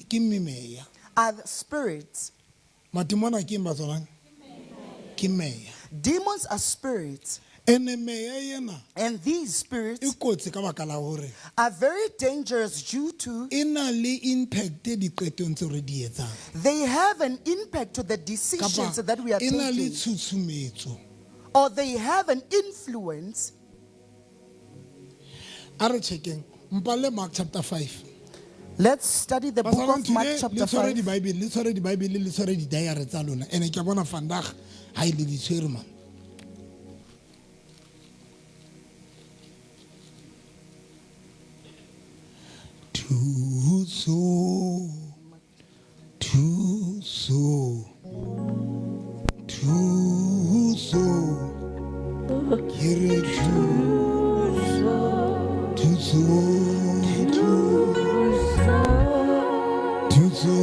Ke memeya. Are the spirits. Matimona ke eng batswalang? Ke meya. Demons are spirits. Ene meya ena And these e spirits kotsi ka baka la hore are very dangerous due to e na le impact diqetong tseo re di etsang. they have an impact to the decisions Kapa that we are e na le taking. tshutshumetso. Or they have an influence. A re checkeng. Mpalle Mark chapter 5. Let's study the book Bazalwane, of Mark today, le chapter tshwere 5. di-Bible, le tshwere di-Bible, le tshwere di-diary tsa lona. Ene ke a bona vandag ha e le di tshwere man. Thuso, thuso, thuso. Ke re thuso, thuso, thuso,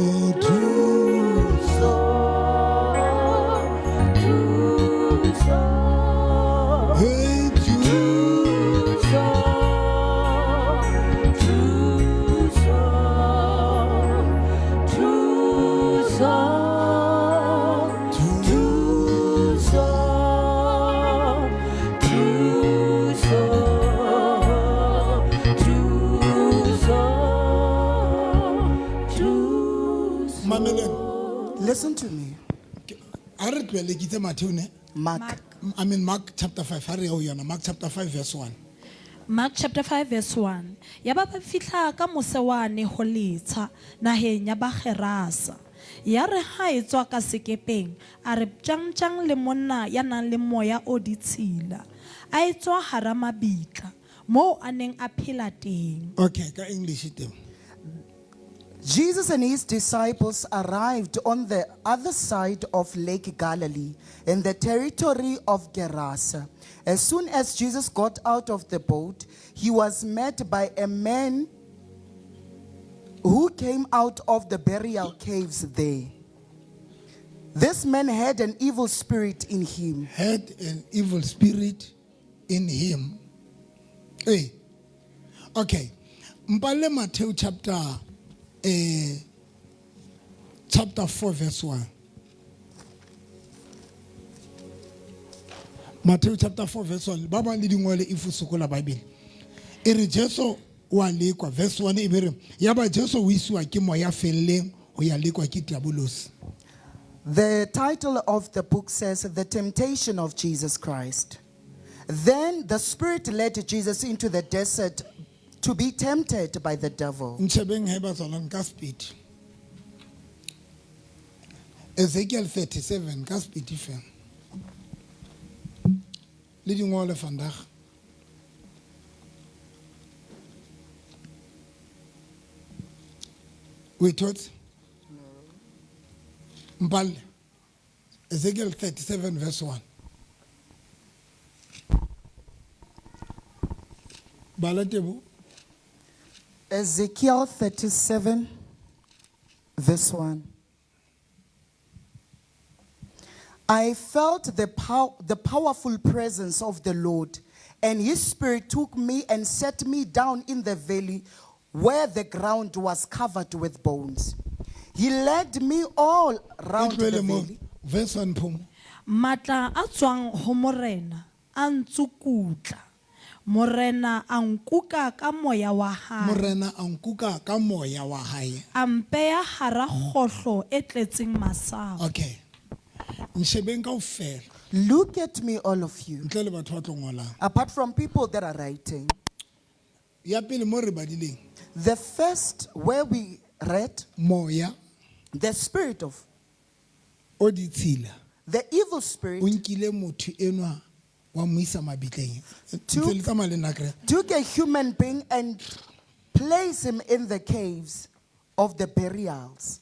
thuso. Hey, thuso. Mameleng. Listen to me. A re tlohele ke itse Matthew ne? Mark. I mean Mark chapter 5 ha re ya ho yona Mark chapter 5 verse 1. Mark chapter 5 verse 1. Ya ba ba fihla ka mose wane ho letsha naheng ya Bagerasa. Ya re ha e tswa ka sekepeng, a re tjang-tjang le monna ya nang le moya o ditshila. A e tswa hara mabitla, moo a neng a phela teng. Okay, ka English teng. Jesus and his disciples arrived on the other side of Lake Galilee in the territory of Gerasa. As soon as Jesus got out of the boat, he was met by a man who came out of the burial caves there. This man had an evil spirit in him. Had an evil spirit in him. Hey. Okay. Mpale Matthew chapter 4 verse 1. Matthew chapter 4 verse 1. Ba bang le dingole if o sokola Bible. E re Jesu wa lekwa verse 1 e be re ya ba Jesu o isiwa ke moya felleng ho ya lekwa ke diabolosi. The title of the book says, The Temptation of Jesus Christ. Then the Spirit led Jesus into the desert to be tempted by the devil. Ntshebeng he batswalang ka speed. Ezekiel 37 ka speed fela. Le dingole vandag. We taught? Mpalle. Ezekiel 37 verse 1. Bala Tebo. Ezekiel 37, verse 1. I felt the powerful presence of the Lord, and his spirit took me and set me down in the valley where the ground was covered with bones. He led me all round the Tlohele mo. valley. Verse 1 Phumo. Matla a tswang ho Morena a ntsukutla. Morena a nkuka ka moya wa hae. Morena a nkuka ka moya wa hae. A mpeya hara kgohlo e tletseng masapo. Okay. Nshebeng kaofela. Look at me, all of you. Ntle le batho ba tlo ngolang. Apart from people that are writing. Ya pele mo re badileng. The first where we read, Moya the spirit of o ditshila. the evil spirit O nkile motho enwa wa mo isa mabitleng. Ntse le tsamaya le nna akere? took a human being and placed him in the caves of the burials.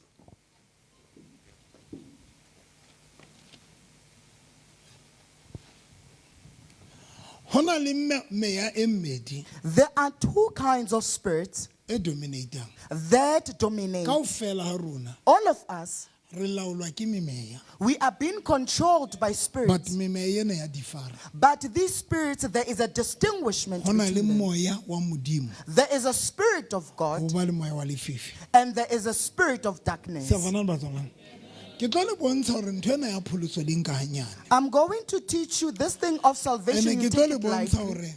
Ho na le meya e mmedi There are two kinds of spirits e dominatang. that dominate. Kaofela ha rona All of us Re laolwa ke memeya. We are being controlled by But spirits. memeya ena ya differ. But these spirits, there is a distinguishment Ho na le between them. moya wa Modimo, There is a spirit of ho God ba le moya wa lefifi. and there is a spirit of darkness. Sefanang batswalane. Ke tlo le bontsha hore ntho ena ya pholoso le nka hanyane. I'm going to teach you this thing of salvation. Ene You ke tlo take le it bontsha lightly. hore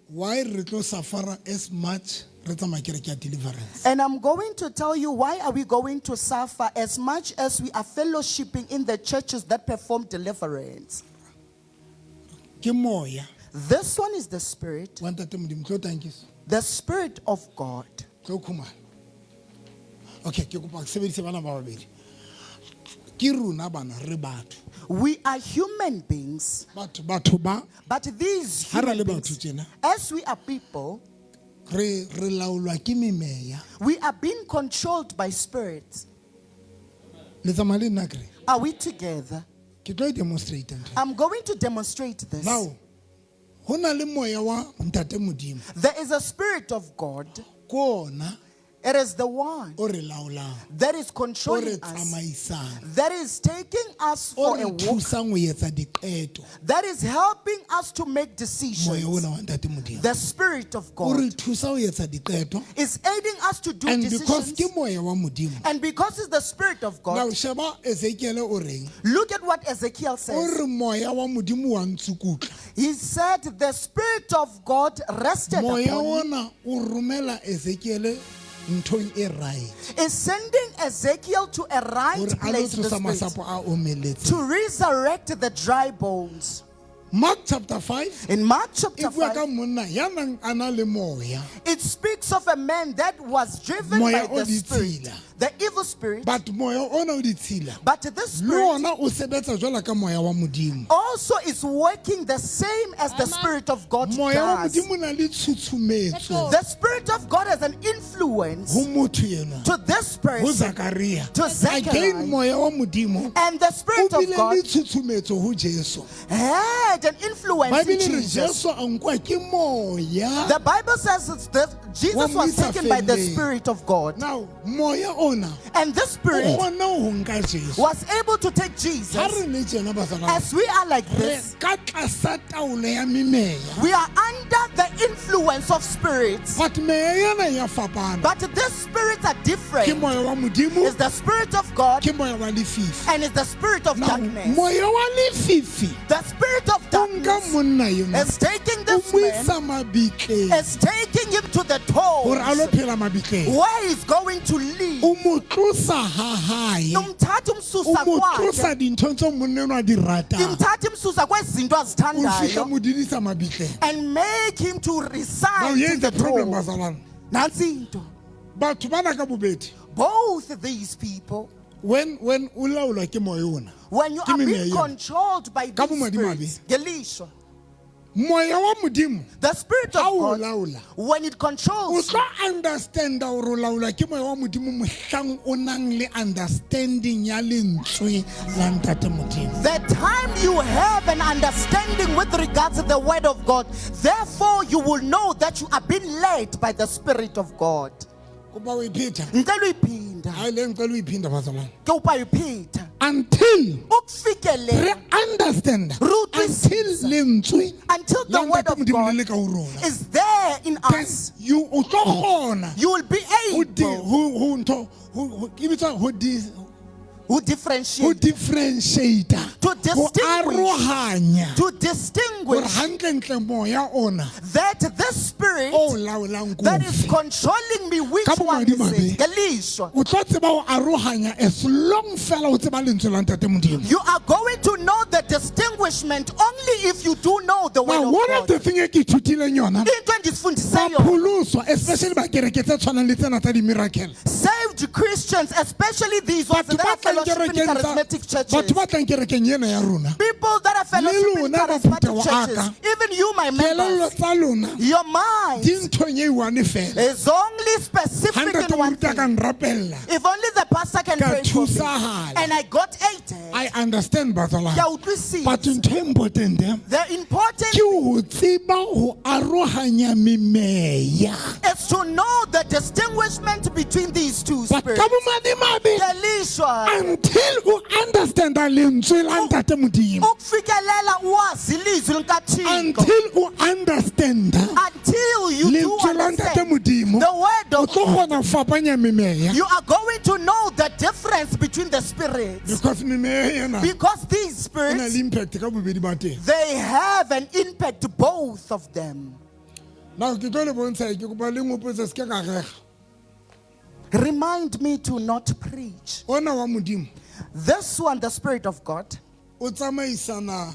why re tlo suffer as much re tsamaya kereke ya deliverance. And I'm going to tell you why are we going to suffer as much as we are fellowshipping in the churches that perform deliverance. Ke moya This one is the spirit, wa ntate Modimo tlo tankiso. the spirit of God. Tlo khumala. Okay, ke kopa ke sebedise bana ba babedi. Ke rona bana re batho. We are human beings, Batho batho ba but these Ha re human le beings, batho tjena. as we are people, re re laolwa ke memeya. we are being controlled by spirits. Le tsamaya le nna kere. Are we together? Ke tlo e demonstrate ntho. I'm going to demonstrate this. Now, ho na le moya wa ntate Modimo. There is a spirit of God. Ke ona It is the one o re laolang, that is o re controlling us, tsamaisang, that is taking us o for re a walk, thusang ho etsa diqeto. that is helping us to make Moya decisions. ona wa ntate Modimo. The spirit of O re God thusa ho etsa diqeto. is aiding us to do And because decisions. ke moya wa Modimo. And because it's the spirit of Now God, sheba Ezekiel o reng? look at what Ezekiel O says. re moya wa Modimo wa ntsukutla. He said, The spirit of God rested Moya upon me. ona o romela Ezekiel nthong e right. Is sending Ezekiel to a right Hore a lo place in the tsosa spirit masapo a omeletseng. to resurrect the dry bones. Mark chapter 5 In Mark e chapter bua ka 5, monna ya nang a na le moya. it speaks of a man that was driven Moya by o the spirit, ditshila. the evil spirit. But moya ona o ditshila. But this Le spirit ona o sebetsa jwalo ka moya wa Modimo. also is working the same as the spirit of God Moya wa does. Modimo o na le tshutshumetso Let's go. The spirit of God has an influence ho motho enwa. to this Ho person, Zakaria. to Zechariah. Again moya wa Modimo And the o spirit of bile le God tshutshumetso ho Jesu. had an influence in Bible e re Jesus. Jesu a nkwa ke moya. The Bible says it's this, Jesus Wa was mo isa taken by the felleng. Spirit of God. Now moya ona And this o Spirit kgona ho nka Jesu. was able to take Ha Jesus. re le tjena bazalwane. As we are like Re this, ka tlasa taolo ya memeya. we are under the influence of spirits. But meya ena ya fapana. But these spirits are Ke different. moya wa Modimo, It's the Spirit of God ke moya wa lefifi. and it's the spirit of Now darkness. moya wa lefifi The spirit of o nka darkness monna enwa is taking o this mo man, isa mabitleng is taking him to the hore a lo toes phela mabitleng. where he's going to live. O mo tlosa ha hae. Imthatha O umsusa mo kwakhe. tlosa dinthong tseo monna enwa a di ratang. Imthatha imsusa kwezinto O fihla azithandayo mo dudisa mabitleng. and make him to Now reside here's in the the problem throne. bazalwane. Nansi into. Batho bana ka bobedi Both these people, when o laolwa ke moya ona. when you Ke are memeya being ena. controlled by Ka these bomadimabe. spirits, ngelishwa, Moya wa Modimo the spirit of ha o God, laola when it o controls tlo understanda hore o laolwa ke moya wa Modimo mohlang o nang le understanding ya lentswe la ntate Modimo. The time you have an understanding with regards to the word of God, therefore you will know that you are being led by the Spirit of God. Kopa o e phetha. Ngicela uyiphinda. Hayi le ngicela uyiphinda bazalwane. Ke upa uyiphinda. Until re Ukufikelela understand Re utlwisisa. until lentswe until la the word ntate of Modimo le God le ka ho rona. is there in Then us, you o tlo kgona you will be ho di able ho ho ntho ho ho- ke bitswa ho di to ho differentiate, differentiate To ho distinguish. arohanya to hore distinguish hantlentle moya ona that this spirit o laolang that is kofi controlling me, which Ka one is bomadimabe. it? Ngelishwa. o tlo tseba ho arohanya as long fela o tseba lentswe la ntate Modimo. You are going to know the distinguishment only if you do know the word Now of one of God. the thing e ke ithutileng yona Into endisifundise yona, pholoswa especially ba kereke tse tshwanang le tsena tsa di-miracle. saved Christians, especially these ones Batho that ba are tlang fellowship in kerekeng tsa- charismatic batho churches. ba tlang kerekeng ena ya rona People that are fellowship in lona ba charismatic phutheho a churches, ka, even you, my kelello members, tsa lona your mind di nthong e one fela. is only specific Hundred in one moruti a ka thing. nrapella If only the pastor can Ka pray for me. thusahala. And I got eight. I understand Ke a bazalwane utlwisisa. but ntho e important eh, The important ke ho tseba ho arohanya memeya is to know the distinguishment between these two but spirits. ka bomadimabe Ngelishwa. Uqinishwa Until o understanda lentswe la Ntate Modimo. Ukufikelela uwazi ilizwi likaThixo. Until o understanda Until you do lentswe la Ntate understand Modimo, the word o of tlo kgona ho fapanya memeya. you are going to know the difference between the spirits. Because memeya ena Because these e na spirits, le impact ka bobedi ba teng. they have an impact, both of them. Now ke tlo le bontsha, ke kopa le ngopotse se ke ka rega. Remind me to not preach. Ona wa Modimo This one, the Spirit of God, o tsamaisana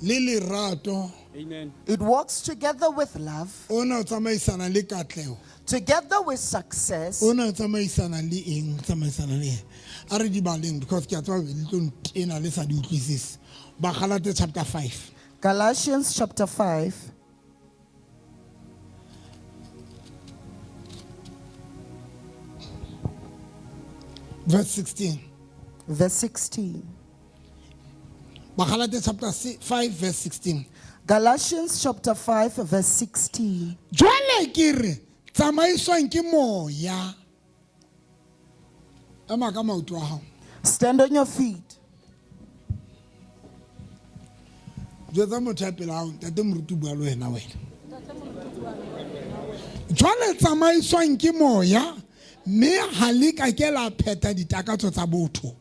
le lerato, Amen. it works together with love, ona o tsamaisana le katleho, together with success. ona o tsamaisana le eng, o tsamaisana le eng. A re di baleng because ke a tseba le tlo ntena le sa di utlwisise. Bagalate chapter 5. Galatians chapter 5, Verse 16. Verse 16. Bagalate chapter 5 verse 16. Galatians chapter 5, verse 16. Jwale ke re tsamaiswang ke moya. Ema ka maoto a hao. Stand on your feet. Jwetsa motho ya pela hao, ntate moruti bua le wena wena. Jwale tsamaiswang ke moya, mme ha le ka ke la phetha ditakatso tsa botho.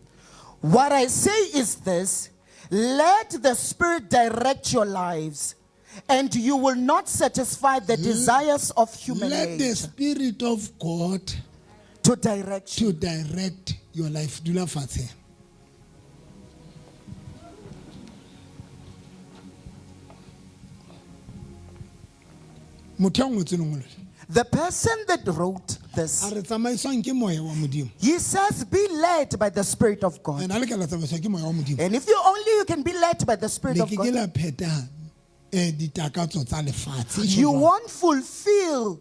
What I say is this: let the Spirit direct your lives, and you will not satisfy the desires of human Let the nature. Spirit of God To direct you. to direct your life. Dula fatshe. Motho ya ngotseng lengolo le, The person that wrote this, a re tsamaiswang ke moya wa Modimo. he says, be led by the Spirit of God. And ha le ka la tsamaiswa ke moya wa Modimo, And if you only you can be led by the Spirit le of ke ke God, la phetha ditakatso tsa lefatshe. you won't fulfill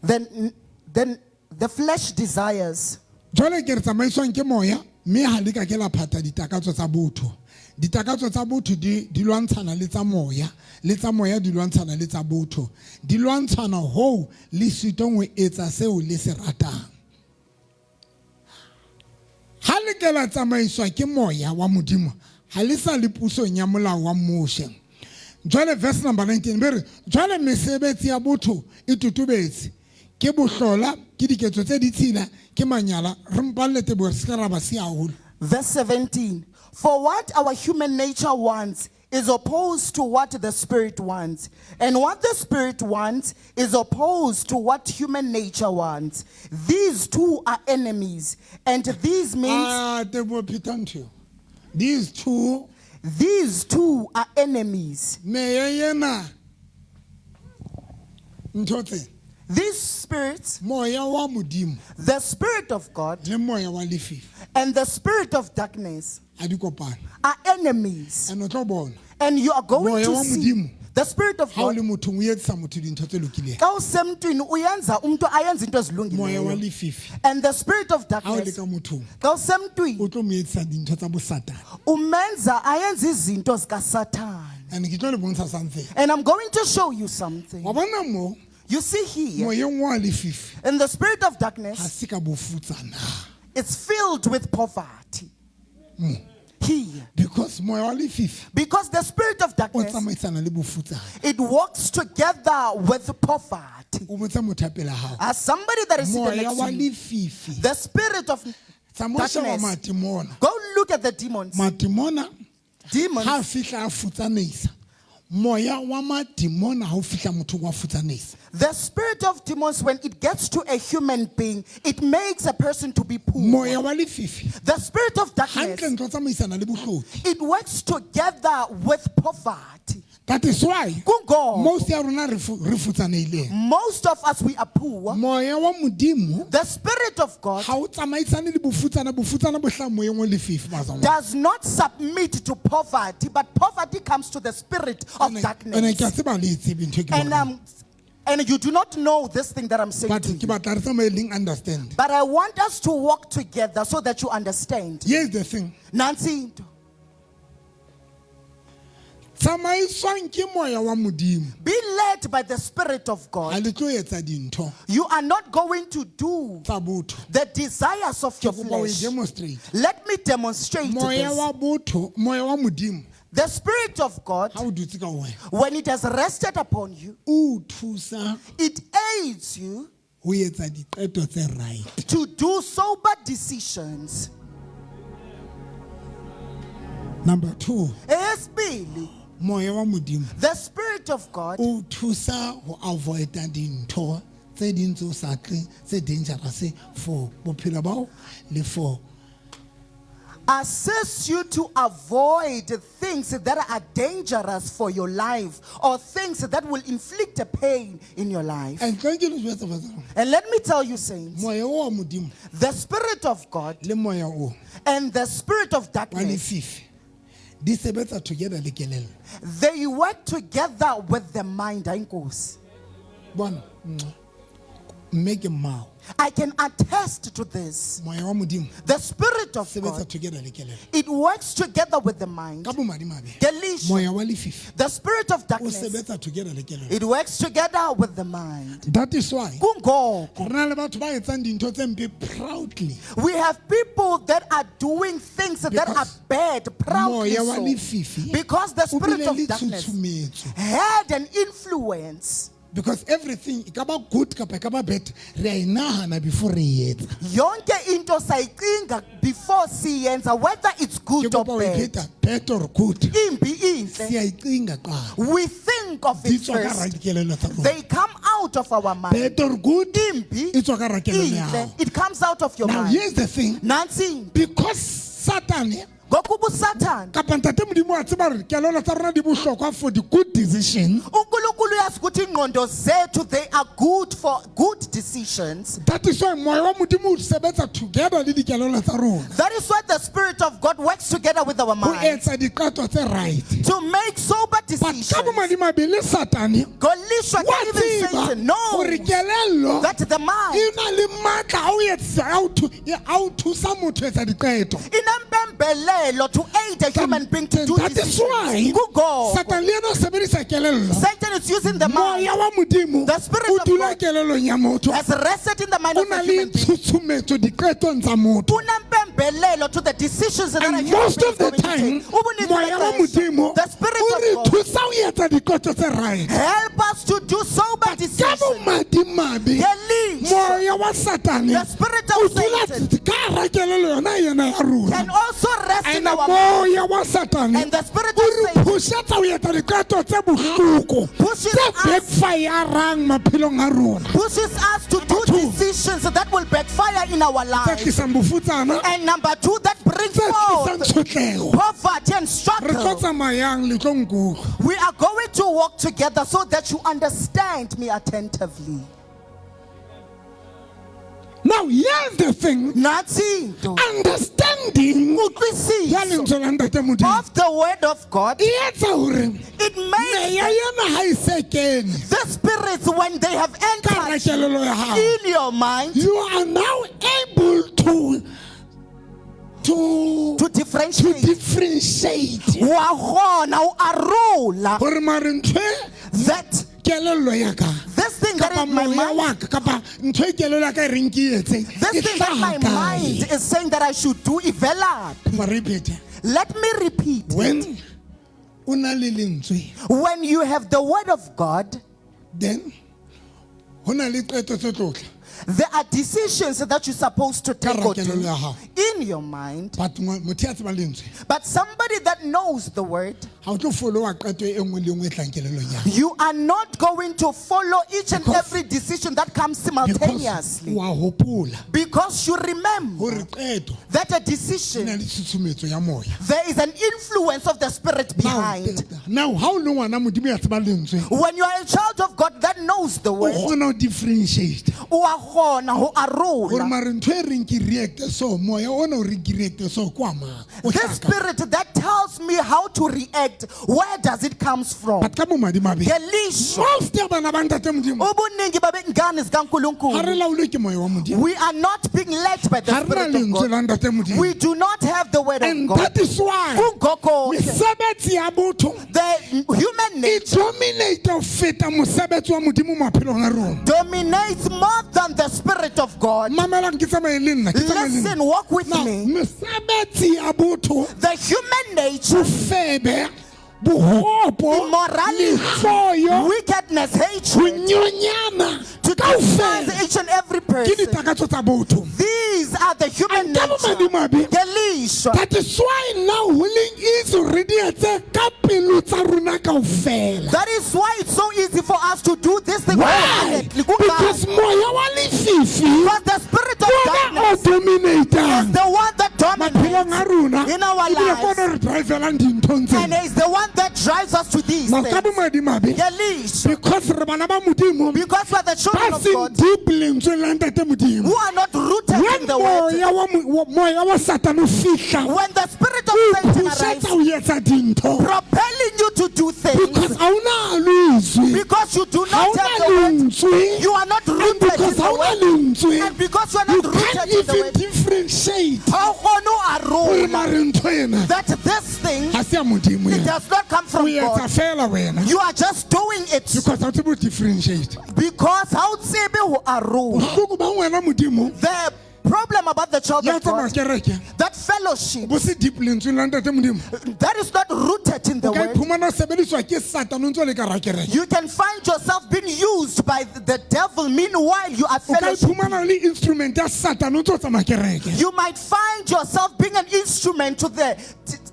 the flesh desires. Jwale ke re tsamaiswang ke moya, mme ha le ka ke la phatha ditakatso tsa botho. Ditakatso tsa botho di lwantshana le tsa moya, le tsa moya di lwantshana le tsa botho. Di lwantshana hoo le sitong ho etsa seo le se ratang. Ha le ke la tsamaiswa ke moya wa Modimo, ha le sa le pusong ya molao wa Moshe. Jwale verse number 19 be re, jwale mesebetsi ya botho e totobetse. Ke bohlola, ke diketso tse ditshila, ke manyala. Re mpalle teboho, re se ka ra ba siya haholo. Verse 17, for what our human nature wants is opposed to what the Spirit wants. And what the Spirit wants is opposed to what human nature wants. These two are enemies. And these means... Teboho, Peter Ntho. These two... These two are enemies. Meya ena ntho tse. These spirits, Moya wa Modimo, the Spirit of God, le moya wa lefifi, and the spirit of darkness ha di kopane. are enemies. And o tlo bona. And you are going Moya to wa see Modimo, the Spirit of ha o God. le mothong, o etsisa motho dintho tse lokileng. Xa usemntwini uyenza umntu ayenze into Moya wa ezilungileyo. lefifi, And the spirit of ha o le darkness, ka mothong, xa usemntwini o tlo mo etsisa dintho tsa bosatane. umenza ayenze izinto zikaSathane. And ke tlo le bontsha something. And I'm going to show you something. Wa bona mo, You see here, moyeng wa lefifi, in the spirit of ha darkness, se ka bofutsana. it's filled with poverty. Mo. Here. Because moya wa lefifi Because the spirit of o darkness, tsamaisana le bofutsana. it works together with poverty. O botsa motho ya pela hao. As somebody that is sitting Moya next wa to you, lefifi. the spirit of Tsamaya o sheba darkness. matimona. Go look at the demons. Matimona Demons. ha fihla a futsanehisa. Moya wa madimona ha o fihla mothong wa futsanehisa. The spirit of demons, when it gets to a human being, it makes a person to be poor. Moya wa lefifi The spirit of darkness, hantle ntlo tsamaisana le bohloki. it works together with poverty. That is why Kungoba most ya rona re futsanehileng. Most of us, we are poor. Moya wa Modimo The spirit of God ha o tsamaisane le bofutsana, bofutsana bo hlaha moyeng wa lefifi, bazalwane. does not submit to poverty, but poverty comes to the spirit of Ene darkness. ke a tseba le e tsebe ntho e ke And buang. you do not know this thing that I'm saying But to ke you. batla re tsamaye leng understand. But I want us to walk together so that you understand. Here's the thing. Nansi into. Tsamaiswang ke moya wa Modimo. Be led by the Spirit of Ha God. le tlo etsa dintho You are not going to do tsa botho. the desires of Ke your kopa o e flesh. demonstrate. Let me demonstrate Moya this. wa botho, moya wa Modimo The Spirit of God, ha o dutse ka ho wena, when it has rested upon you, o thusa it aids you ho etsa diqeto tse right. to do sober decisions. Number 2, Eyesibili, moya wa Modimo the Spirit of God o thusa ho avoida dintho tse ding tse o sa tle tse dangerous for bophelo ba hao le for assists you to avoid things that are dangerous for your life or things that will inflict a pain in your life. And tlo ke le jwetsa batho, And let me tell you, saints, moya o wa Modimo the Spirit of God le moya o and the spirit of wa darkness, lefifi di sebetsa together le kelello. they work together with the mind. Ayinkosi. Bona, mme ke mmao. I can attest to this. Moya wa Modimo The Spirit of sebetsa God, together le kelello. it works together with the mind. Ka bomadimabe, Ngelishwa, moya wa lefifi the spirit of o darkness, sebetsa together le kelello. it works together with the mind. That is why Kungoko, re na le batho ba etsang dintho tse mpe proudly. we have people that are doing things that are Because bad proudly moya wa so. lefifi Because the o spirit bile of le darkness tshutshumetso. had an influence. Because everything e ka ba good kapa e ka ba bad, re a e nahana before re e etsa. Yonke into sayicinga before siyenza, whether it's Ke good or kopa ho e bad. pheta, bad or good. Imbi inhle. Siyayicinga kuqala. We think of Di it tswa ka hara first. dikelello tsa rona. They come out of our mind. Bad or good, Imbi e tswa ka hara kelello ya inhle. hao. It comes out of your Now mind. here's the thing. Nansi Because Satan ngokuba uSathane kapa ntate Modimo wa tseba hore kelello tsa rona di bohlokwa for the good decision. uNkulunkulu uyazi ukuthi ingqondo zethu they are good for good decisions. That is why moya wa Modimo o sebetsa together le dikelello tsa rona. That is why the Spirit of God works together with our Ho mind etsa diqeto tse right. to make sober But ka decisions. bomadimabe le Satane Golishwa wa can even tseba Satan hore knows kelello that the mind e na le matla a ho etsa a ho thusa motho ho etsa diqeto. inempembelelo to aid a human being to do That is why decisions. Kungoko Satan le yena o sebedisa kelello. Satan is using the mind Moya wa Modimo The Spirit o of dula God kelellong ya motho. has rested in the mind O of na a le human being. tshutshumetso diqetong tsa motho. Unempembelelo to the decisions that a And human most being of is the going to time, take. Ubuninzi moya wa bexesha, Modimo the Spirit o re of God thusa ho etsa diqeto tse right. help us to do sober Ka decisions. bomadimabe, Ngelishwa, moya wa Satane The spirit o of dula Satan ka hara kelello yona yena ya rona. can also rest in And our mind. moya wa Satane And the spirit o of re Satan pushetsa ho etsa diqeto tse bohloko, Pushes tse us- backfirang maphelong a rona, pushes us to do Two. decisions that will backfire in our tse lives. tlisang bofutsana, And number two, that brings tse tlisang forth tshotleho. poverty and Re tlo struggle. tsamayang le tlo nkutlwa. We are going to walk together so that you understand me attentively. Now here's the thing, Nansi into understanding ya utlwisiso lentswe la Ntate Modimo of the word of God, e etsa hore it makes meya ena ha e se kene the spirits when they have ka hara entered kelello ya hao, in your mind you are now able to to to differentiate. differentiate Wa kgona ho arola hore mare ntho e that kelello ya ka this thing that kapa is my moya mind, wa ka kapa ntho e kelello ya ka e reng ke e etse this e thing that hlaha my kae? mind is saying that I should do, evelaphi. Kopa re phete. Let me repeat. When o na le lentswe, When you have the word of God, then ho na le qeto tse tlo tla. there are decisions that you're supposed to take or do kelello ya hao. in your mind. But motho ya tsebang lentswe But somebody that knows the word, ha o tlo follow-a qeto e nngwe le nngwe e tlang kelellong ya hao. you are not going to follow each and Because- every decision that comes Because simultaneously. wa hopola Because you remember hore qeto that a e na decision, le tshutshumetso ya moya. there is an influence of the spirit Now, behind. now ha o le ngwana Modimo ya tsebang lentswe, When you are a child of God that knows the o word, kgona ho differentiate o a kgona ho hore arola. mare ntho e reng ke react so, moya ona o reng ke react so ke wa mang? O This hlaha kae? spirit that tells me how to react, led, where does it comes from? But ka bomadimabe, Ngelishwa, most ya bana ba ntate Modimo ubuningi babengane ga re zikaNkulunkulu. laolwe ke moya wa Modimo. We are not being led by the Ga re na Spirit of lentswe God. la ntate Modimo. We do not have the word of And God. that is why Kungoko ke, mesebetsi ya botho the human e nature dominate ho feta mosebetsi wa Modimo maphelong a rona. dominates more than the Spirit of God. Mamelang ke tsamaye le nna, ke tsamaye le nna. Listen, walk with Now, me. mesebetsi ya botho, The human nature, bofebe, bogopo, immorality, lehloyo, wickedness, ho hatred, nyonyana, to kaofela despise each and every ke person. ditakatso tsa botho. These are the human And ka nature. bomadimabe, Ngelishwa. that is why now healing is already etse ka pelo tsa rona kaofela. That is why it's so easy for us to do this thing Why? wholeheartedly. Because Kungani? moya wa lefifi Because the spirit of ona o darkness is dominatang the one that maphelong a dominates rona, in our ebile ke lives. ona re drivelang dinthong And tsena. is the one that drives us to these Now, ka things. bomadimabe, Ngelishwa. because re bana ba Modimo Because we are the children ba of seng God deep lentsweng la ntate Modimo, who are not rooted in when the word. moya wa moya wa Satane o fihla, When the spirit of o Satan pusetsa arrives, ho etsa dintho, propelling you to do things because ha ona lentswe, because you do ha not ona have the word. lentswe, You are not and rooted in because the ha ona word. lentswe, And because you are you not can't rooted in the even word, differentiate how kgone ho hore arola mare ntho ena that this thing ha se ya Modimo it ena. does not come O from etsa God. fela wena You are just doing it because ha o tsebe ho differentiate. because ha o tsebe ho arola. Bohloko ba ngwana Modimo The problem about the child ya of God, tsamaya kereke that fellowship bo se deep lentsweng la ntate Modimo, that is not rooted in the o ka word. iphumana o sebediswa ke Satane o ntso le ka hara kereke. You can find yourself being used by the devil meanwhile you are O ka fellowship. iphumana o le instrument ya Satane o ntso tsamaya kereke. You might find yourself being an instrument to the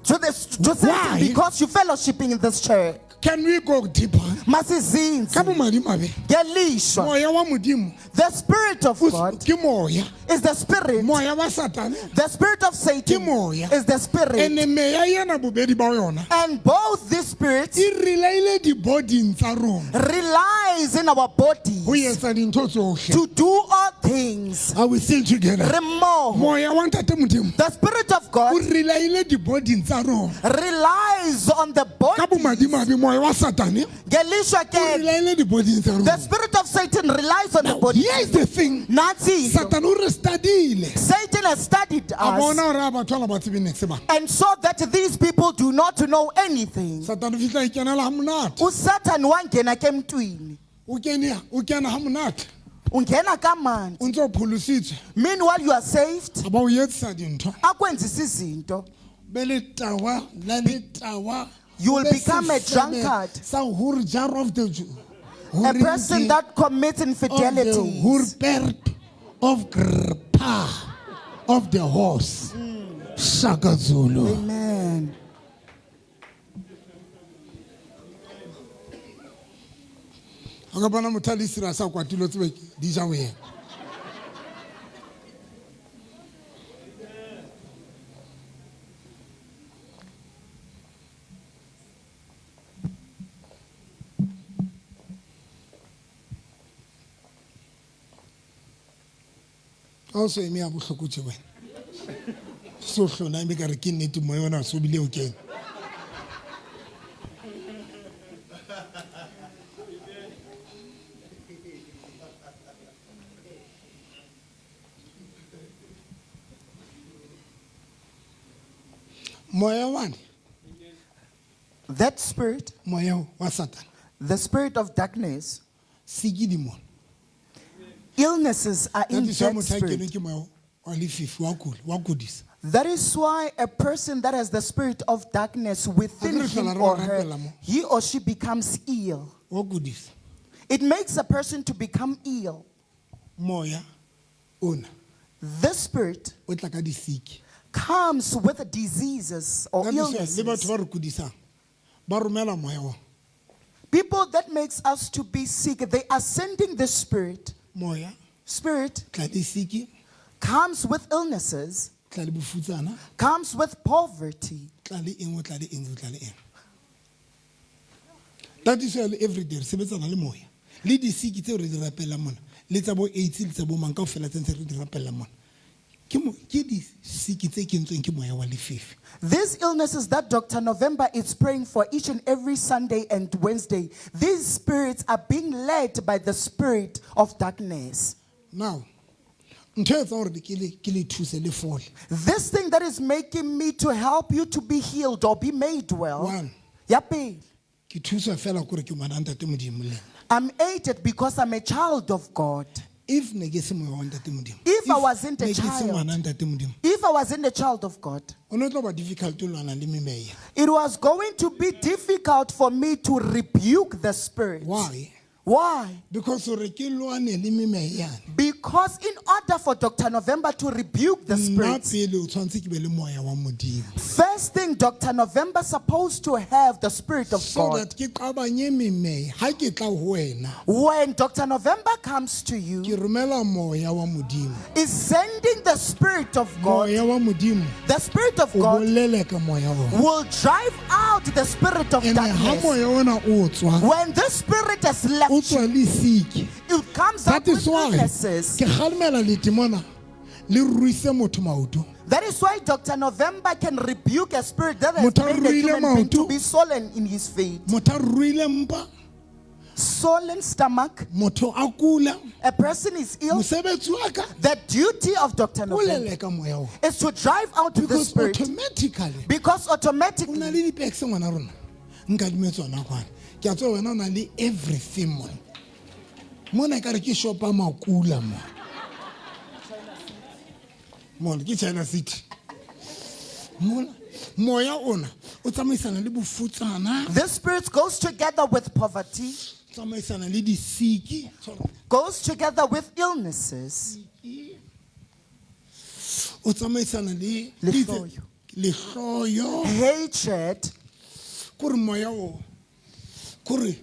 to the to Satan Why? because you're fellowshipping in this church. Can we go deeper? Masizinzi. Ka bomadimabe, Ngelishwa. moya wa Modimo The spirit of o God ke moya, is the spirit. moya wa Satane The spirit of Satan Ke moya. is the spirit. ene meya ena bobedi ba yona And both these spirits e relaile di-boding tsa rona relies in our ho bodies etsa dintho tsohle. to do all things. Are we still together? Re mmoho. Moya wa ntate Modimo The spirit of o God relaile di-boding tsa rona. relies on the Ka body. bomadimabe moya wa Satane Ngelishwa o ke, relaile di-boding tsa The rona. spirit of Satan relies on the body. Here is the thing, Nansi into. Satane o re study-ile, Satan has studied a us bona hore a batho ala ba tsebe niks ba. and saw that these people do not know anything. Satane o fihla a ikenela ha monate, uSatan wangena ke emntwini. o kene, o kena ha monate, Ungena kamandi. o ntse o pholositswe, Meanwhile you are saved. a ba o etsisa dintho, Akwenzisa izinto. be letawa la letawa, You will be become a sefebe drunkard. sa hore jar of the A person that commits infidelities. Hurpert of grpa of the horse. Shaka Zulu. Amen. O ka bona motho a le serious a kwatile, o tsebe di ja ho yena. Ha o so eme ya bohloko tje wena. So hlona ebe ka re ke nnete moya ona o so bile o kene. Moya wane, That spirit, moya wa Satane, the spirit of darkness, siki di mona. illnesses are in That is why that motho a spirit. kenwe ke moya wa lefifi wa kula, wa kudisa. That is why a person that has the spirit of darkness within Akere him hlola re or ba her, rapela mo. he or she becomes ill. Wa kudisa. It makes a person to become ill. Moya ona This spirit o tla ka disiki. comes with diseases or That is why le batho illnesses. ba re kudisang ba romela moya wa People that makes us to be sick, they are sending the spirit. Moya Spirit tla le siki, comes with illnesses, tla le bofutsana, comes with poverty. tla le eng, o tla le eng, o tla le eng. That is why every day re sebetsana le moya. Le disiki tseo re di rapelang mona, le tsa bo AIDS le tsa bo mang kaofela tse ntse re di rapelang mona. Ke ke disiki tse kentsweng ke moya wa lefifi. These illnesses that Dr. November is praying for each and every Sunday and Wednesday, these spirits are being led by the spirit of darkness. Now, ntho e etsang hore ke le thuse le fole. This thing that is making me to help you to be healed or be made well. One. Ya pele, Ke thuswa fela kore ke ngwana ntate Modimo le nna. I'm aided because I'm a child of God. If ne ke se moya wa ntate Modimo. If I wasn't a ne ke se child. ngwana ntate Modimo. If I wasn't a child of God, O ne tlo ba difficult ho lwana le memeya. it was going to be difficult for me to rebuke the spirit. Why? Why? Because hore ke lwane le memeya yane. Because in order for Dr. November to rebuke the Nna spirits, pele o tshwanetse ke be le moya wa Modimo. first thing Dr. November supposed to have the spirit of So God. that ke qabanye memeya ha ke tla ho wena. When Dr. November comes to you, Ke romela moya wa Modimo. is sending the spirit of God. Moya wa Modimo The spirit of o God boleleka moya ona. will drive out the spirit of Ene ha darkness. moya ona o tswa, When the spirit has left o you, tswa le siki. it comes out That is with why illnesses. ke kgalemela letimona le ruise motho maoto. That is why Dr. November can rebuke a spirit that has Motho a made a ruile human being to maoto. be swollen in his feet, Motho a ruile mpa, swollen stomach. motho a kula. A person is ill. Mosebetsi wa ka The duty of Dr. o November leleka moya oo. is to drive out the Because spirit automatically because o na automatically le di-packs ngwana rona nkadime tsona kwana ke a tseba wena o na le everything mona mona ekare ke shopa makula mo mona ke China City mona moya ona o tsamaisana le bofutsana this spirit goes together with poverty, o tsamaisana le disiki goes together with illnesses, o tsamaisana le Lehloyo. lehloyo hatred. kore moya o kore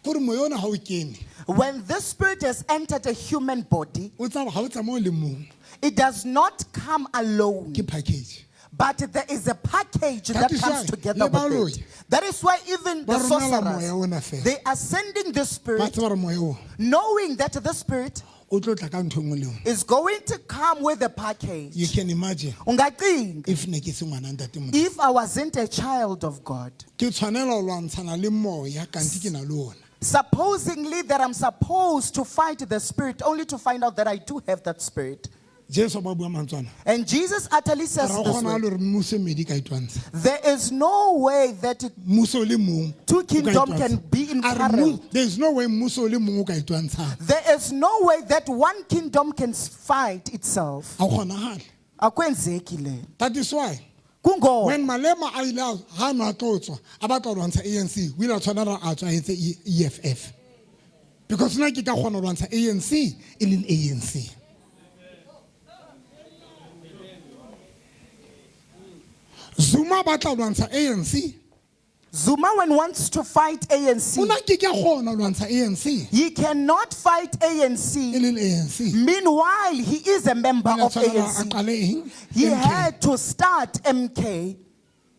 kore moya ona ha o kene When this spirit has entered a human body, o tsaba ha o tsamaye o le mong it does not come alone. ke package But there is a package That that is comes why together le with baloi it. That is why even ba the romela moya sorcerers, ona fela they are sending the ba spirit, tseba gore moya o knowing that the spirit o tlo tla ka ntho e nngwe le nngwe is going to come with a package. You can imagine Ungacinga, if ne ke se ngwana ntate Modimo if I wasn't a child of God, ke tshwanela ho lwantshana le moya kante ke na le ona. Supposingly that I'm supposed to fight the spirit, only to find out that I do have that spirit. Jesu ba bua mantswe ana. And Jesus utterly says Ra this kgona word, le hore mmuso e mmedi e ka itwantsha. there is no way that Mmuso o le mong two o ka kingdom itwantsha. can be in A re parallel. there is no way mmuso o le mong o ka itwantshang. There is no way that one kingdom can fight itself. Ha o kgonahale. Akwenzeki le. That is why Kungoba when Malema a ile ha a no a tlo tswa, a batla ho lwantsha ANC, o ile a tshwanela a tswa a etse EFF. Because nna ke ka kgona ho lwantsha ANC e leng ANC. Zuma batla ho lwantsha ANC. Zuma when wants to fight ANC, O na ke ke a kgona ho lwantsha ANC. he cannot fight ANC. E leng ANC. Meanwhile, he is a member O ile a of tshwanela a ANC. qale eng? He MK. had to start MK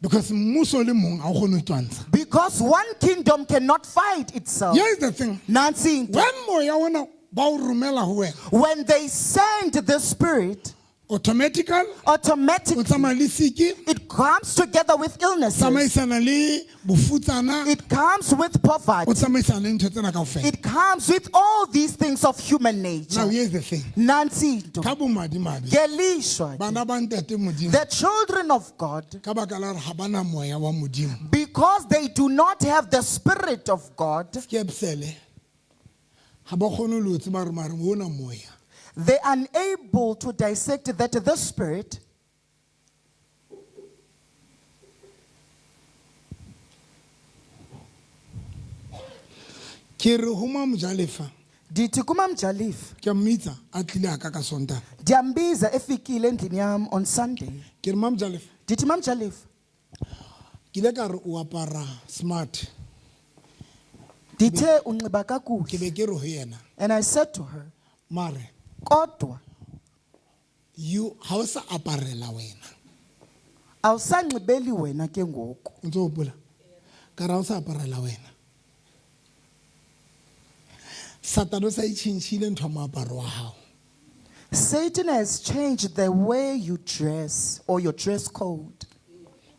Because mmuso o le mong ha o kgone ho itwantsha. because one kingdom cannot fight itself. Here is the thing. Nansi into. When moya ona ba o romela ho wena, When they send the spirit, automatical, o automatically tsamaya le siki, it comes together with illnesses. tsamaisana le bofutsana, It comes with o poverty. tsamaisana le ntho tsena kaofela. It comes with all these things of human Now nature. here's the thing. Nansi into. Ka bomadimabe, Ngelishwa ke, bana ba ntate Modimo, the children of God, ka baka la hore ha bana moya wa Modimo, because they do not have the spirit of God, ke psele, ha ba kgone le ho tseba hore mare ona moya. they are unable to dissect that the spirit. Ke re ho Mamojalefa, Ndithi kuMamjalifa, ke a mmitsa a tlile a ka ka Sontaha. ndiyambiza efikile endlini yam on Sunday. Ke re Mamojalefa, Ndithi Mamjalifa, ke ile ka re o apara smart. ndithe unxiba Ke kakuhle. be ke re ho yena, And I said to her, mare kodwa you ha o sa aparela wena. awusanxibeli wena ke ngoku. O ntso hopola? Ka re ha o sa aparela wena. Satane o sa itjhentjhile ntho ya moaparo wa hao. Satan has changed the way you dress or your dress code.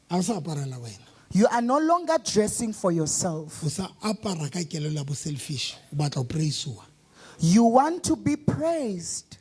A o sa aparela wena. You are no longer dressing for yourself. O sa apara ka kelello ya bo selfish, o batla ho praise-uwa. You want to be praised.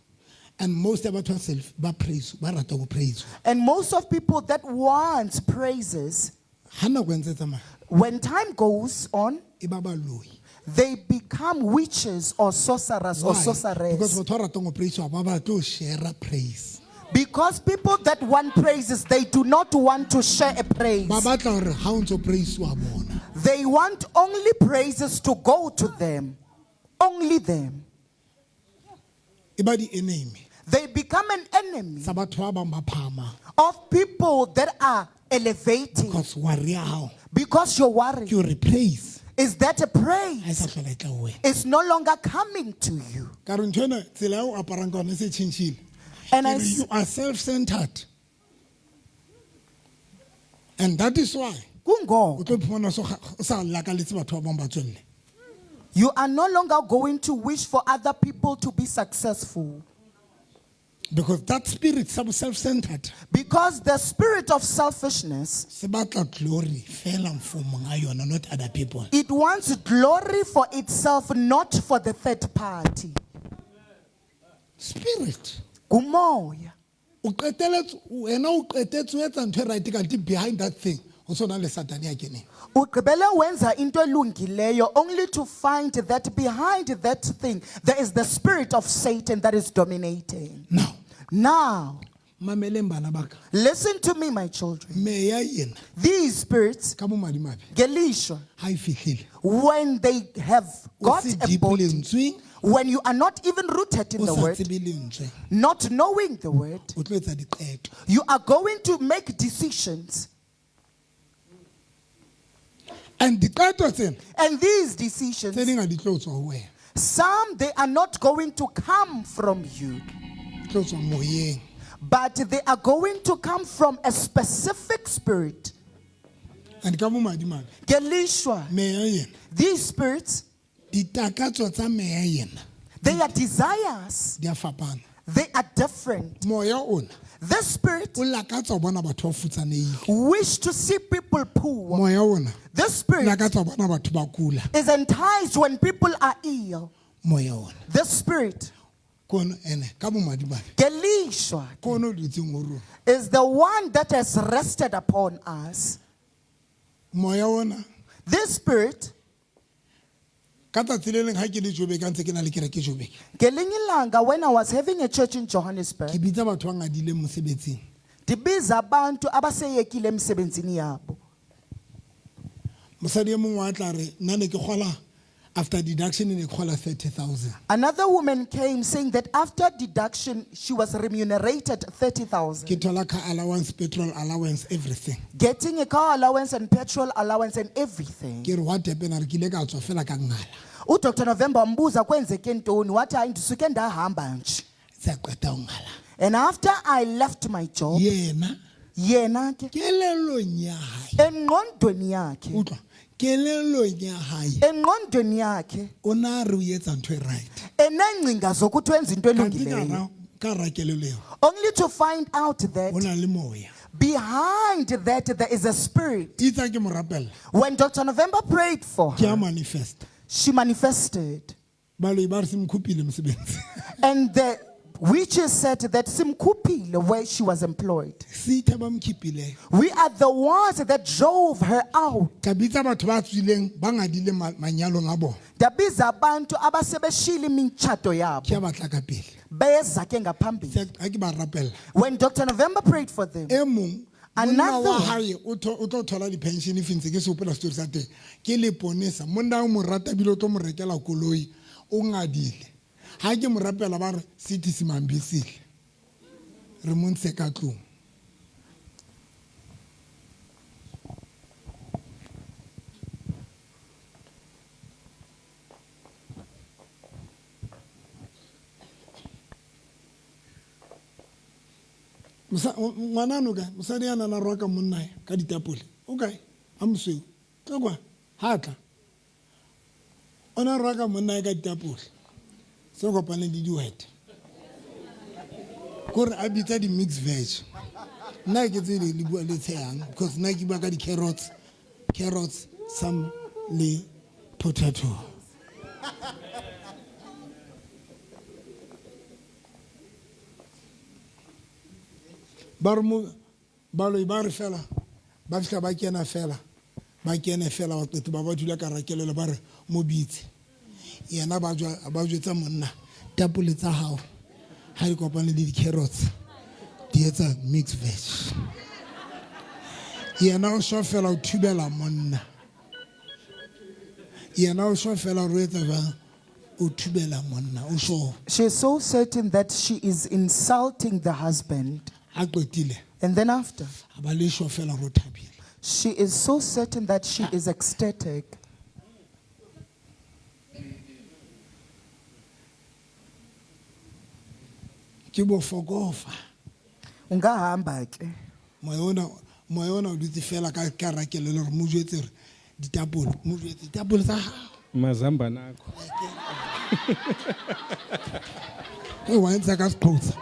And most ya batho ba self ba praise, ba rata ho praise. And most of people that want praises, Ha nako e ntse e tsamaya, when time goes on, e ba baloi. they become witches or sorcerers or Why? Because sorceress. batho ba ratang ho praise-uwa ba batle ho share praise. Because people that want praises, they do not want to share a praise. Ba batla hore ha o ntso praise-uwa bona. They want only praises to go to them. Only them. E ba di-enemy They become an enemy tsa batho ba bang ba phahamang. of people that are elevating. Because worry ya hao Because you're worried. ke hore praise Is that a ha e praise? sa hlola e tla ho wena. It's no longer coming to you. Ka re ntho ena tsela ya o aparang ka yona e se tjhentjhile. And I Ke re, you are self-centered. And that is why o Kungo, tlo iphumana o so o sa lakaletse batho ba bang ba tswelle. you are no longer going to wish for other people to be successful. Because that spirit sa bo self-centered Because the spirit of selfishness, se batla glory fela for monga yona, not other people. it wants glory for itself, not for the third party. Spirit. Kumoya. O qeteletse wena o qetetse o etsa ntho e right kante behind that thing ho sona le Satane ya keneng. Ugqibele wenza into elungileyo only to find that behind that thing there is the spirit of Satan that is dominating. Now, Now, mameleng bana ba ka. listen to me, my children. Meya ena These spirits, ka bomadimabe Gelishwa, ha e fihlile when they have o got se a deep body, lentsweng, when you are not even rooted in o the sa word, tsebe lentswe, not knowing the word, o tlo etsa diqeto. you are going to make decisions. And diqeto tsena And these tse decisions, ding ha di tlo tswa ho wena, some they are not going to come from you, di tlo tswa moyeng. but they are going to come from a specific spirit. And ka bomadimabe Gelishwa, meya ena, these spirits, ditakatso tsa meya ena they are desires, di a fapana. they are different. Moya ona This spirit o lakatsa ho bona batho ba futsanehile. wish to see people poor. Moya ona This spirit lakatsa ho bona batho ba kula. is enticed when people are ill. Moya ona The spirit, ke ona ene ka bomadimabe Gelishwa, ke ona o dutseng ho rona. is the one that has rested upon us. Moya ona This spirit, ka tsatsi le leng ha ke le Joburg, ha ntse ke na le kereke Joburg, ngelinye ilanga when I was having a church in Johannesburg, ke bitsa batho ba ngadileng mosebetsing. ndibiza abantu abaseyekile emsebenzini yabo. Mosadi e mong wa tla re nna ne ke kgola after deduction ne ke kgola 30,000. Another woman came saying that after deduction, she was remunerated 30,000. Ke thola car allowance, petrol allowance, everything. Getting a car allowance and petrol allowance and everything. Ke re what happened? A re ke ile ka tswa fela ka ngala. UDr. November wambuza kwenzeke ntoni wathi hayi ndisuke ndahamba nje. Tse a qeta ho ngala. And after I left my job, Yena yena ke kelellong ya hae, engqondweni yakhe, utlwa, kelellong ya hae engqondweni yakhe o na re o etsa ntho e right. enengcinga zokuthi wenza into Kanti ka elungileyo. hara- ka hara kelello eo Only to find out that ho na le moya. behind that there is a spirit. Itse ha ke mo rapella, When Dr. November prayed for ke a her, manifest. she manifested. Baloi ba re se mkhupile mosebetsi. And the witches said that simkhuphile where she was employed. Sitha ba mkhipile. We are the ones that drove her out. Ka bitsa batho ba tswileng ba ngadile manyalong a bona. Ndabiza abantu abasebeshile imitshato yabo. Ke a batla ka pele. Beza ke ngaphambili. Ha ke ba rapella. When Dr. November prayed for them, E mong monna Another wa one. hae o tlo thola di-pension if ntse ke se hopola story sa teng. Ke leponesa, monna o mo rata ebile o tlo mo rekela koloi, o ngadile. Ha ke mo rapela ba re city se mambisile. Re mo ntshe ka tlung. Ngwana no kae? Mosadi ya nang a rwaka monna e ka ditapole. O kae? A mosweu. Tlo kwa. Ha tla. O na rwaka monna e ka ditapole. Se kopane le dihwete. Kore a bitsa di-mix veg. Nna ke tse le bua le tshehang because nna ke bua ka di-carrots, carrots, some le potato. Ba re mo baloi ba re fela ba fihla ba kena fela ba kene fela ba qete ba ba dula ka rakelelo ba re mo bitse yena ba jwa ba jwetsa monna tapole tsa hao ha di kopane le di-carrots di etsa mix veg. Yena o sho fela o thubela monna, yena o sho fela o etsa jwang, o thubela monna o sho. She is so certain that she is insulting the husband. A qetile And then after, a ba le sho fela ro thabile. she is so certain that she is ecstatic. Ke bofokofa. Ungahamba ke. Moya ona, moya ona o dutse fela ka ka rakelelo re mo jwetse re ditapole, mo jwetse ditapole tsa hao. Mazambane akho. E wa entsa ka seqhotsa.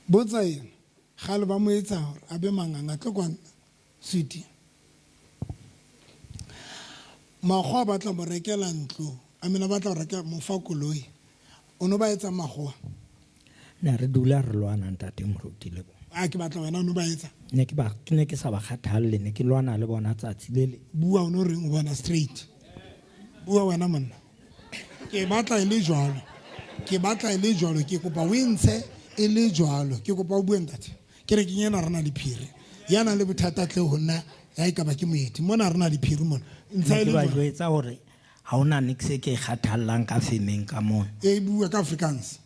Botsa ena gale ba mo etsa hore a be manganga tlo kwana sweetie. Makgowa a batla mo rekela ntlo, I mean a batla ho reka mo fa koloi. O no ba etsa makgowa? Ne re dula re lwana ntate moruti le bona. A ke batla wena o no ba etsa? Ne ke ba, ke ne ke sa ba kgathalle, ne ke lwana le bona tsatsi le le. Bua o no reng o bona straight. Bua wena monna. Ke batla e le jwalo. Ke batla e le jwalo, ke kopa o e ntshe e le jwalo. Ke kopa o bue ntate. Ke re ke ena re na le phiri. Ya nang le bothata tle ho nna, ya e ka ba ke moeti. Mona re na le phiri mona. Ntsha e Ne le ke ba jwalo. jwetsa hore ha hona niks e ke e kgathallang ka femeng ka mona. E bua ka Afrikaans.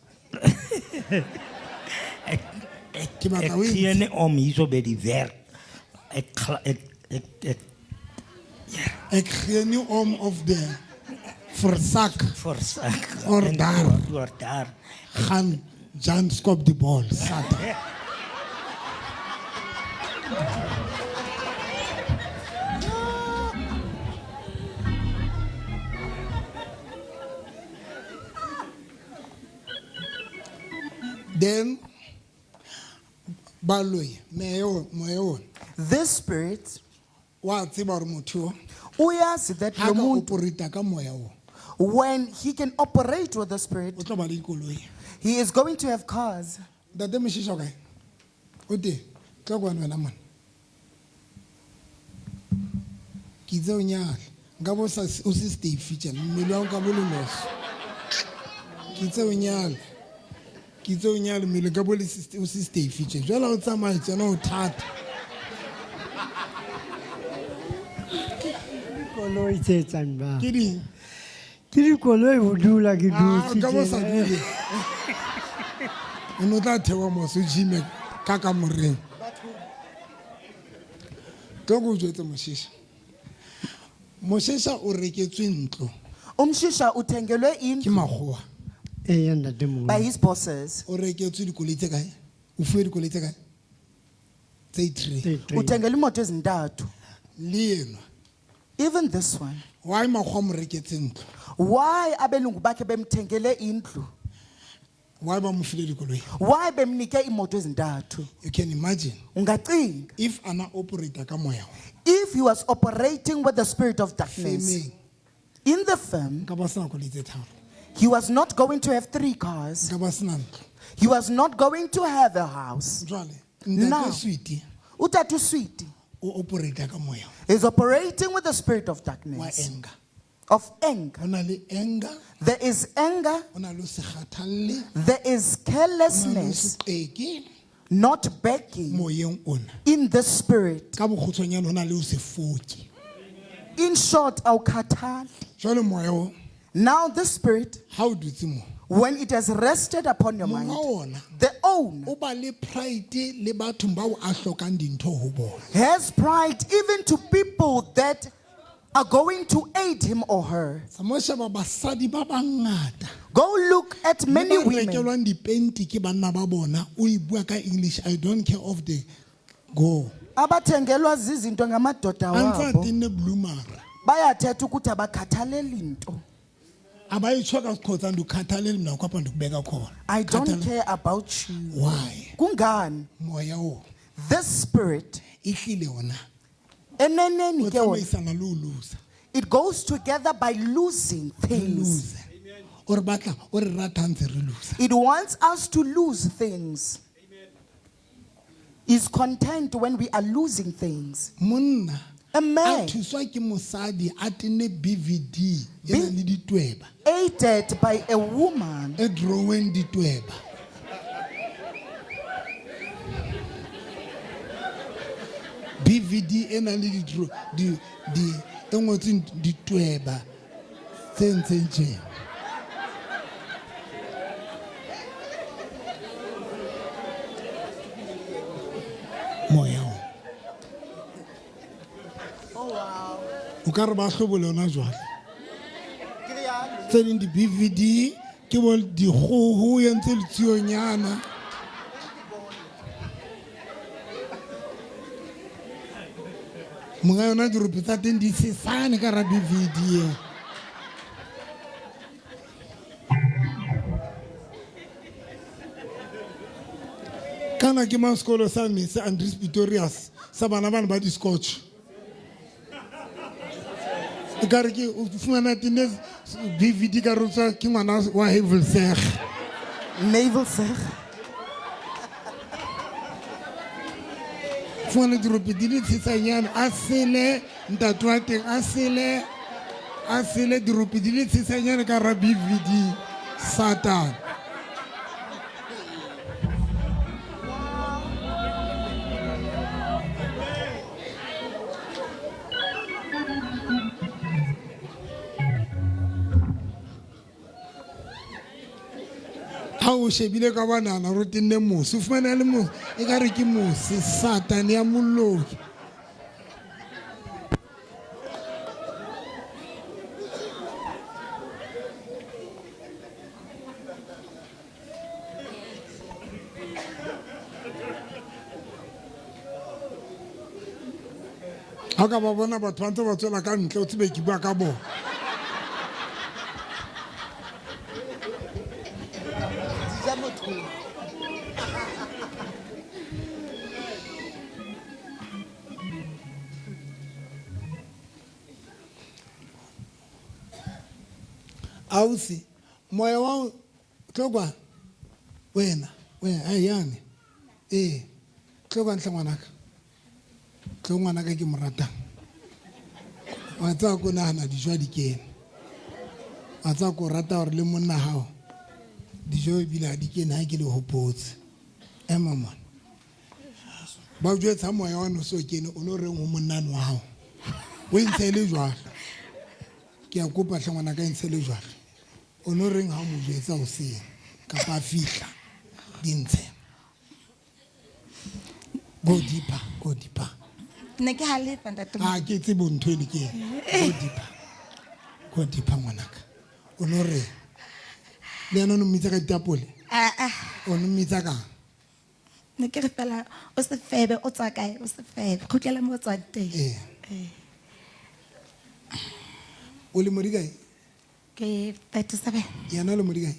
Ke batla o e Ek ntshe. gee nie om hierso by die werk. Ek ek, ek, ek, Ek gee nie om of de versak versak Oor en daar. oor daar. Gaan Jan skop die bal, Satan. Then baloi moya o This spirit, wa tseba hore motho o uyazi that ha lo ka muntu, operate ka moya o when he can operate with the spirit, o tlo ba le dikoloi. he is going to have cars. Ntate Moshisha o kae? O teng? Tla kwano wena mona. Ke itse o nyale. Nka bo sa o se stay tjena, mmele wa nka bo le loso. Ke itse o nyale. Ke itse o nyale, mmele nka bo le o se stay tjena. Jwale ha o tsamaya tjena o thata. Dikoloi tse etsang ba. Ke ding? Ke dikoloi ho dula ke Ah, dutse nka bo sa tjena. dule. O no tla theoha mose o gym-e ka kamoreng. Tlo ko jwetse Moshisha. Moshisha o reketswe ntlo. Umshisha uthengelwe indlu Ke makgowa. Eya, ntate moholo. by his bosses. O reketswe dikoloi tse kae? O fuwe dikoloi tse kae? Tse three. Tse three. Uthengelwe imoto ezintathu. Le enwa. Even this one. Why makgowa mo reketse ntlo? Why abelungu bakhe bemthengele indlu? Why ba mo file dikoloi? Why bemnike imoto ezintathu? You can imagine Ungacinga. if ana operate ka moya o. If he was operating with the spirit of darkness Femeng. in the firm, Nka ba sena koloi tse tharo. he was not going to have three cars. Nka ba sena ntlo. He was not going to have a house. Jwale, ntate Now. Sweety Utatu Sweety o operate ka moya o. is operating with the spirit of Wa darkness, anger. of anger. Ho na le anger, There is anger, ho na le ho se kgathalle, there is ho na le ho carelessness, se qeke not begging moyeng ona. in the spirit. Ka bokgutshwanyane ho na le ho se foke. In short, awukhathali. Jwale moya o, Now the spirit, ha o dutse mo, when it has rested upon your monga mind, ona the owner o ba le pride le bathong bao a hlokang dintho ho bona. has pride even to people that are going to aid him or her. Sa mo sheba basadi ba bangata Go look at many ba women rekelwang dipenti ke banna ba bona o e bua ka English, I don't care of the go. Abathengelwa zizinto ngamadoda A ntse a wabo. tenne blue mara. Bayathetha ukuthi abakhathaleli nto. A ba e tshwa ka sekgotsa ndikukhathaleli mna kwapha ndikubeka khona. I don't Khathala- care about you. Why? Kungani? Moya o This spirit e tlile ona eneneni o ke wona, tsamaisana le o loser. it goes together by losing Re things. lose. O re batla o re rata ntse re loser. It wants us to lose things. Is content when we are losing things. Monna A a man thuswa ke mosadi a tenne BVD e nang le ditweba. aided by a woman E drawing ditweba. BVD e nang le di di e ngotsweng ditweba tse ntseng tjena. Moya o. O ka re ba hlobole hona jwale. Tse ding di-BVD ke bo dikgoho e ntse letsionyana. Monga yona dirope tsa teng di sesane ka hara BVD eo. Kana ke mang sekolo sa me sa Andries Pretorius sa bana bana ba di-scotch. Ekare ke o fumana tene BVD ka re tswa ke ngwana wa Havelseg. Navelseg. Fumana dirope di le tshesanyane a sele ntate wa teng a sele a sele dirope di le tshesanyane ka hara BVD Satan. Ha o shebile ka banana ro tenne mose o fumana le mose e ka re ke mose Satan ya moloi. Ha ka ba bona batho ba ntse ba tswela ka ntle o tsebe ke bua ka bona. Ausi, moya wa tlo kwa wena, wena, ai yane. Eh, tlo kwa ntle ngwanaka. Tlo ngwanaka ke mo ratang. Wa tseba ko nahana dijo ha di kene. Wa tseba ko rata hore le monna hao dijo ebile ha di kene ha ke le hopotse. Ema mona. Ba jwetsa moya wa no so kene o no reng ho monna wa hao. O ntse e le jwalo. Ke a kopa hle ngwanaka e ntse e le jwalo. O no reng ha o mo jwetsa hoseng kapa a fihla di ntshe. Go deeper, go deeper. Ne ke halefa ntate. Ha ke tsebe ntho eno ke eng. Go deeper. Go deeper ngwanaka. O no re le yena o no mmitsa ka ditapole? Ah, ah. O no mmitsa kang? Ne ke re fela o se febe o tswa kae o se febe kgutlela mo o tswang teng. Ee. Ee. O lemo di kae? Ke 37. Yena o lemo di kae?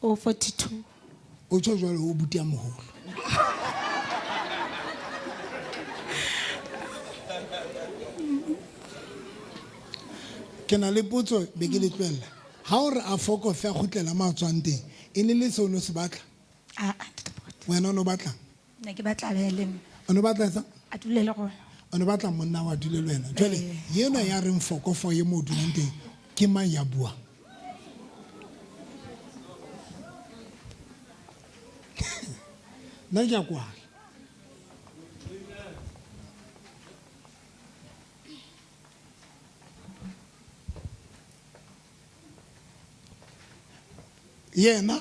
O 42. O tjho jwalo o buti ya moholo. Ke na le potso be ke le tlohella. Ha o re a fokofe a kgutlela mo a tswang teng, e ne le seo o no se batla? Ah, ah, ntate Moruti. Wena o no batlang? Ne ke batla a be le nna. O no batla etsang? A dule le rona. O no batla monna wa dule le wena. Jwale Ee. ena ya reng fokofo ye mo o dulang teng, ke mang ya buang? Nna ke a kwala. Yena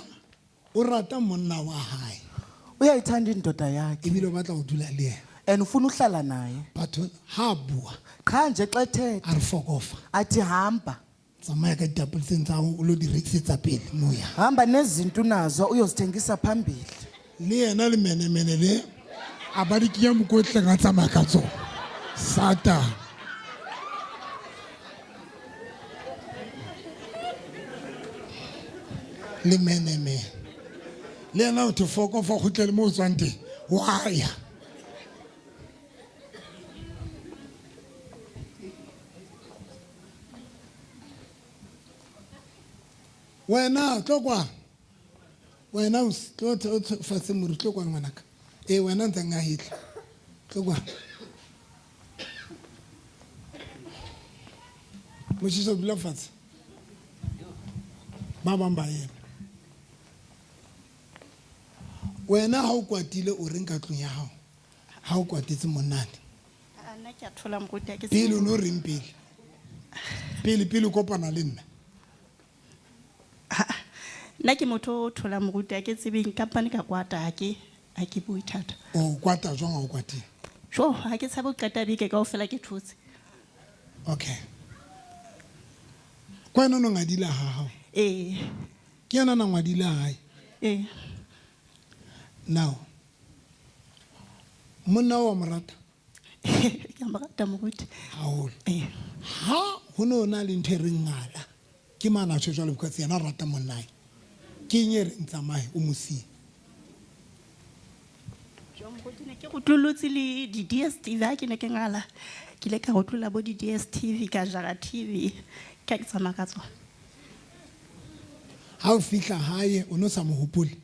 o rata monna wa hae. Uyayithanda indoda yakhe. Ebile o batla ho dula le yena. And ufuna uhlala naye. But ha a bua, Qha nje xa ethetha a re fokofa. athi hamba. Tsamaya ka ditapole tseno tsa hao o lo di rekisetsa pele mo ya. Hamba nezinto unazo uyozithengisa phambili. Le yena le menemene le a ba di kenya mokotleng a tsamaya ka tsona. Satan. Le menemene. Le yena o thwe fokofa o kgutlele mo o tswang teng. Wa ya. Wena tlo kwa. Wena o tlo fatshe more tlo kwa ngwanaka. Ee wena ntse nka hitla. Tlo kwa. Motjheso dula fatshe. Ba bang ba ema. Wena ha o kwatile o reng ka tlung ya hao? Ha o kwatetse monnane. Ah, nna ke a thola moruti ha ke Pele tsebe. o no reng pele? Pele pele o kopana le nna. Nna ke motho o thola moruti ha ke tsebeng kampane ka kwata ha ke ha ke bue thata. O kwata jwang ha o kwatile? Jo, ha ke tshabe ho qeta beke kaofela ke thotse. Okay. Kwa yena o no ngadile ha hao. Ee. Ke yena na ngwadile hae. Ee. Now. Monna wa mo rata? Ke a mo rata moruti. Haholo. Ee. Ha ho no na le ntho e reng ngala. Ke mana tjho jwalo because yena o rata monnae. Ke eng e reng tsamaye o mo siye? Jo moruti ne ke rutlolotse le di DSTV ha ke ne ke ngala. Ke ile ka rutlola bo di DSTV ka jara TV ka ke tsamaya ka tsona. Ha o fihla hae o no sa mo hopole?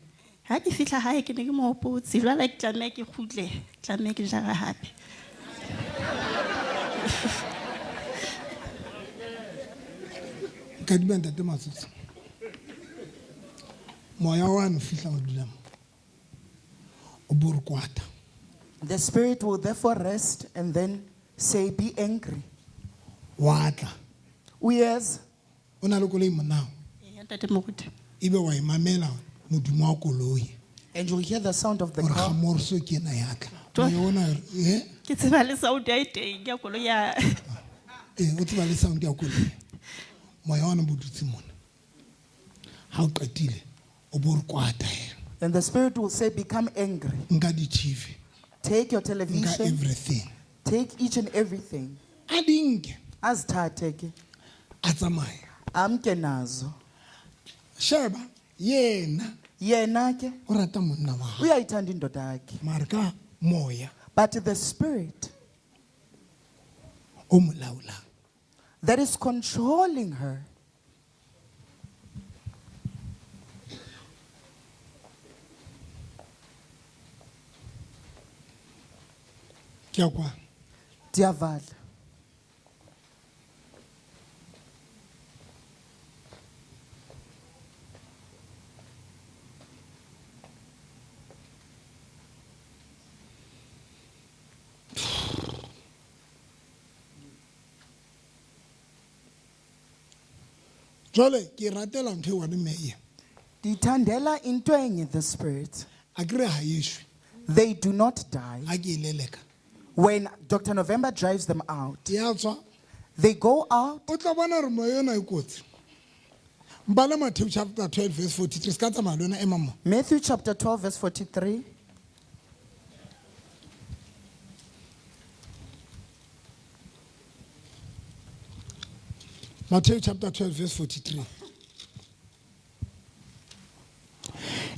Ha ke fihla hae ke ne ke mo hopotse. Jwale ke tlameha ke kgutle, tlameha ke jara hape. Kadima ntate Matsotso. Moya wa no fihla o dula mo. O bo re kwata. The spirit will therefore rest and then say, be angry. Wa tla. Uyeza. O na le koloi monao. Ee, ntate moruti. Ebe wa e mamela modumo wa koloi. And you'll hear the sound of the Gore car. ga morso ke ena ya tla. Twa- Moya ona re, eh? Ke tseba le sound ya teng ya koloi ya. Ee, o tseba le sound ya koloi. Moya ona bo dutse mona. Ha o qetile, o bo re kwata he. And the spirit will say, become angry. Nka di-TV, Take your nka television. everything. Take each and everything. A di nke, Azithathe ke. a tsamaye. Amke nazo. Sheba, yena Yena ke o rata monna wa hae. uyayithanda indoda yakhe. Mara ka moya But the spirit o mo laolang. that is controlling her. Ke a kwa. Ndiyavala. Jwale ke ratela ntho e one mme e. Ndithandela into enye the spirit. A ke re ha e shwe. They do not die. Ha ke e leleka. When Dr. November drives them out, Ya tswa. they go out. O tla bona hore moya ona e kotsi. Mbala Matthew chapter 12 verse 43 se ka tsamaya le wena ema mo. Matthew chapter 12, verse 43. Matthew chapter 12 verse 43.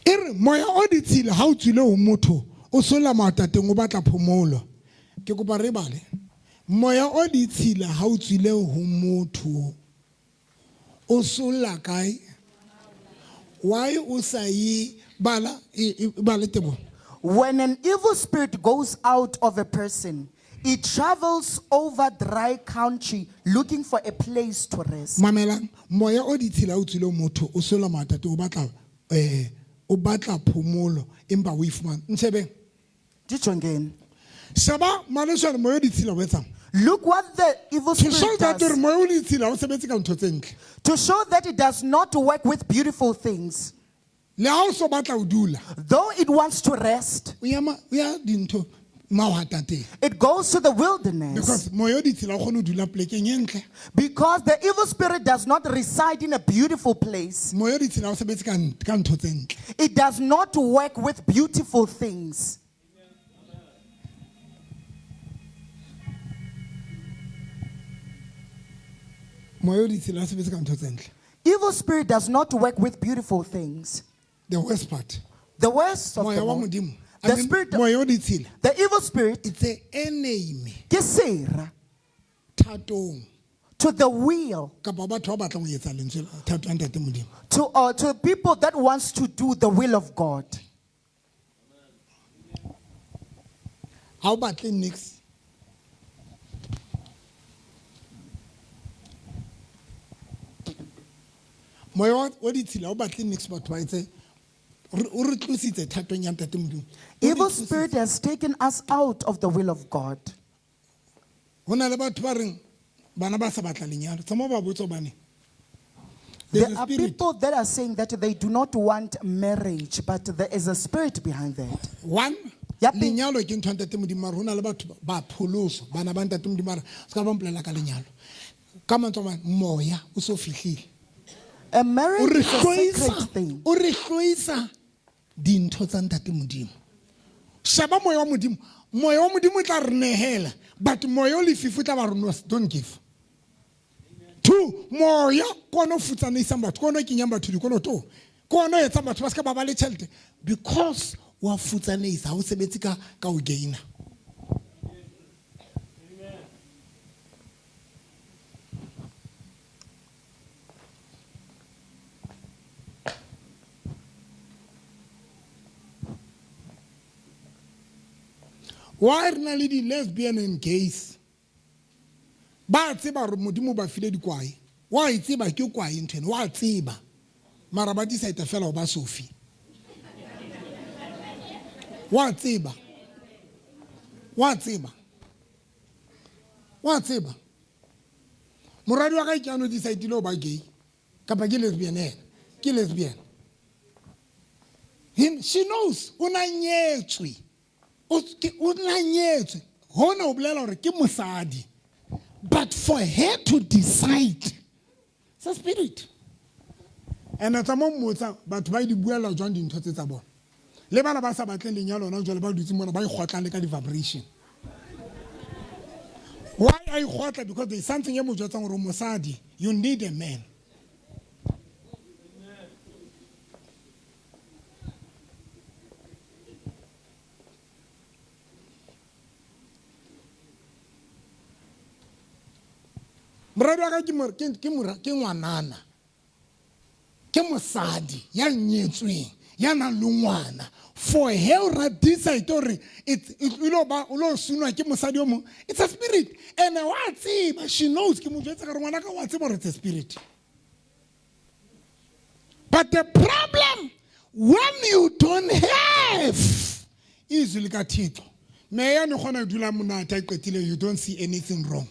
E re moya o ditshila ha o tswile ho motho o sola matateng o batla phomolo. Ke kopa re bale. Moya o ditshila ha o tswile ho motho o sola kae? Why o sa ye bala e bale tebo? When an evil spirit goes out of a person, it travels over dry country looking for a place to rest. Mamelang, moya o ditshila ha o tswile ho motho o sola matateng o batla o batla phomolo empa o e fumana. Ntshebeng. Dijongeni. Sheba maleshwane moya o ditshila o etsang. Look what the evil To show spirit that does. hore moya o ditshila o sebetse ka ntho tse ntle. To show that it does not work with beautiful things. Le ha o so batla ho dula, Though it wants to rest, o ya o ya dintho Mahwatateng. It goes to the wilderness. Because moya o ditshila o kgone ho dula plekeng e ntle. Because the evil spirit does not reside in a beautiful place. Moya o ditshila o sebetse ka ntho tse ntle. It does not work with beautiful things. Moya o ditshila o sebetse ka ntho tse ntle. Evil spirit does not work with beautiful things. The worst part. The worst of Moya them wa all, Modimo. I the mean, spirit, moya o ditshila. the evil spirit, It's a enemy ke sera thatong to the will, kapa batho ba batlang ho etsa lentswe la thato ya Ntate Modimo. to people that wants to do the will of God. Ha o batle niks. Moya wa ditshila o batle niks batho ba etse o re tlositse thatong ya Ntate Modimo. O re Evil tlositse. spirit has taken us out of the will of God. Ho na le batho ba reng bana ba sa batla lenyalo. Tsamaya o ba botse hobane. There's There a are spirit. people that are saying that they do not want marriage, but there is a spirit behind that. One, Ya pele. lenyalo ke ntho ya Ntate Modimo mare ho na le batho ba pholoso bana ba Ntate Modimo ba re se ka ba mpolela ka lenyalo. Ka mantswe a mang, moya o so fihlile. A O marriage re is a sacred hloisa, thing. o re hloisa dintho tsa Ntate Modimo. Sheba moya wa Modimo. Moya wa Modimo o tla re nehela, but moya o lefifi o tla ba re no, don't give. Two, moya ke ona o futsaneisang batho, ke ona o kenyang batho dikolotong, ke ona o etsang batho ba se ka ba ba le tjhelete because wa futsaneisa, ha o sebetse ka ho gaina. Why re na le di-lesbian and gays? Ba tseba hore Modimo o ba file dikwae. Wa e tseba ke kwae ntho ena, wa tseba. Mara ba decide fela ho ba Sophie. Wa tseba. Wa tseba. Wa tseba. Moradi wa ka ke ano decide ho ba gay. Kapa ke lesbian ena. Ke lesbian. Him, she knows o na nyetswe. O ke o na nyetswe. Hona o bolela hore ke mosadi. But for her to decide, it's a spirit. And tsa mo mmotsa batho ba di buela jwang dintho tse tsa bona. Le bana ba sa batleng lenyalo hona jwale ba dutse mona ba ikgotla le ka di-vibration. Why a ikgotla? Because there is something e mo jwetsang hore o mosadi, you need a man. Moradi wa ka ke mor-, ke, ke mora, ke ngwanana. Ke mosadi ya nyetsweng, ya nang le ngwana. For her o ra decide hore it's, it, o lo ba, o lo sunwa ke mosadi o mong. It's a spirit. And wa tseba, she knows ke mo jwetsa ka re ngwana ka wa tseba hore it's a spirit. But the problem when you don't have izwi lika Thixo. Meya ne kgona ho dula monate a qetile, you don't see anything wrong.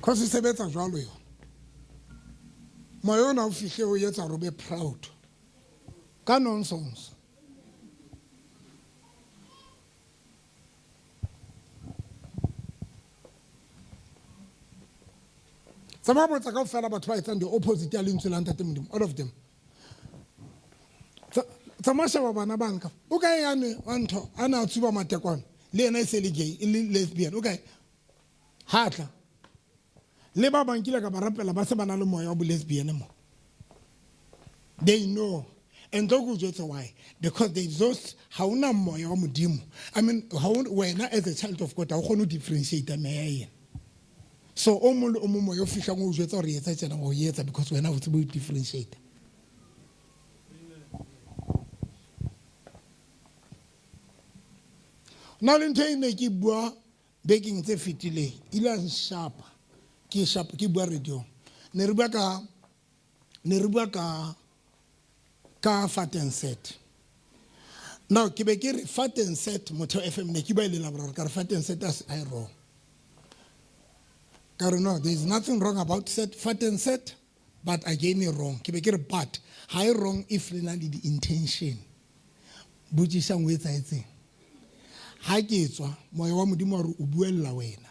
Cause e sebetsa jwalo yona. Moya ona o fihle o etsa hore o be proud. Ka nonsense. Tsamaya botsa kaofela batho ba etsang the opposite ya lentswe la Ntate Modimo, all of them. Tsamaya sheba bana ba nka. O kae yane wa ntho a na a tsuba matekwane le yena e se le gay, e le lesbian, o kae? Ha tla. Le ba bang kile ka ba rapela ba se ba na le moya wa bo lesbian mo. They know. And don't go jwetsa why? Because they just ha ona moya wa Modimo. I mean, ha o wena as a child of God ha o kgone ho differentiate meya ena. So o mong le o mong moya o fihlang o jwetsa hore etsa tjena o etsa because wena o tsebe ho differentiate. Na le ntho e ne ke bua bekeng tse fetileng, ile ya nshapa. Ke shapa, ke bua radio. Ne re bua ka, ne re bua ka, ka Fat and Set. Now ke be ke re Fat and Set Motheo FM ne ke bua e le laboraro ka re Fat and Set as I wrong. Ka re no, there is nothing wrong about set, Fat and Set. But again e wrong. Ke be ke re but ha e wrong if le na le di-intention. Botšišang o etsahetseng. Ha ke tswa moya wa Modimo wa re o buella wena.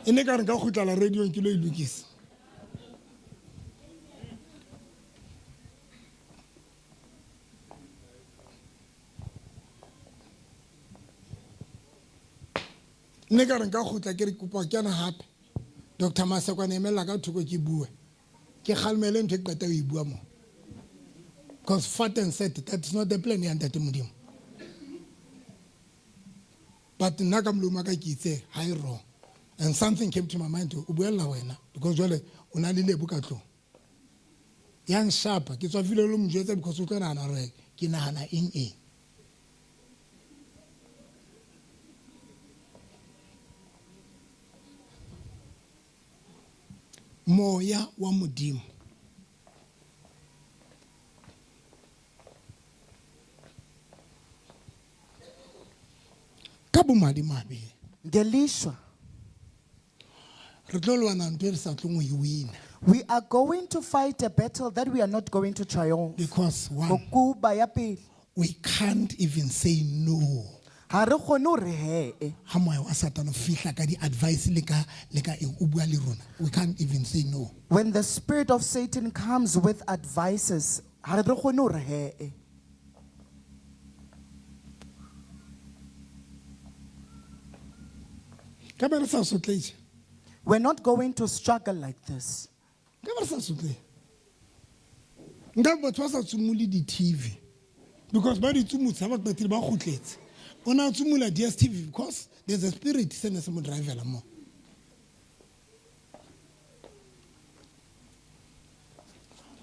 E ne ka re nka kgutlala radiong ke lo e lokisa. Nne ka re nka kgutla ke re kopa kena hape. Dr. Masekwane emella ka thoko ke bue. Ke kgalemele ntho e ke qeta ho e bua mo. Because fat and set, that's not the plan ya Ntate Modimo. But nna ka molomo wa ka ke itse ha e wrong. And something came to my mind, o buella wena because jwale o na le lebo ka tlong. Ya nshapa, ke tswafile le mo jwetsa because o tlo nahana hore ke nahana eng eng. Moya wa Modimo. Ka bomadimabe. Ngelishwa. Re tlo lwana ntho e re sa tlong ho e wina. We are going to fight a battle that we are not going to triumph. Because one, Ngokuba ya pele. we can't even say no. Ha re kgone hore he-e. Ha moya wa Satan o fihla ka di-advice le ka, le ka eng, o bua le rona. We can't even say no. When the spirit of Satan comes with advices, ha re kgone hore he-e. Ka be re sa sotlehe. We're not going to struggle like this. Ka be re sa sotlehe. Nka batho ba sa tsomole di-T V because ba di tsomotse ha ba qetile ba kgutletse. O na tsomola DStv because there's a spirit se ne se mo drivela mo.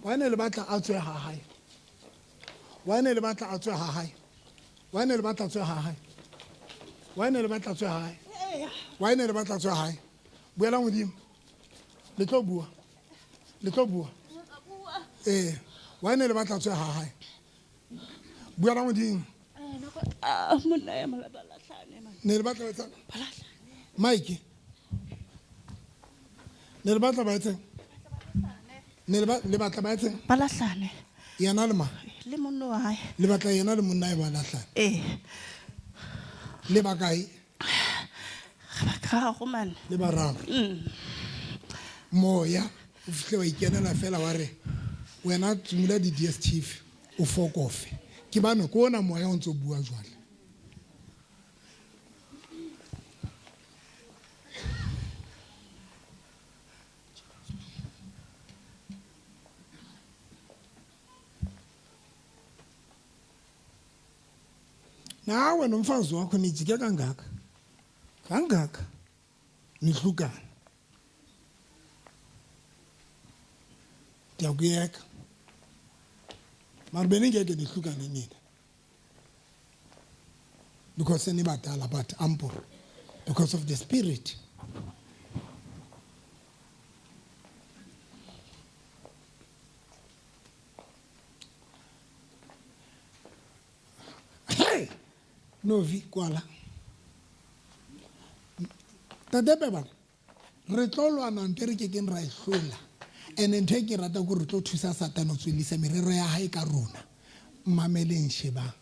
Wa ne le batla a tswe ha hae? Wa ne le batla a tswe ha hae? Wa ne le batla a tswe ha hae? Wa ne le batla a tswe ha hae? Wa ne le batla a tswe ha hae? Buela Modimo. Le tlo bua. Le tlo bua. Wa ne le batla a tswe ha hae? Buela Modimo. Ah, monna ya malapa a lahlane, man. Ne le batla ba etsang? Ba lahlane. Mike. Ne le batla ba etsang? Ne le le batla ba etsang? Ba lahlane. Yena le mang? Le monna wa hae. Le batla yena le monna e ba lahlane? Ee. Le ba kae? Re ba kararo, man. Le bararo. Moya, o fihle wa ikenela fela wa re, wena tsomula di-DStv, o fokofe. Ke bano, ke ona moya o ntso bua jwale. Nawe nomfazi wakho nijike kangaka. Kangaka. Nihlukana. Ndiyakuyeka. Mara beningeke nihlukane nina. Because senibadala, but ample. Because of the spirit. Hey! Novi, kwala. Tate Pebane, re tlo lwana ntho e re kekeng ra e hlola. And ntho e ke ratang ke hore re tlo thusa Satane ho tswellisa merero ya hae ka rona. Mmameleng shebang.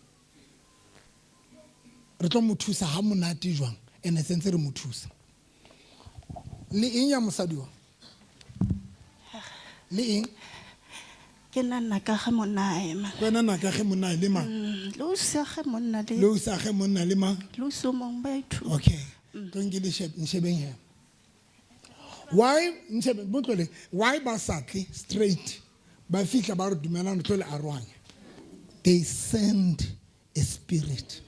Re tlo mo thusa ha monate jwang, and sentse re mo thusa. Le eng ya mosadi wa? Le eng? Ke nna nna ka ge monna a ema. Ke wena nna ka ge monna le mang? Le o sia ge monna le Le o sia ge monna le mang? Le o so mong ba ithuta. Okay. Tlo nke le nshebeng he. Why nshebe botlole? Why ba sa tle straight? Ba fihla ba re dumelang re tlo le arohanya. They send a spirit.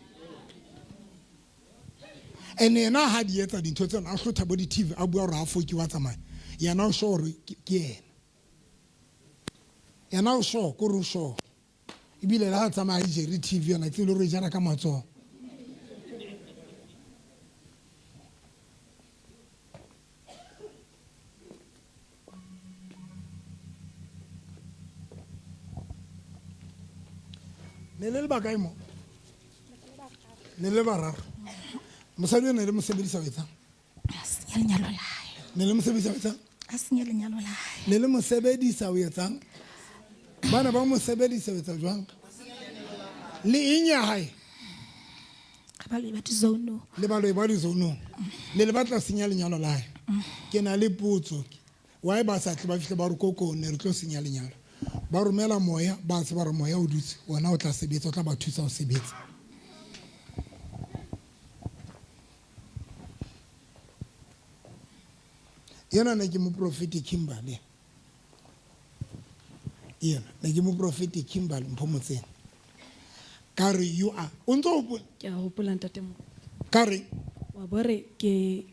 And yena ha di etsa dintho tsena, a hlotha bo di-T V, a bua hore ha foke wa tsamaya. Yena o sure hore ke yena. Yena o sure, ke hore o sure. Ebile le ha a tsamaya a jere TV yona, ke tsebe le hore o e jara ka matsoho. Ne le le bakae mo? Ne le bararo. Mosadi o ne le mo sebedisa ho etsang? A senya lenyalo la hae. Ne le mo sebedisa ho etsang? A senya lenyalo la hae. Ne le mo sebedisa ho etsang? Bana ba mo sebedisa ho etsa jwang? Le eng ya hae? Re baloi ba di-zone. Le baloi ba di-zone-ong. Le le batla ho senya lenyalo la hae. Ke na le potso. Why ba sa tle ba fihle ba re koko ne re tlo senya lenyalo? Ba romela moya, ba tseba hore moya o dutse, wena o tla sebetsa, o tla ba thusa ho sebetsa. Yena ne ke moprofeti Kimberley. Yena ne ke moprofeti Kimberley Mpho Motseng. Ka re you are, o ntso hopola? Ke a hopola ntate mo. Ka re wa bo re ke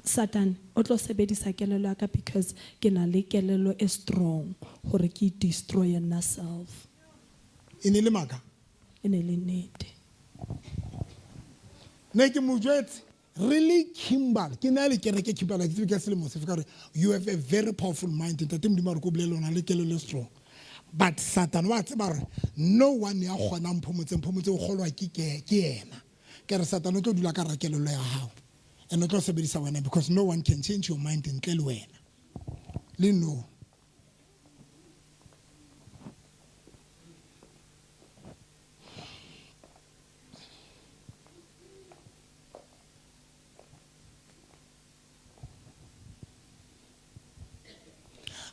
Satan o tlo sebedisa kelello ya ka because ke na le kelello e strong hore ke destroy nna self. E ne le maka? E ne le nnete. Ne ke mo jwetse re le Kimberley, ke na le kereke Kimberley, ke tsebe ka selemo sefe, ka re you have a very powerful mind. Ntate Modimo a re ko bolelle o na le kelello e strong. But Satan wa tseba hore no one ya kgonang Mpho Motseng, Mpho Motseng o kgolwa ke ke yena. Ke re Satan o tlo dula ka hara kelello ya hao. And o tlo sebedisa wena because no one can change your mind ntle le wena. Le no.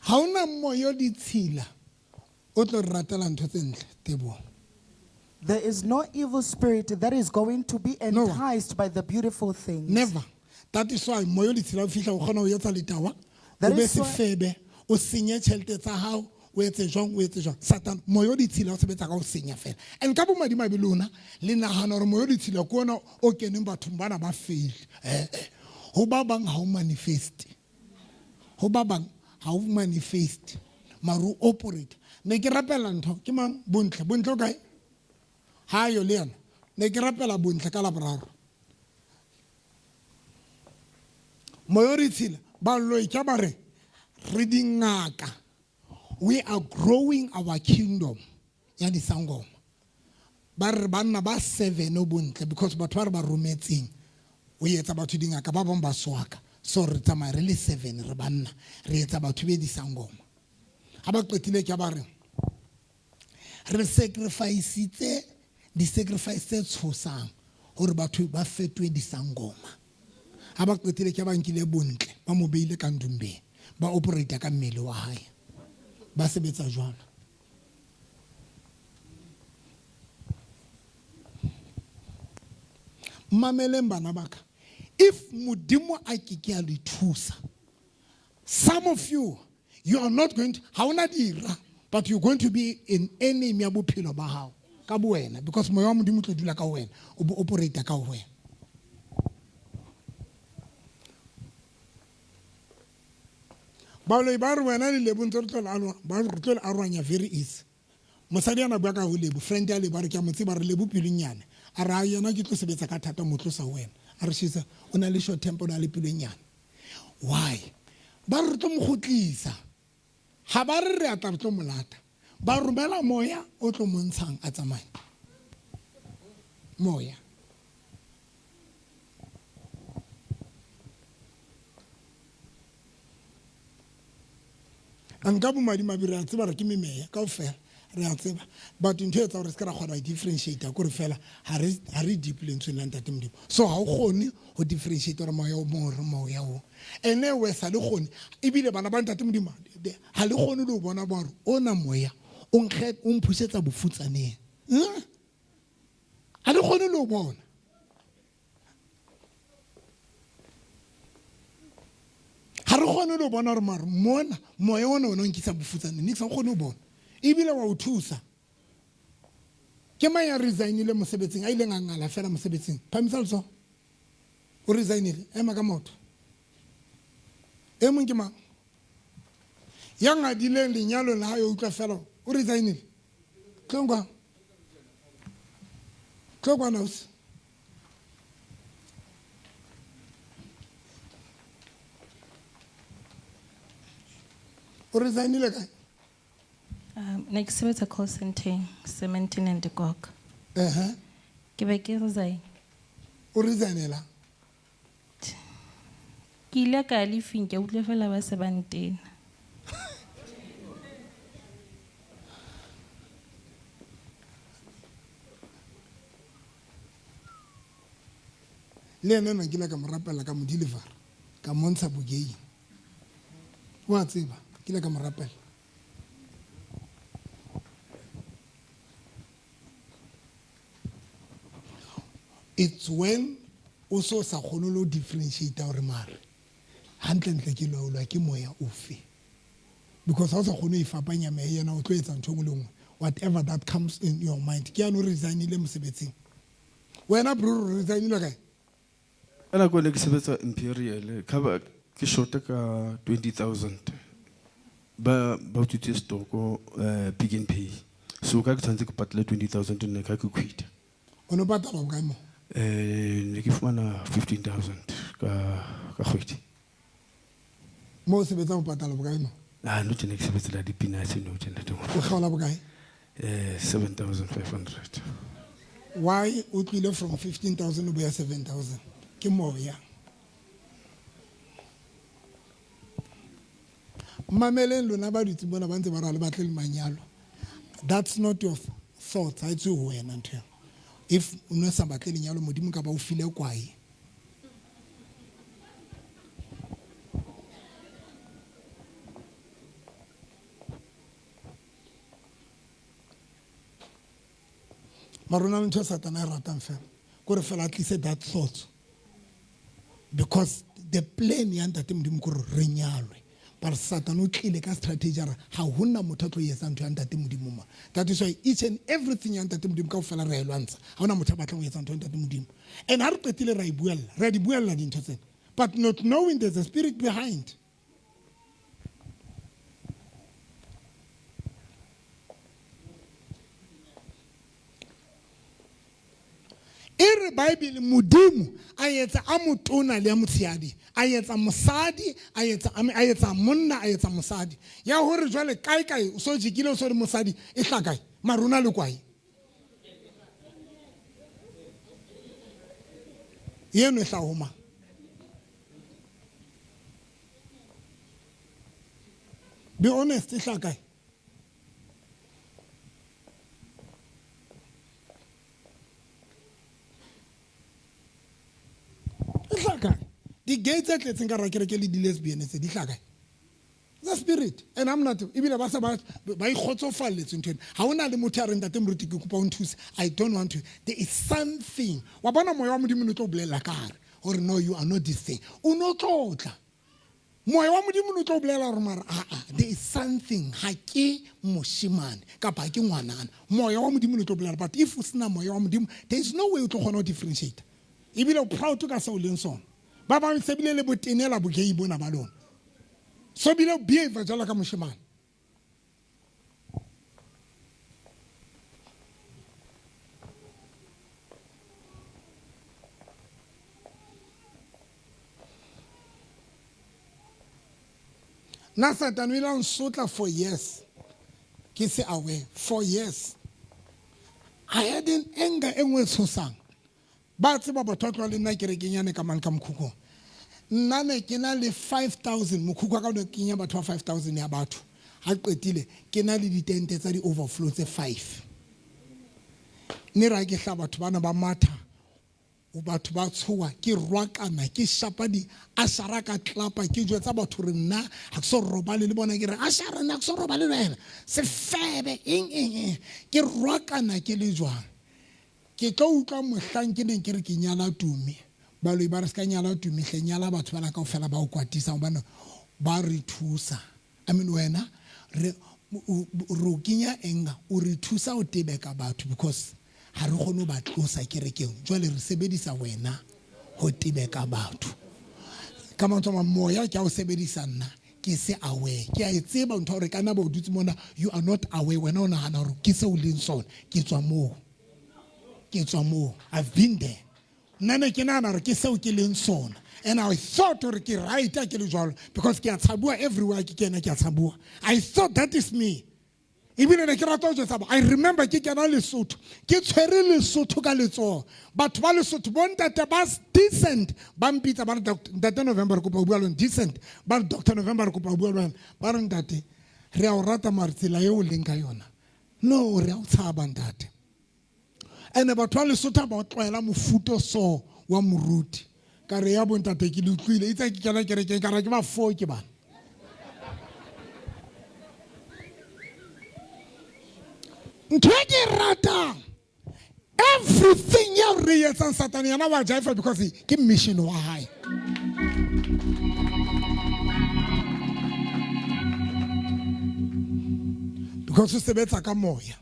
Ha ona moyo ditshila o tlo re ratela ntho tse ntle, Teboho. There is no evil spirit that is going to be No one. enticed by the beautiful things. Never. That is why moyo ditshila o fihla o kgona ho etsa letawa, That o be is why sefebe, o senye tjhelete tsa hao, o etse jwang, o etse jwang. Satan, moyo ditshila o sebetsa ka ho senya fela. And ka bomadimabe lona, le nahana hore moyo ditshila ke ona o keneng bathong bana ba fail. Ho ba bang ha o manifest. Ho ba bang ha o manifest. Mara o operate. Ne ke rapela ntho, ke mang? Bontle. Bontle o kae? Ha yo le yena. Ne ke rapela Bontle ka Laboraro. Moyo ditshila, ba loi ke ba re, re dingaka. We are growing our kingdom ya disangoma. Ba re banna ba 7 o Bontle because batho ba re ba rometseng o etsa batho dingaka ba bang ba swaka. So re tsamaya re le 7 re banna re etsa batho be disangoma. Ha ba qetile ke ba re re sacrifice-itse di-sacrifice tse tshosang hore batho ba fetohe disangoma. Ha ba qetile ke ba nkile Bontle ba mo beile ka ndumbeng ba operate ka mmele wa hae ba sebetsa jwalo. Mameleng bana ba ka, if Modimo a ke ke a le thusa, some of you, you are not going to, ha ona dira, but you're going to be an enemy ya bophelo ba hao ka bo wena, because moya wa Modimo o tlo dula ka ho wena, o bo operate ka ho wena. Baloi ba re wena le Lebo ntse re tlo le aroha, ba re tlo le arohanya very easy. Mosadi ana bua ka ho Lebo, friend ya Lebo a re ke a mo tseba, re Lebo pelonyane. A re, a yena ke tlo sebetsa ka thata mo tlosa ho wena. A re shisa, o na le short temper, o na le pelonyane. Why? Ba re tlo mo kgutlisa. Ha ba re re atla re tlo mo lata. Ba romela moya o tlo mo ntshang a tsamaye. Moya. A nka bomadimabe re a tseba re ke memeya kaofela re a tseba, but ntho e etsa hore se ke ra kgona ho differentiate kore fela ha re deep lentsweng la Ntate Modimo. So ha o kgone ho differentiate hore moya o mong hore moya o ene we sa le kgone, ebile bana ba Ntate Modimo ha le kgone le ho bona ba hore ona moya o nkge o mphusetsa bofutsaneng. Ha le kgone le ho bona. Ha re kgone le ho bona hore mare mona moya ona o nkisa bofutsaneng, nix ha o kgone ho bona. Ebile wa o thusa. Ke mang ya resignile mosebetsing, a ileng a ngala fela mosebetsing? Phamisa letsoho. O resignile, ema ka maoto. E mong ke mang? Ya ngadileng lenyalong la hae, o utlwa fela o resignile. Tlo kwa. Tlo kwa ausi. O resignile kae? Ne ke sebetsa call center, Cementing and Dikok. Ke be ke resign. O resignela? Ke ile ka ya leaving ke utlwe fela ba se ba ntena. Le ene nna ke ile ka mo rapela ka mo delivera ka montsha bogay. Wa tseba ke ile ka mo rapela. It's when o so sa kgone le ho differentiate hore mare hantlentle ke laolwa ke moya ofe. Because ha o sa kgone ho ifapanya meya ena o tlo etsa ntho e nngwe le nngwe whatever that comes in your mind. Ke yane o resignile mosebetsing. Wena bro o resignile kae? Ka nako ne ke sebetsa Imperial, ka ba ke short ka 20,000. Ba ba utswitse stoko Pick n Pay. So ka ke tshwanetse ke patale 20,000 nne ka ke quit. O no patala bokae mo? Ne ke fumana 15,000 ka ka kgwedi. Mo o sebetsang o patala bokae mo? Ah no tjena ke sebetsela di-peanuts no tjena ntate. O kgaola bokae? 7,500. Why o tlile from 15,000 o boya 7,000? Ke moya. Mameleng lona ba dutse mona ba ntse ba re ha le batle le manyalo. That's not your thoughts, ha e tswe ho wena ntho eo. If o ne sa batle lenyalo Modimo ka ba o file kwae. Mara o na le ntho e Satana e ratang fela kore fela a tlise that thought because the plan ya ntate Modimo kore re nyalwe but Satan o tlile ka strategy a re ha hona motho a tlo etsa ntho ya ntate Modimo mo. That is why each and everything ya ntate Modimo kaofela re a e lwantsha. Ha hona motho a batlang ho etsa ntho ya ntate Modimo. And ha re qetile ra e buella, re a di buella dintho tsena but not knowing there's a spirit behind. E re Bible Modimo a etsa a motona le a motshehadi, a etsa mosadi, a etsa a etsa monna, a etsa mosadi. Ya hore jwale kae kae o so jekile o so le mosadi e hla kae? Mara o na le kwae. Eno e hla ho mang? Be honest, e hla kae? E hla kae? Di-gay tse tletseng ka hara kereke le di-lesbian tse di hla kae? The spirit and I'm not ebile ba se ba ba ikgotsofalletse ntho ena. Ha hona le motho ya reng ntate moruti ke kopa o nthuse. I don't want to. There is something. Wa bona moya wa Modimo o ne tlo bolella ka hare hore no you are not this thing. O no tlotla. Moya wa Modimo o ne tlo bolela hore mara a a there is something ha ke moshemane kapa ha ke ngwanana. Moya wa Modimo o ne tlo bolela but if o sena moya wa Modimo there is no way o tlo kgona ho differentiate. Ebile o proud ka seo o leng sona. Ba bang se bile le botenela bogay bona ba lona. So bile o behave jwalo ka moshemane. Nna Satane o ile a nsotla for years ke se aware for years. I had an anger e nngwe e tshosang. Ba tseba batho ba tloha le nna kerekeng yane ka mane ka mokhukhung. Nna ne ke na le 5000 mokhukhu wa ka o ne kenya batho ba 5000 ya batho. Ha qetile ke na le ditente tsa di-overflow tse 5. Ne ra ke hla batho bana ba matha batho ba tshoha ke rwakana ke shapa di ashara ka tlapa ke jwetsa batho re nna ha ke so robale le bona ke re ashara nna ke so robale le wena sefebe eng eng eng ke rwakana ke le jwang. Ke tlo utlwa mohlang ke neng ke re ke nyala Tumi. Baloi ba re ska nyala Tumi hle nyala batho bana kaofela ba o kwatisang hobane ba re thusa. I mean wena re re o kenya anger o re thusa ho tebeka batho because ha re kgone ho ba tlosa kerekeng jwale re sebedisa wena ho tebeka batho. Ka mantswe a mang moya ke a o sebedisa nna ke se aware. Ke a e tseba ntho ya hore ka nna ba o dutse mona you are not aware wena o nahana hore ke seo o leng sona. Ke tswa moo. Ke tswa moo. I've been there. Nna ne ke nahana hore ke seo ke leng sona. And I thought hore ke right ha ke le jwalo because ke a tshabuwa everywhere ke kena ke a tshabuwa. I thought that is me. Ebile ne ke rata ho jwetsa ba, I remember ke kena Lesotho, ke tshwere Lesotho ka letsoho. Batho ba Lesotho bo ntate ba decent ba mpitsa ba re ntate November re kopa ho bua le wena, decent. Ba re Doctor November re kopa ho bua le wena. Ba re ntate re a o rata mare tsela eo o leng ka yona no re a o tshaba ntate. Ene batho ba Lesotho ha ba tlwaela mofuta so wa moruti. Ka re ya bontate ke le utlwile itse ke kena kerekeng ka re ke ba foke bana. Ntho e ke e ratang everything ya re etsang Satane yena wa jaifa because ke mission wa hae. Because o sebetsa ka moya.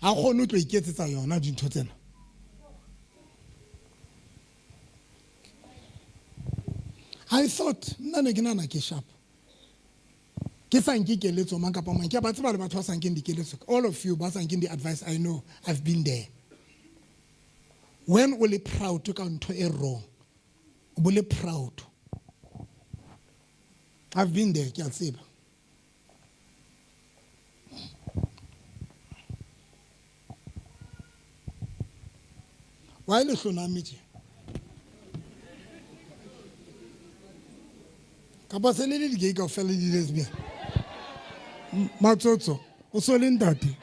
Ha kgone ho tlo iketsetsa yona dintho tsena. I thought nna ne ke nahana ke sharp. Ke sa nke keletso mang kapa mang. Ke a ba tseba le batho ba sa nkeng dikeletso. All of you ba sa nkeng di-advice, I know I've been there. When o le proud ka ntho e wrong, o bo le proud. I've been there, ke a tseba. Why le hloname tje? Kapa se le le di-gay kaofela le di-lesbian? Matsotso, o so le ntate.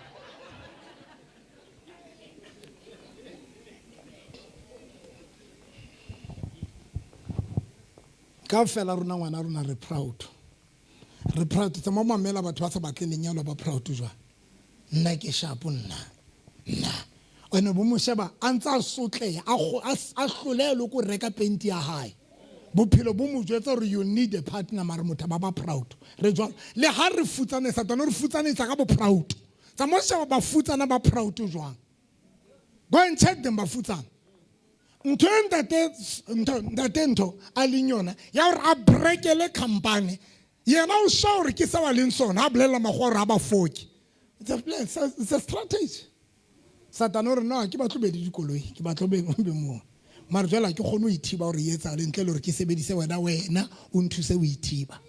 Kaofela rona ngwana rona re proud. Re proud tsa mo mamela batho ba sa batleng lenyalo ba proud jwang. Nna ke sharp nna. Nna. Ene bo mo sheba a ntse a sotleha a hloleha le ko reka penti ya hae. Bophelo bo mo jwetsa hore you need a partner mare motho ba ba proud. Re jwalo le ha re futsane Satane re futsanetsa ka bo proud. Tsa mo sheba ba futsana ba proud jwang. Go and check them ba futsana. Ntho e ntate ntho ntate ntho a leng yona ya hore a brekele company yena o sure hore ke seo a leng sona a bolella makgowa hore ha ba foke. It's a plan, it's a strategy. Satane o re no ke batlo be le dikoloi ke batlo be be mo. Mara jwale ha ke kgone ho ithiba hore e etsahale ntle le hore ke sebedise wena wena o nthuse ho ithiba.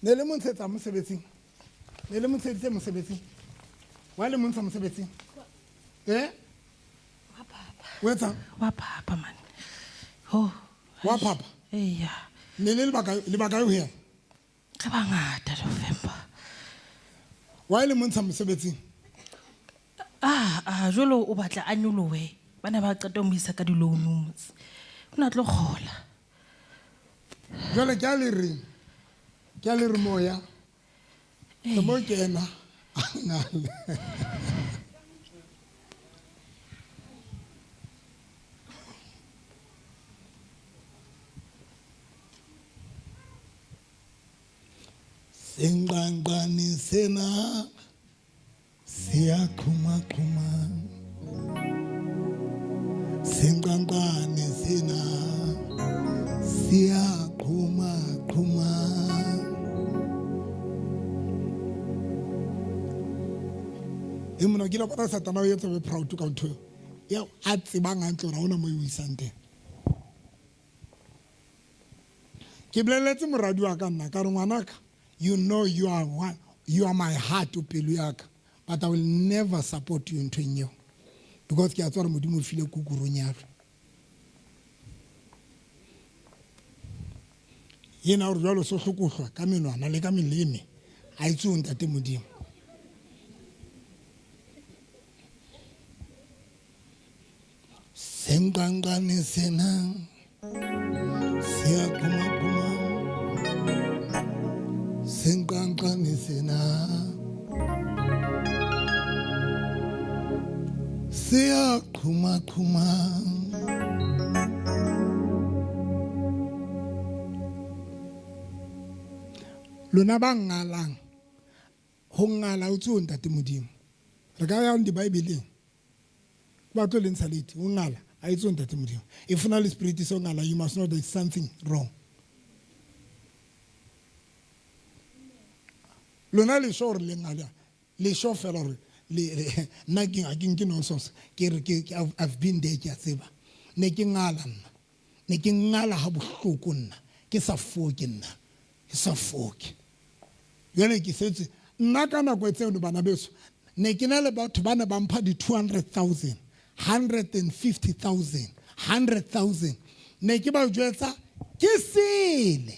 Ne le mo ntshetsa mosebetsing ne le mo ntsheditse mosebetsing wa le mo ntsha mosebetsing eh o etsang wa phapha man ho wa phapha eya ne le lebaka lebaka eo here Re bangata November. Why le montsha mosebetsing? Ah, ah, jwalo o batla a nyolohe. Ba ne ba qeta ho mo isa ka di-loan motse. O ne a tlo kgola. Jwale ke a le reng? Ke a le re moya. Ke mo kena. Senqanqane sena siyaqhumaqhuma Senqanqane sena siyaqhumaqhuma E mona ke ile bona Satana o etsa be proud ka ntho eo a tsebang hantle hore ha hona mo e o isang teng. Ke boleletse moradi wa ka nna ka re ngwanaka you know you are one, you are my heart o pelo ya ka but I will never support you nthweng eo because ke a tswa gore modimo o file kukuru nyalo yena gore jalo so hlokohlwa ka menwana le ka meleme a itse o ntate modimo Senqanqane sena siyaqhumaqhuma Senqanqane sena siyaqhumaqhuma Lona ba ngalang ho ngala o tsoho ntate Modimo re ka yang dibaebeleng ba tlo le ntsha late o ngala a itse ntate Modimo if na le spirit so ngala you must know there is something wrong. Lona le sure le ngala le sure fela gore le nna ke ga ke nke nonsense ke re ke I've been there ke a tseba ne ke ngala nna ne ke ngala ha bohloko nna ke sa foke nna ke sa foke jale ke setse nna ka nako e tseno bana beso ne ke na le batho ba ne ba mpha di 200,000 150,000 100,000 ne ke ba jwetsa ke sele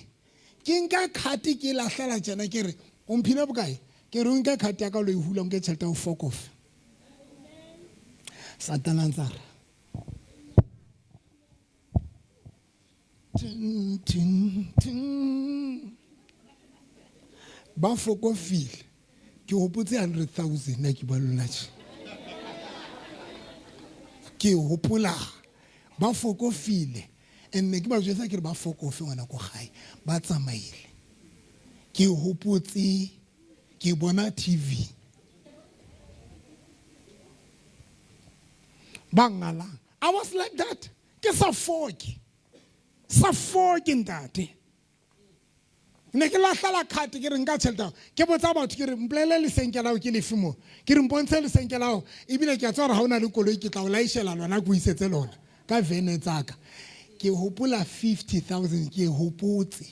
ke nka card ke lahlela tjena ke re o mphile bokae ke re o nke card ya ka lo e hula o nke tjhelete ya ho fuck off satana ntsa re ting ting ting ba fokofile ke hopotse 100,000 na ke bua le lona tje ke hopola ba fokofile and ne ke ba jwetsa ke re ba fokofe ngwana ko gae ba tsamaile ke hopotse ke bona TV ba ngalang I was like that ke sa foke sa foke ntate ne ke latlhela card ke re nka tšhelete ke botsa batho ke re mpolele lesenke lao ke lefe mo ke re mpontshe lesenke lao ebile ke a tseba gore ga o na le koloi ke tla o laišela lona ke o isetse lona ka vene tsaka ke hopola 50000 ke hopotse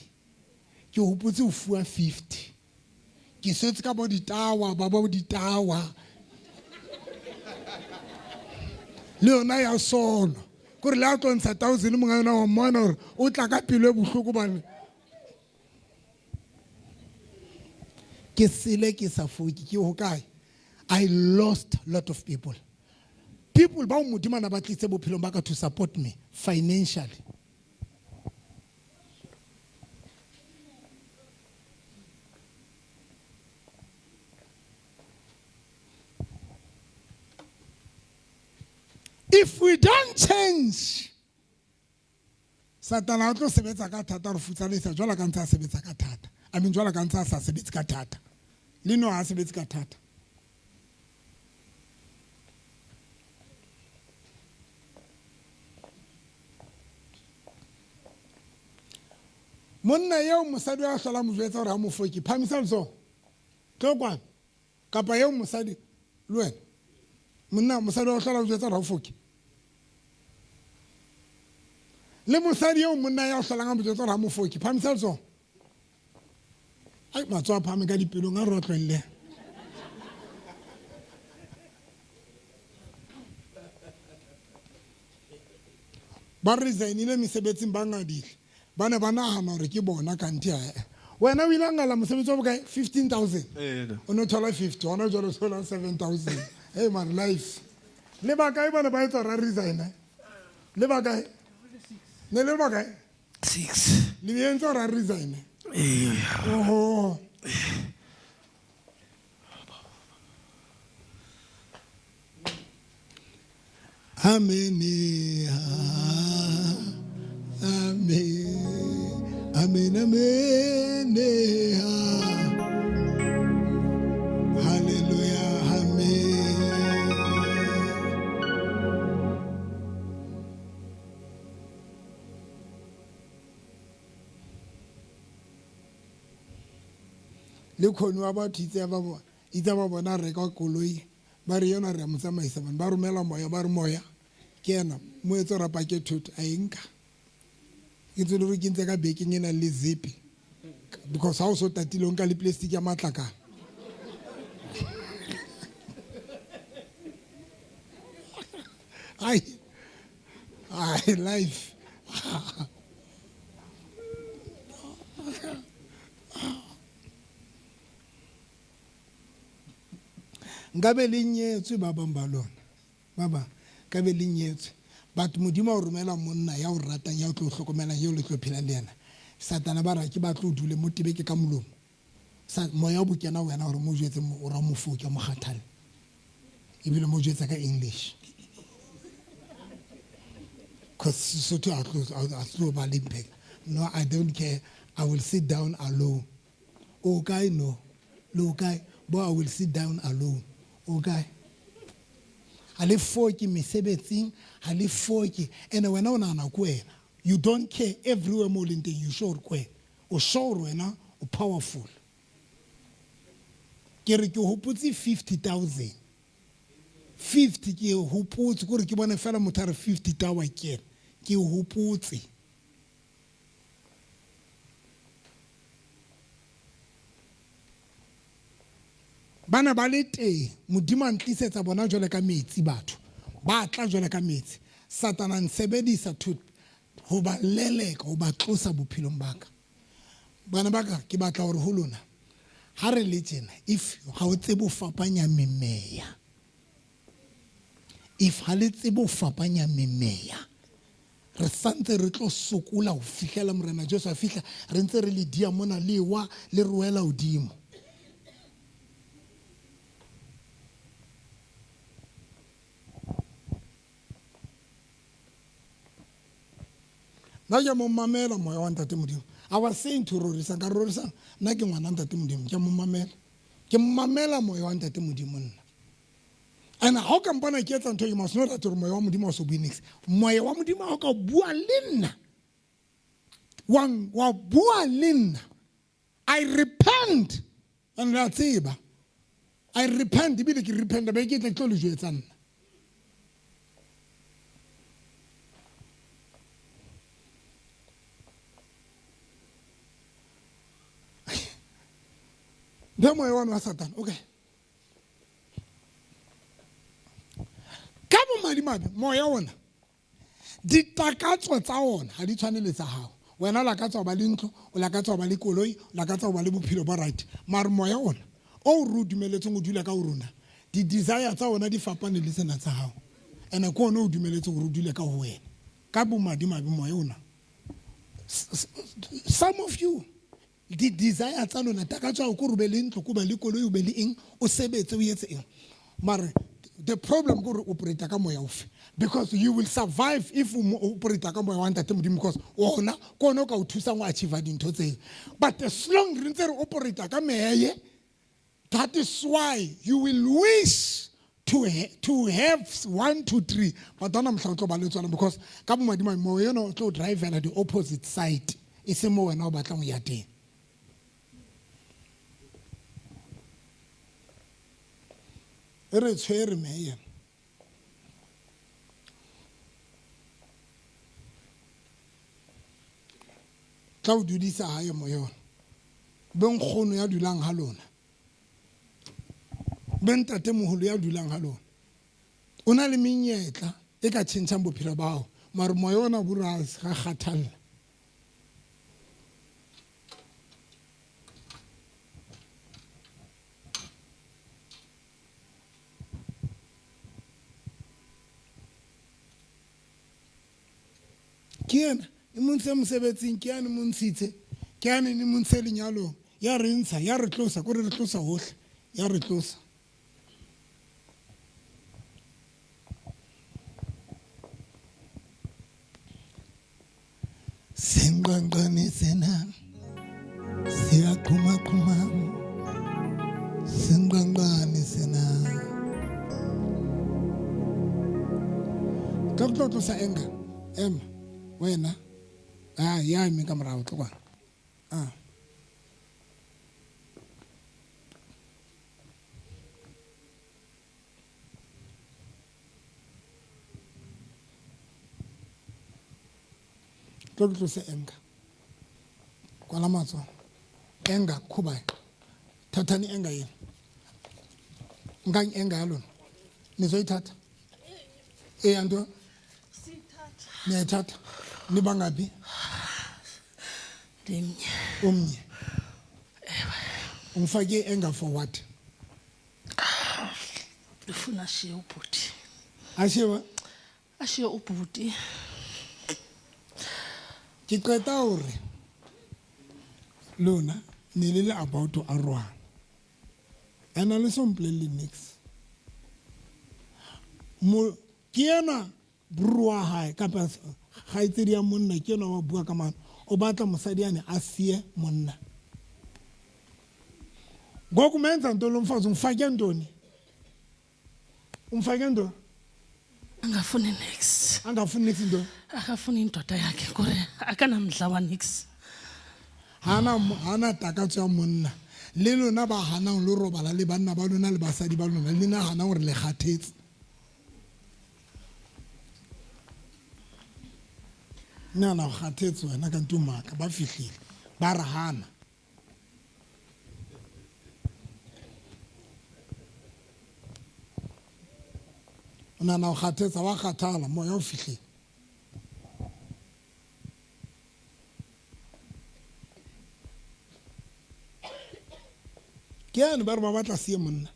ke hopotse o fuwa 50 ke setse ka bo ditawa ba bo ditawa le yona ya sono kore le a tlo ntsha thousand monga yona wa mmona gore o tla ka pelo e bohloko bane ke sele ke sa foke ke ho kae I lost lot of people people bao modimo a na ba tlitse bophelong ba ka to support me financially If we don't change, Satana o tlo sebetsa ka thata re futsanisa jwalo ka ntse a sebetsa ka thata. I mean jwalo ka ntse a sa sebetse ka thata. Le no ha sebetse ka thata. Monna eo mosadi wa hlola mo jwetsa hore ha mo foke, phamisa letsoho. Tlo kwano. Kapa eo mosadi le wena. Monna mosadi wa hlola o jwetsa hore ha o foke. Le mosadi eo monna ya hlolang a mo jwetsa hore ha mo foke, phamisa letsoho. Ai matsoho a phahame ka dipelong a re otlwelle. Ba resignile mesebetsing ba ngadile. Ba ne ba nahana hore ke bona kanthe ae. Wena o ile a ngala mosebetsi wa bokae? 15,000. Ee, O ne o thola 50, hona jwale o thola 7,000. Hey man, life. Le bakae ba ne ba etsa hore a resign? Le bakae? Ne le bakae? Six. Le entse hore a resign? Ee. Oho. Amen. Amen. Amen. Amen. Hallelujah. Amen. Le khone wa batho itse ba bona itse ba bona reka koloi ba re yona re a mo tsamaisa bane ba romela moya ba re moya ke ena mo etse ra pake thoto a e nka ke tsele gore ke ntse ka bekeng e nang le zipi because ha o so tatile o nka le plastic ya matlakala ai ai life nkabe le nyetswe ba bang ba lona ba bang nkabe le nyetswe but modimo a o romela monna ya o ratang ya o tlo hlokomelang eo le tlo phelang le yena satana ba ra ke ba tlo dule mo tebeke ka molomo sa moya o bokena wena gore mo jwetse o ra mo foke mo kgathale ebile mo jwetsa ka English cause Sesotho a tlo ba le impact no I don't care I will sit down alone o kae no le o kae bo I will sit down alone o kae ha le foke mesebetsing ha le foke ene wena o nahana ko wena you don't care everywhere mo o leng teng you sure ko wena o sure wena o powerful. Ke re ke hopotse 50,000. 50 ke e hopotse kore ke bone fela motho a re 50 tawa ke ena. Ke e hopotse. Ba ne ba le teng, Modimo a ntlisetsa bona jwale ka metsi batho. Ba tla jwale ka metsi. Satana a nsebedisa to ho ba leleka, ho ba tlosa bophelong ba ka. Bana ba ka, ke batla hore ho lona, ha re le tjena, if ha o tsebe ho fapanya memeya, if ha le tsebe ho fapanya memeya, re santse re tlo sokola ho fihlela Morena Jesu a fihla, re ntse re le dia mona le wa le roela hodimo. Nna ke mo mamela moya wa Ntate Modimo. I was saying to Rorisang, ka Rorisang, nna ke ngwana Ntate Modimo, ke mo mamela. Ke mamela moya wa Ntate Modimo nna. And ha o ka mpona ke etsa ntho, you must know that gore moya wa Modimo ha o so bue niks. Moya wa Modimo ha o ka bua le nna, wa bua le nna, I repent. And la tseba. I repent, ebile ke repent, be ke tle ke tlo le jwetsa nna. Be moya wa Satan, okay. Ka bomadimabe moya ona Ditakatso tsa ona ha di tshwane le tsa hao. Wena o lakatsa ho ba le ntlo, o lakatsa ho ba le koloi, o lakatsa ho ba le bophelo bo right. Mare moya ona oo re o dumeletseng o dula ka ho rona, di-desire tsa ona di fapane le tsena tsa hao. Ene ke ona o dumeletseng hore o dule ka ho wena. Ka bomadimabe moya ona, some of you Di-desire tsa lona, takatso ya hao ke hore o be le ntlo, ke o be le koloi, o be le eng, o sebetse, o etse eng. Mare the problem ke hore o operate ka moya ofe, because you will survive if o operate ka moya wa Ntate Modimo, because ona ke ona o ka o thusang ho achieve dintho tseo. But as long re ntse re operate ka meya ye, That is why you will wish to, ha to have 1, 2, 3, but ona mohla o tlo ba le tsona, because ka bomadimabe moya ena o tlo drivela the opposite side, e seng mo wena o batlang ho ya teng. E re tshwere meya. Tla o dudisa hae moya ona. Be nkgono ya dulang ha lona. Be ntatemoholo ya dulang ha lona. O na le menyetla e ka tjhentjhang bophelo ba hao. Mare moya ona bo ra ga kgathalla. Ke yena e mo ntshe mosebetsing, ke yane mo ntshitse, ke yane ne mo ntshe lenyalong, ya re ntsha, ya re tlosa, kore re tlosa hohle, ya re tlosa. Senqanqane sena siyaqhumaqhuma, senqanqane sena. Tlo tlo tlosa enga, ema wena, ah ya eme ka morao, tlo kwana. Ah. Tlo ke tlose enga. Kwala matsoho. Enga khubae. Thathani enga yenu. Nkang enga ya lona. Nizoyithatha? Eya nto? Niyayithatha? Nibangaphi? Ndimnye. Umnye. Umfake enga for what? Ndifuna ashiye ubhuti. Ashiye wa? Ashiye ubhuti. Ke qeta hore lona ne le le about to arohana. And le so mpolelle nix. Mo ke yena bro wa hae kapa kgaitsedi ya monna ke yena wa bua ka mano. O batla mosadi yane a siye monna. Ngoku menza ntoni lo mfazi? Umfake ntoni? Umfake ntoni? Angafuni nix. Angafuni nix ntoni? Akafuni indoda yakhe kore akanamdla wa nix. Hana, hana takatso ya monna. Le lona ba hanang lo robala le banna ba lona le basadi ba lona le nahana hore le kgathetse. Nahana o kgathetse wena ka nto maka ba fihlile ba re hana. O nahana o kgathetse wa kgathala moya o fihlile. Ke yane ba re ba batla sie monna.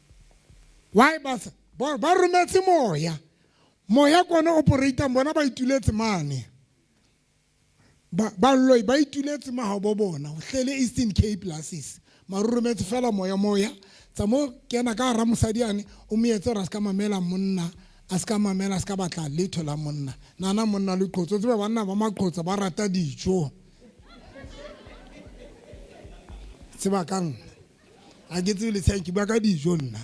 Why ba sa ba rometse moya. Moya kone operatang bona ba ituletse mane. Ba loi ba ituletse mahabo bona ho hlele Eastern Cape lasis. Mara o rometse fela moya moya tsa mo kena ka hara mosadi ane o mo etse hore a ska mamela monna a ska mamela a ska batla letho la monna. Nana monna le qotso tsebe banna ba maqotsa ba rata dijo. Tseba ka nna. Ha ke tsebe le tshang ke bua ka dijo nna.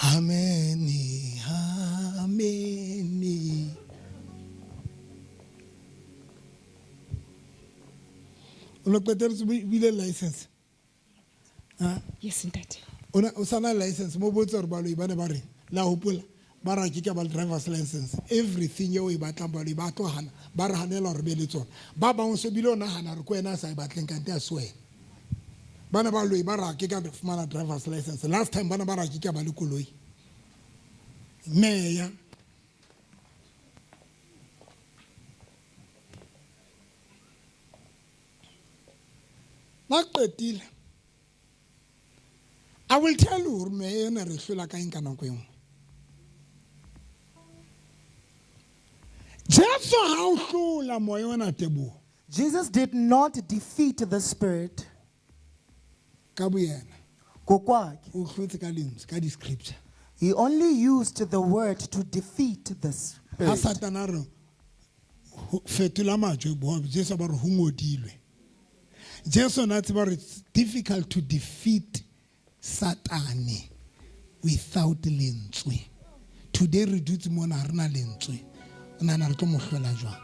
Ameni, ameni. O lo qetelletse o bile license? Ha? Yes, ntate. O sa na license mo botse hore baloi ba ne ba reng? La hopola ba re ke ka ba driver's license. Everything eo e batlang baloi ba tlo hana, ba re hanela hore be le tsona. Ba bang o se bile o nahana hore ke wena a sa e batleng kante a se wena. Ba ne ba loi ba re ke ka fumana driver's license. Last time ba ne ba re ke ka ba le koloi. Meya. Ba qetile. I will tell you hore meya ena re hlola ka eng ka nako e nngwe. Jesu ha o hlola moya ona teboho. Jesus did not defeat the spirit. Ka boyena. Ngokwakhe. O hlotse ka lentswe, ka di-scripture. He only used the word to defeat the spirit. Ha Satana re fetola majwe bohobe, Jesu ba re ho ngodilwe. Jesu na tseba hore it's difficult to defeat Satane without lentswe. Today re dutse mona ha re na lentswe. O nahana re tlo mo hlola jwang?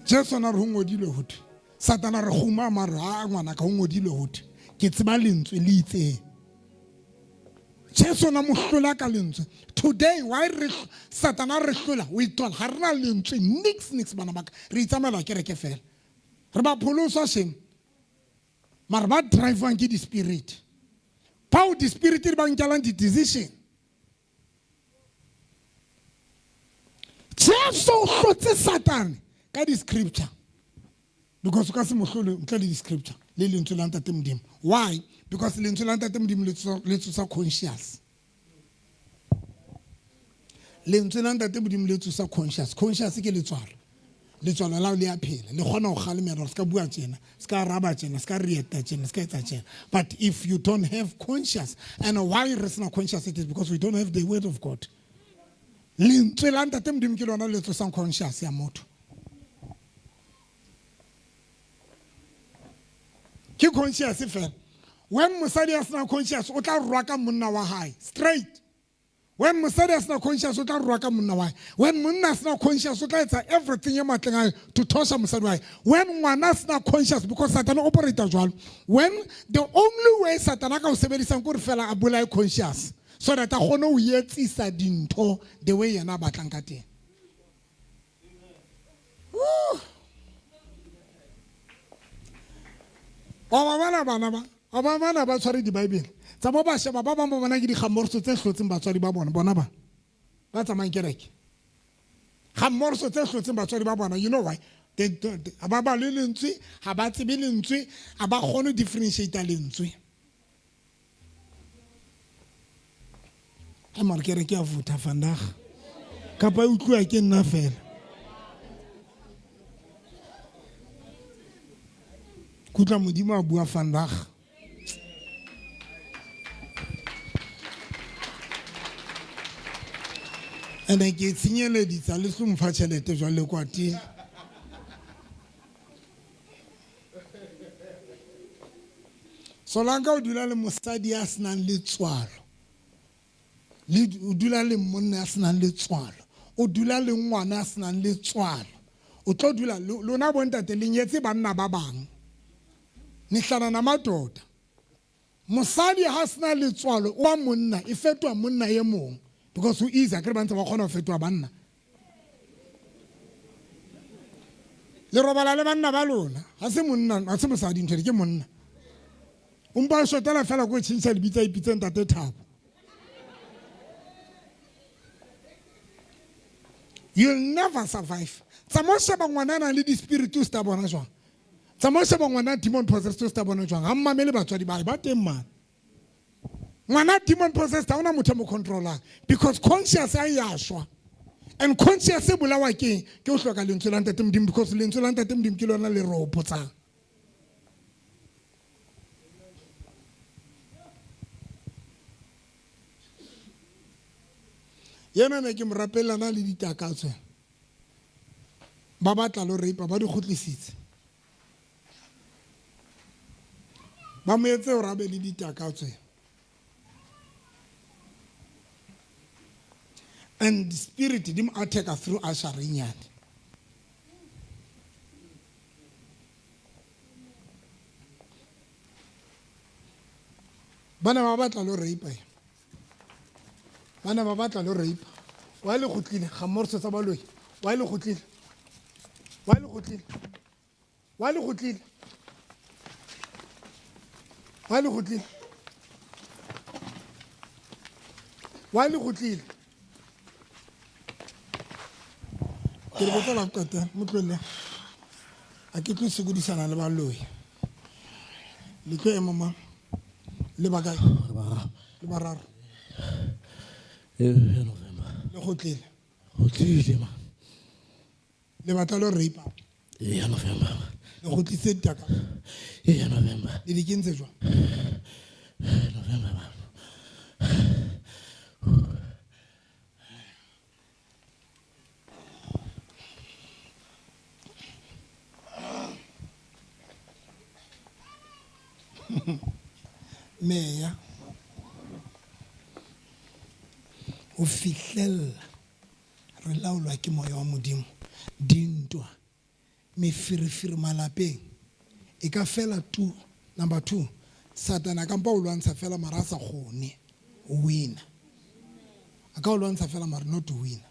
Jesu na re ho ngodilwe ho thwe. Satana re kguma mare ha ngwana ka ho ngodilwe ho thwe. Ke tseba lentswe le itseng. Jesu na mo hlola ka lentswe. Today why re Satana re hlola o ithola ha re na lentswe nix nix bana ba ka. Re itsamaela kereke fela. Re ba pholoswa shame. Mara ba drivewang ke di-spirit. Bao di-spirit di ba nkelang di-decision. Jesu o hlotse Satane ka di-scripture. Because o ka se mo hlole ntle le di-scripture le lentswe la Ntate Modimo. Why? Because lentswe la Ntate Modimo le tsosa conscious. Lentswe la Ntate Modimo le tsosa conscious. Conscious ke letswalo. Letswalo lao le a phela. Le kgona ho kgalemela hore se ka bua tjena, se ka araba tjena, se ka reacta tjena, se ka etsa tjena. But if you don't have conscious, and why re sena conscious, it is because we don't have the word of God. Lentswe la Ntate Modimo ke lona le tsosang conscious ya motho. Ke conscious fela. When mosadi a sena conscious, o tla rwaka monna wa hae straight. When mosadi a sena conscious, o tla rwaka monna wa hae. When monna a sena conscious, o tla etsa everything e matleng a hae to tosha mosadi wa hae. When ngwana a sena conscious, because Satan o operate jwalo. When the only way Satan a ka o sebedisang ke hore fela a bolaye conscious so that a kgone ho etsisa dintho the way yena a batlang ka teng. Wa ba bona bana ba, wa ba bona ba tshware di-Bible. Tsa bo ba sheba ba bang ba bona ke dikgamorso tse hlotseng batswadi ba bona, bona ba. Ba tsamayang kereke. Kgamorso tse hlotseng batswadi ba bona, you know why? They don't, ha ba bale lentswe, ha ba tsebe lentswe, ha ba kgone ho differentiate lentswe. Ai mara kereke ya vutha vandag. Kapa e utluwa ke nna fela. Ke utlwa Modimo a bua vandag. Ene ke tshenyeleditsa le tlo mpha tjhelete jwale kwatile. Solanka o dula le mosadi ya senang letswalo. Le o dula le monna ya senang letswalo, o dula le ngwana ya senang letswalo. O tlo dula lona bontate le nyetse banna ba bang. Nihlala namadoda. Mosadi ha sena letswalo o ba monna e fetoha monna e mong because o easy akere ba ntse ba kgona ho fetoha banna. Le robala le banna ba lona ha se monna ha se mosadi ntho ke monna. O mpa o shotela fela ko tjhentjha lebitso a ipitse ntate Thabo. You'll never survive. Tsamaya o sheba ngwana a nang le di-spirit o se ta bona jwang. Tsamaya o sheba ngwana demon possessed o se ta bona jwang. Ha mmamele batswadi ba hae ba teng mane. Ngwana demon possessed ha ona motho a mo controlang because conscious ya ya shwa. And conscious e bolawa ke eng? Ke ho hloka lentswe la Ntate Modimo because lentswe la Ntate Modimo ke lona le re hopotsang. Yena ne ke mo rapellana le ditakatso. Ba batla lo rape ba di kgutlisitse. Ba mo etse hore a be le ditakatso. And spirit di mo attack through ushering nyane. Ba ne ba batla lo rape. Ba ne ba batla lo rape. Wa le kgutlile ga mmorso tsa baloi. Wa le kgutlile. Wa le kgutlile. Wa le kgutlile. Wa le kgutlile. Wa le kgutlile. Ke re botsa la qetela mo tlohelle. A ke tlo sokodisana le baloi. Le tlo ema mang? Le ba kae? Le bararo. November. Le kgutlile. Kgutlile ma. Le batla lo rape. Ya November. Le kgutlise ditaka. Ya November. Le di kentse jwang? November ma. Meya ho fihlella re laolwa ke moya wa Modimo. Dintwa meferefere malapeng e ka fela tu. Number 2, Satana ka mpa o lwantsha fela mara a sa kgone ho wina. A ka o lwantsha fela mara not to win.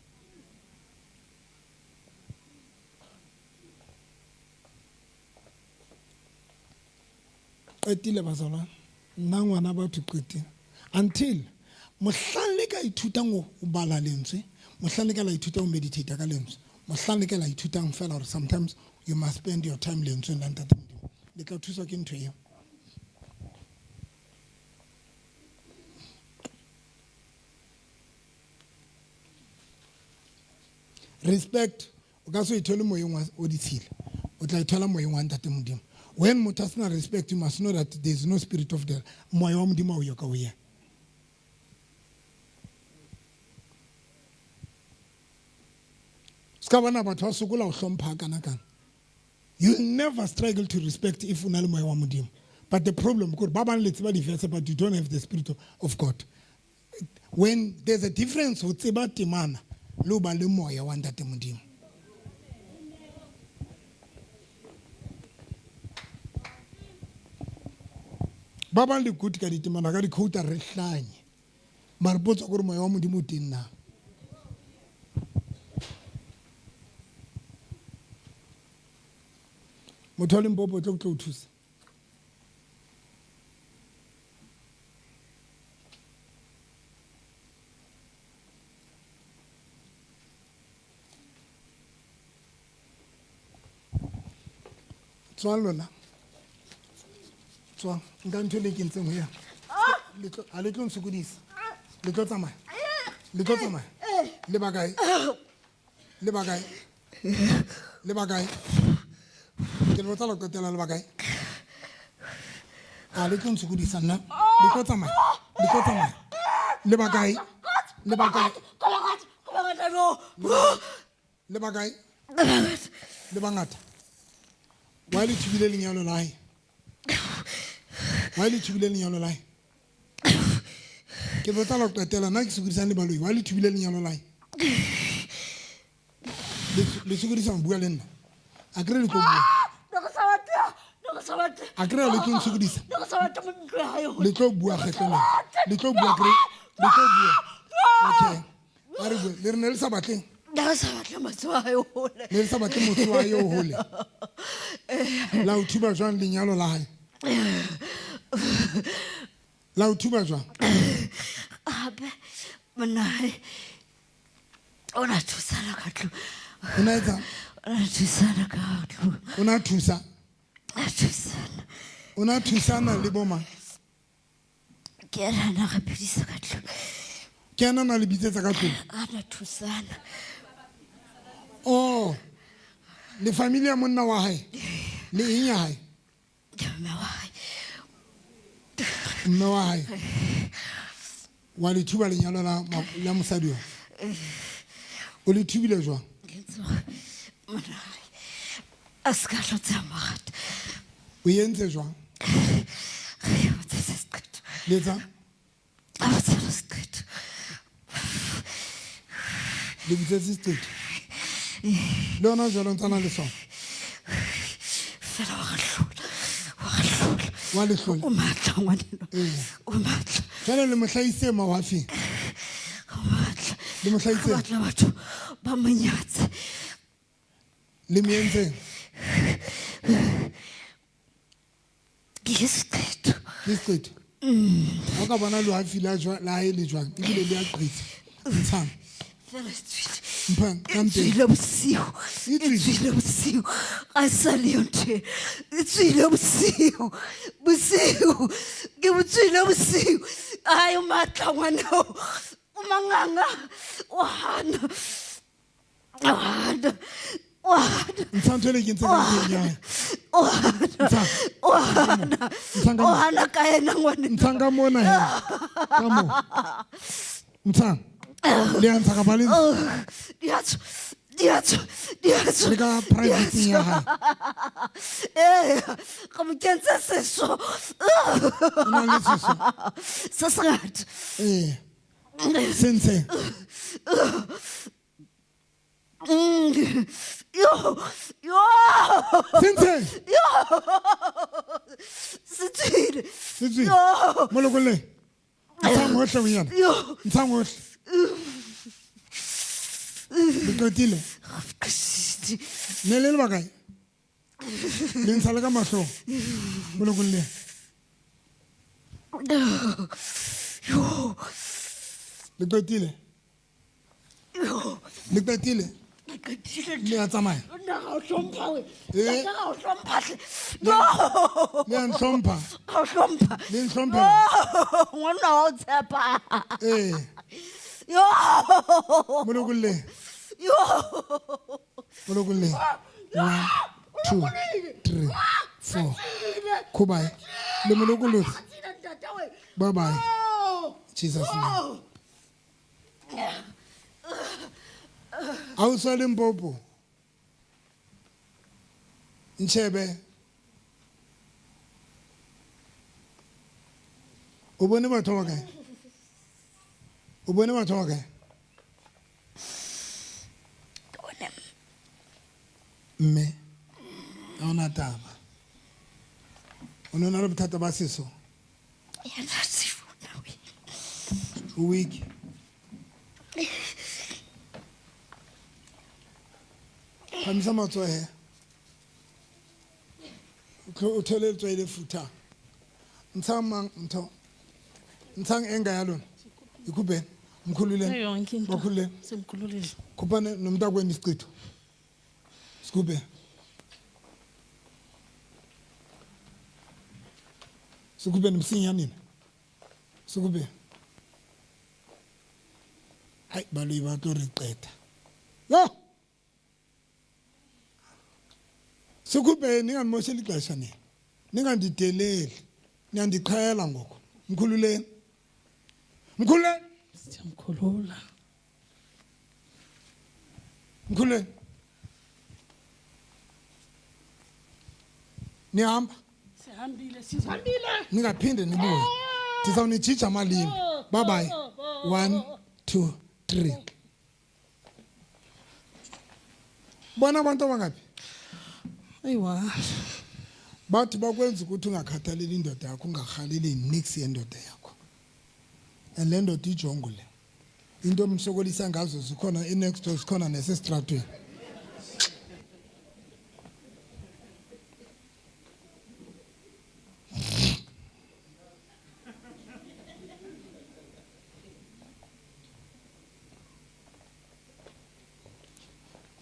Qetile bazalwane, nna ngwana batho qetile. Until mohlang le ka ithutang ho bala lentswe, mohlang le ka la ithutang ho meditate ka lentswe, mohlang le ka la ithutang fela hore sometimes you must spend your time lentsweng la Ntate Modimo. Le tla thuswa ke ntho eo. Respect o ka se o ithole moyeng wa o ditshila, o tla ithola moyeng wa Ntate Modimo. When motho a sena respect, you must know that there is no spirit of the moya wa Modimo o yo ka o yena. Ska bona batho ba sokola ho hlompha kana kana. You'll never struggle to respect if o na le moya wa Modimo. But the problem ke gore ba bang le tseba di-verse but you don't have the spirit of God. When there's a difference ho tseba temana le ho ba le moya wa Ntate Modimo. Ba bang le good ka ditemana ka di-quote re hlanye. Mara potso ke gore moya wa Modimo o teng na? Motho wa Limpopo o tlo tlo o thusa. Tswang lona. Tswang. Nka ntho e le kentseng ho yona. Ha le tlo ntshokodisa. Le tlo tsamaya. Le tlo tsamaya. Le ba kae? Le ba kae? Le ba kae? Ke le botsa la qetela le ba kae? A le tlo ntshokodisa nna. Le tlo tsamaya. Le tlo tsamaya. Le ba kae? Le ba kae? Le ba kae? Le bangata. Why le thubile lenyalo la hae? Why le thubile lenyalo la hae? Ke Ke botsa la ho qetela nna ke sokodisang le baloi wa le thubile lenyalo lae. Le sokodisa ho bua le nna. A kere le tlo bua. A kere le tlo nsokodisa. Le tlo bua kgetlo lena. Le tlo bua kere le tlo bua. Okay. A re bue le re ne le sa batleng. Ne re sa batle motse wa hae hole. Ne le sa batle motse wa hae o hole. La o thuba jwang lenyalo la hae? La o thuba jwang? Hape monna hae o na thusana ka tlung. O na etsang? O na thusana ka tlung. O na thusa? A thusana. O na thusana le bo mang? Ke ena na re phedisa ka tlung. Ke ena na le bitsetsa ka tlung? A na thusana. Oh, le family ya monna wa hae? Le eng ya hae? Ke mme wa hae. Mme wa hae. Wa le thuba lenyalo la la mosadi wa? O le thubile jwang? Ke tsoga monna hae a se ka hlotse a mo rata. O entse jwang? Re botsetse seqetho. Le etsang? A botsetse seqetho. Le botsetse seqetho. Le yona jwalo ntse a na le sona. Fela wa re hlola. Wa re hlola. Wa le hlola. O matla ngwaneno. Ee. O matla. Jwale le mo hlahisitse mawafeng. O matla. Le mo hlahisitse. Re batla batho ba mo nyatse. Le mo entseng? Ke seqetho. Ke seqetho. Ha o ka bona lewafi la jwa la hae le jwang ebile le a qetsa. Ntshang. Fela e tswile. Mphang ka E mpeng. tswile bosiu. E E tswile. tswile bosiu. Ga e sa le yo ntho e. E tswile bosiu. Bosiu. Ke bo tswile bosiu. Ai o matla ngwaneo. O manganga. O hana. O hana. O hana. Ntshang ntho e le kentseng ka mpeng ya hae. O hana. Ntshang. O hana. Ntshang ka O mo. hana ka ena ngwaneno. Ntshang ka mona he. Ka mo. Ntshang. Le a ntsha kapa le ntsha? Oh, di a tswa. Di a tswa. Di a tswa. Le ka private ya hae. Ee, ga mo kentse seso. O na le seso? Se se ngata. Ee. Se ntsheng. Yo, yo. Se ntsheng. Yo. Se tswile. Se tswile. Yo. Mo lokolleng. Ntshang hohle ho yena. Yo. Ntshang hohle. Le qetile. Ne le le bakae? Le ntsha le ka mahlong. Mo lokolleng. Yo. Le qetile. Yo. Le qetile. Le qetile. Le a tsamaya. Nna ga o hlompha we. Eh. Nna ga o hlompha hle. No. Le a ntlhompha. Ga o hlompha. Le ntlhompha. No. Ngwana wa o tshepa. Ee. Yo. Mo lokolleng. Yo. Mo lokolleng. 1 2 3 4. Khubae. Le mo lokollotse. Bye bye. Jesus name. Ha o tswa Limpopo. Ntshebe. O bone batho ba kae? O bone batho ba kae? Mme, ha ona taba. O ne o na le bothata ba seso? Yena sefuna we. O weak. Phamisa matsoho he. O thole letswai le futhang. Ntshang mang ntho. Ntshang enga ya lona. Ikhupeni. Mkhululeni. Yonke into. Bakhululeni. Simkhululile. Khuphane nomntakwenu isichitho. Sikhuphe. Sikhuphe msinya nina. Sikhuphe. Hayi baloi ba tlo re qeta. Yo. Sikhuphe ninganimosheli ixesha nina. Ningandideleli. Niyandiqhela ngoku. Mkhululeni. Mkhululeni. Siyamkhulula. Mkhululeni. Nihamba. Sihambile, sihambile. Ningaphinde nibuye. Ndizawunijija amalimi. Bye bye. 1 2 3. Bona abantu abangaphi? Ayiwa. Bathi bakwenza ukuthi ungakhathaleli indoda yakho ungahaleli nix yendoda yakho. And le ndoda ijongo le. Into omsokolisa ngazo zikhona i-next door zikhona nesestratweni.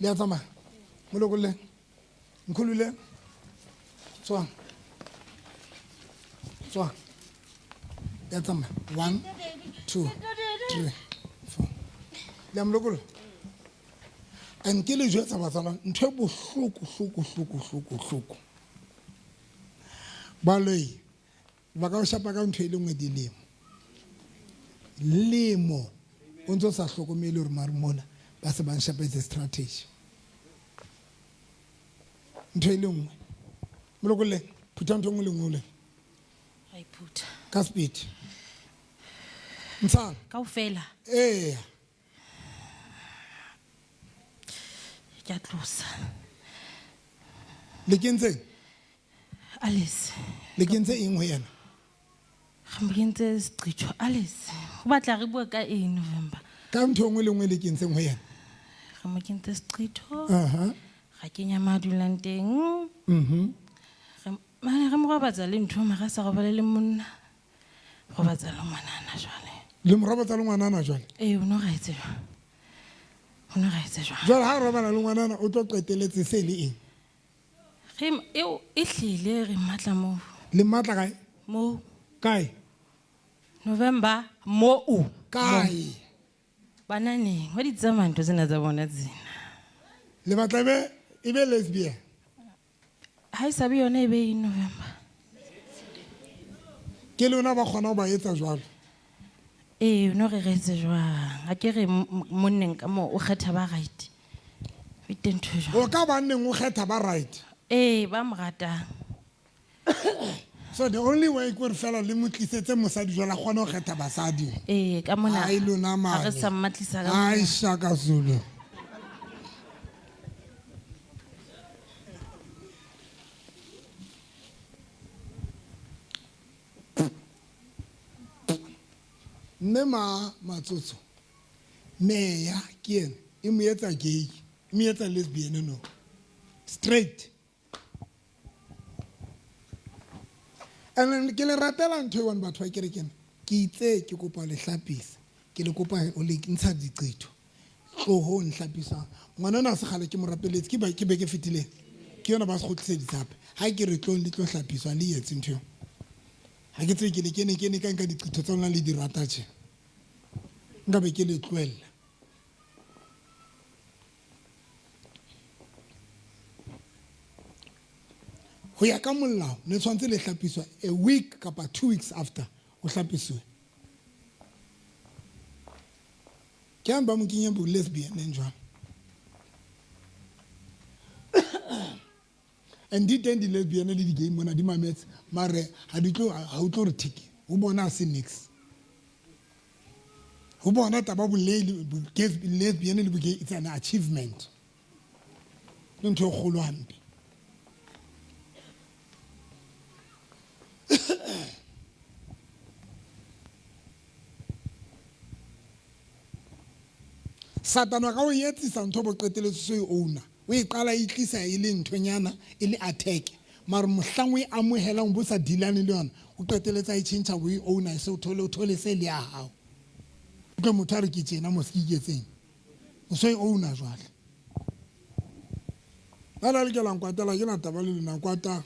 Le a tsamaya? Mo lokolleng. Nkhululeng. Tswang. Tswang. Le a tsamaya. 1 2 3 4. Le a mo lokolla. And ke le jwetsa batsalwa ntho e bohloko hloko hloko hloko hloko. Baloi ba ka o shapa ka ntho e le nngwe dilemo. Lemo o ntso sa hlokomele hore mare mona ba se ba nshapetse strategy. Ntho e le nngwe. Mo lokolleng, phutha ntho e nngwe le nngwe o le. Ra iphutha. Ka speed. Ntshang. Kaofela. Eya. Ke a tlosa. Le kentseng? Alice. Le kentse eng ho yena? Re mo kentse seqitho Alice. O batla re bue ka eng November? Ka ntho e nngwe le nngwe le kentseng ho yena. Re mo kentse seqitho. Aha. Ra kenya mo a dulang teng. Re mane re mo robatsa le ntho mara a sa robale le monna. Robatsa le ngwanana jwale. Le mo robatsa le ngwanana jwale? Ee, o no ra etse jwang? O no ra etse jwang? Jwale ha robala le ngwanana o tlo qeteletse se le eng? Re eo e hlile re mmatla moo. Le mmatla kae? Moo. Kae? November moo. Kae? Bananeng, wa di tsamaya ntho tsena tsa bona tsena. Le batla e be lesbian? Ha e sa be yona e be eng November? Ke lona ba kgona ho ba etsa jwalo? Ee, no re re etse jwang? Ha ke re monneng ka moo o kgetha ba right. E teng ntho e jwalo. O ka banneng o kgetha ba right? Ee, ba mo ratang. So the only way ke hore fela le mo tlisetse mosadi jwale a kgone ho kgetha basadi. Ee, ka mona. Ai lona Ha re mane. sa mmatlisa ka Ai mona. shaka Zulu. Mme ma matsotso meya ke ena e mo etsa gay, e mo etsa lesbian no. Straight. And then ke le ratela ntho e one batho ba kerekeng. Ke itse ke kopa le hlapisa. Ke le kopa o le ntsha diqetho. Tlohong hlapisa. Ngwana ona se kgale ke mo rapeletse ke ba ke be ke fetileng. Ke yona ba se kgutliseditse hape. Ha ke re tlong le tlo hlapiswa le etse ntho eo. Ha ke tsebe ke ne ke ne ke ne ka nka diqetho tsa lona le di rata tje. Nka be ke le tlohella. Ho ya ka molao ne tshwantse le hlapiswa a week kapa 2 weeks after o hlapisiwe. Ke ang ba mo kenya bo lesbian neng jwang? And di teng di lesbian le di gay mona di mametse mare ha di tlo ha o tlo re thiki ho bona ha se nix. Ho bona taba bo lesbian le bo gay it's an achievement. Ke ntho e kgolo hampe. Satana ka o etsisa ntho bo qeteletse so e owner. O e qala e tlisa e le nthonyana e le attack. Mare mohlang o e amohelang bo sa dealane le yona, o qeteletse a e tjhentjha o e owner se o thole o thole se le ya hao. Utlwe motho a re ke tjena mo se ke iketseng. O so e owner jwale. Ba la lokela nkwatela ke na taba le lona nkwata.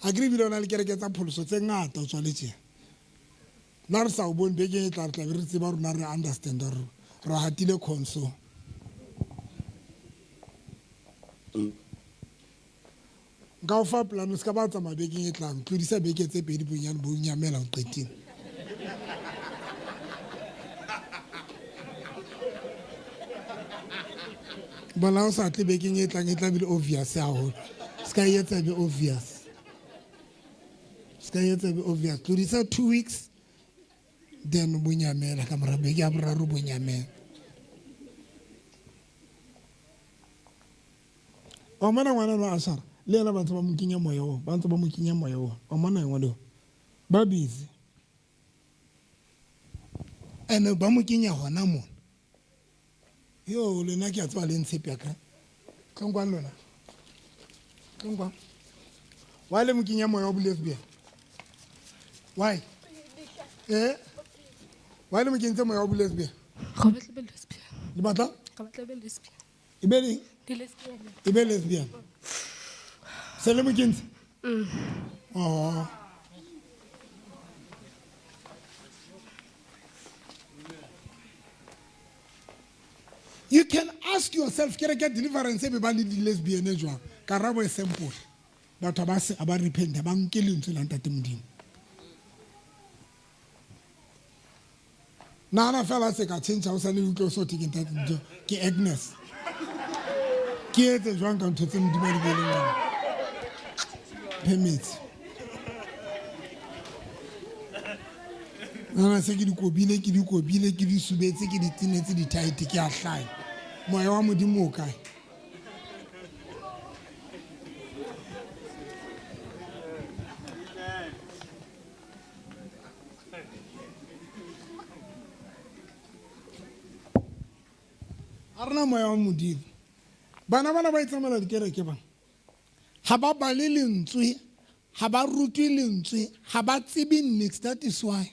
A ke re bile ona le kereke tsa pholoso tse ngata o tswa le tjena. Nna re sa o bone bekeng e tla re tla be re tseba rona re understand hore re hatile console. Nka o fa plan o ska ba tsamaya bekeng e tlang, tlodisa beke tse pedi bonyane bo nyamela o qetile. Bona o sa tle bekeng e tlang e tla be le obvious haholo. Ska e etsa be obvious. Ska e etsa be obvious. Tlodisa 2 weeks. Then bo nyamela ka mora beke ya boraro bo nyamela. Wa mmona ngwana enwa a shara le yena ba ntse ba mo kenya moya oo, ba ntse ba mo kenya moya oo. Wa mmona ngwana eo? Ba busy. Ene ba mo kenya hona mona. Yo lena ke a tseba le ntshepe ka. Tlong kwano lona. Tlong kwano. Why le mo kenya moya wa bo-lesbian? Why? Eh? Why le mo kentse moya wa bo-lesbian? Ga ba tle be lesbian. Le batla? Ga ba tle be lesbian. E be leng? Di-lesbian. E be lesbian. Se le mo kentse? Oh. You can ask yourself, ke re ke deliverance e be ba le di-lesbian e jwang? Karabo e simple. Batho ba se ba repent, ba nke lentswe la Ntate Modimo. Nahana fela se ka change ha o sa le utlwe o so thwe ke Ntate Modimo, ke Agnes. Ke etse jwang ka ntho tse Modimo a di beileng yona? Permits. Nahana se ke di kobile, ke di kobile, ke di subetse, ke di tenetse di tight, ke a hlaya. Moya wa Modimo o kae? Ha rena moya wa Modimo. Bana bana ba itsamaela dikereke bana. Ha ba bale lentswe, ha ba rutwe lentswe, ha ba tsebe niks. That is why.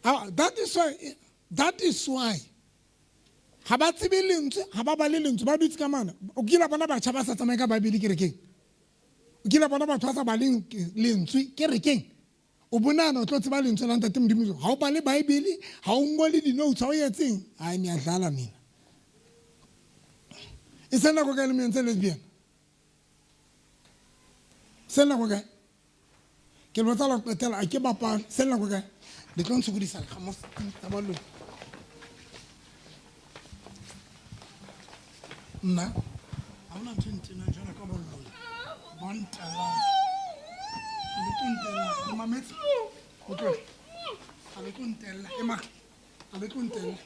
That is why, that is why. Ha ba tsebe lentswe, ha ba bale lentswe, ba dutse ka mana. O kile bona batjha ba sa tsamaye ka Bibele kerekeng? O kile bona batho ba sa baleng lentswe kerekeng? O bonana o tlo tseba lentswe la Ntate Modimo. Ha o bale Bibele, ha o ngole di-notes, ha o etseng? Ai, niyadlala nina. E se nako kae le mo entse lesbian? Se nako kae? Ke le botsa la qetela, a ke bapale. Se nako kae? Le tlo ntshokodisa le kgamo tsa baloi. Nna ha hona ntho e ntenang jwalo ka baloi. Ba ntellang. Ha le tlo ntella. Le mametse? Utlwe. Ha le tlo ntella. Ema. Ha le tlo ntella.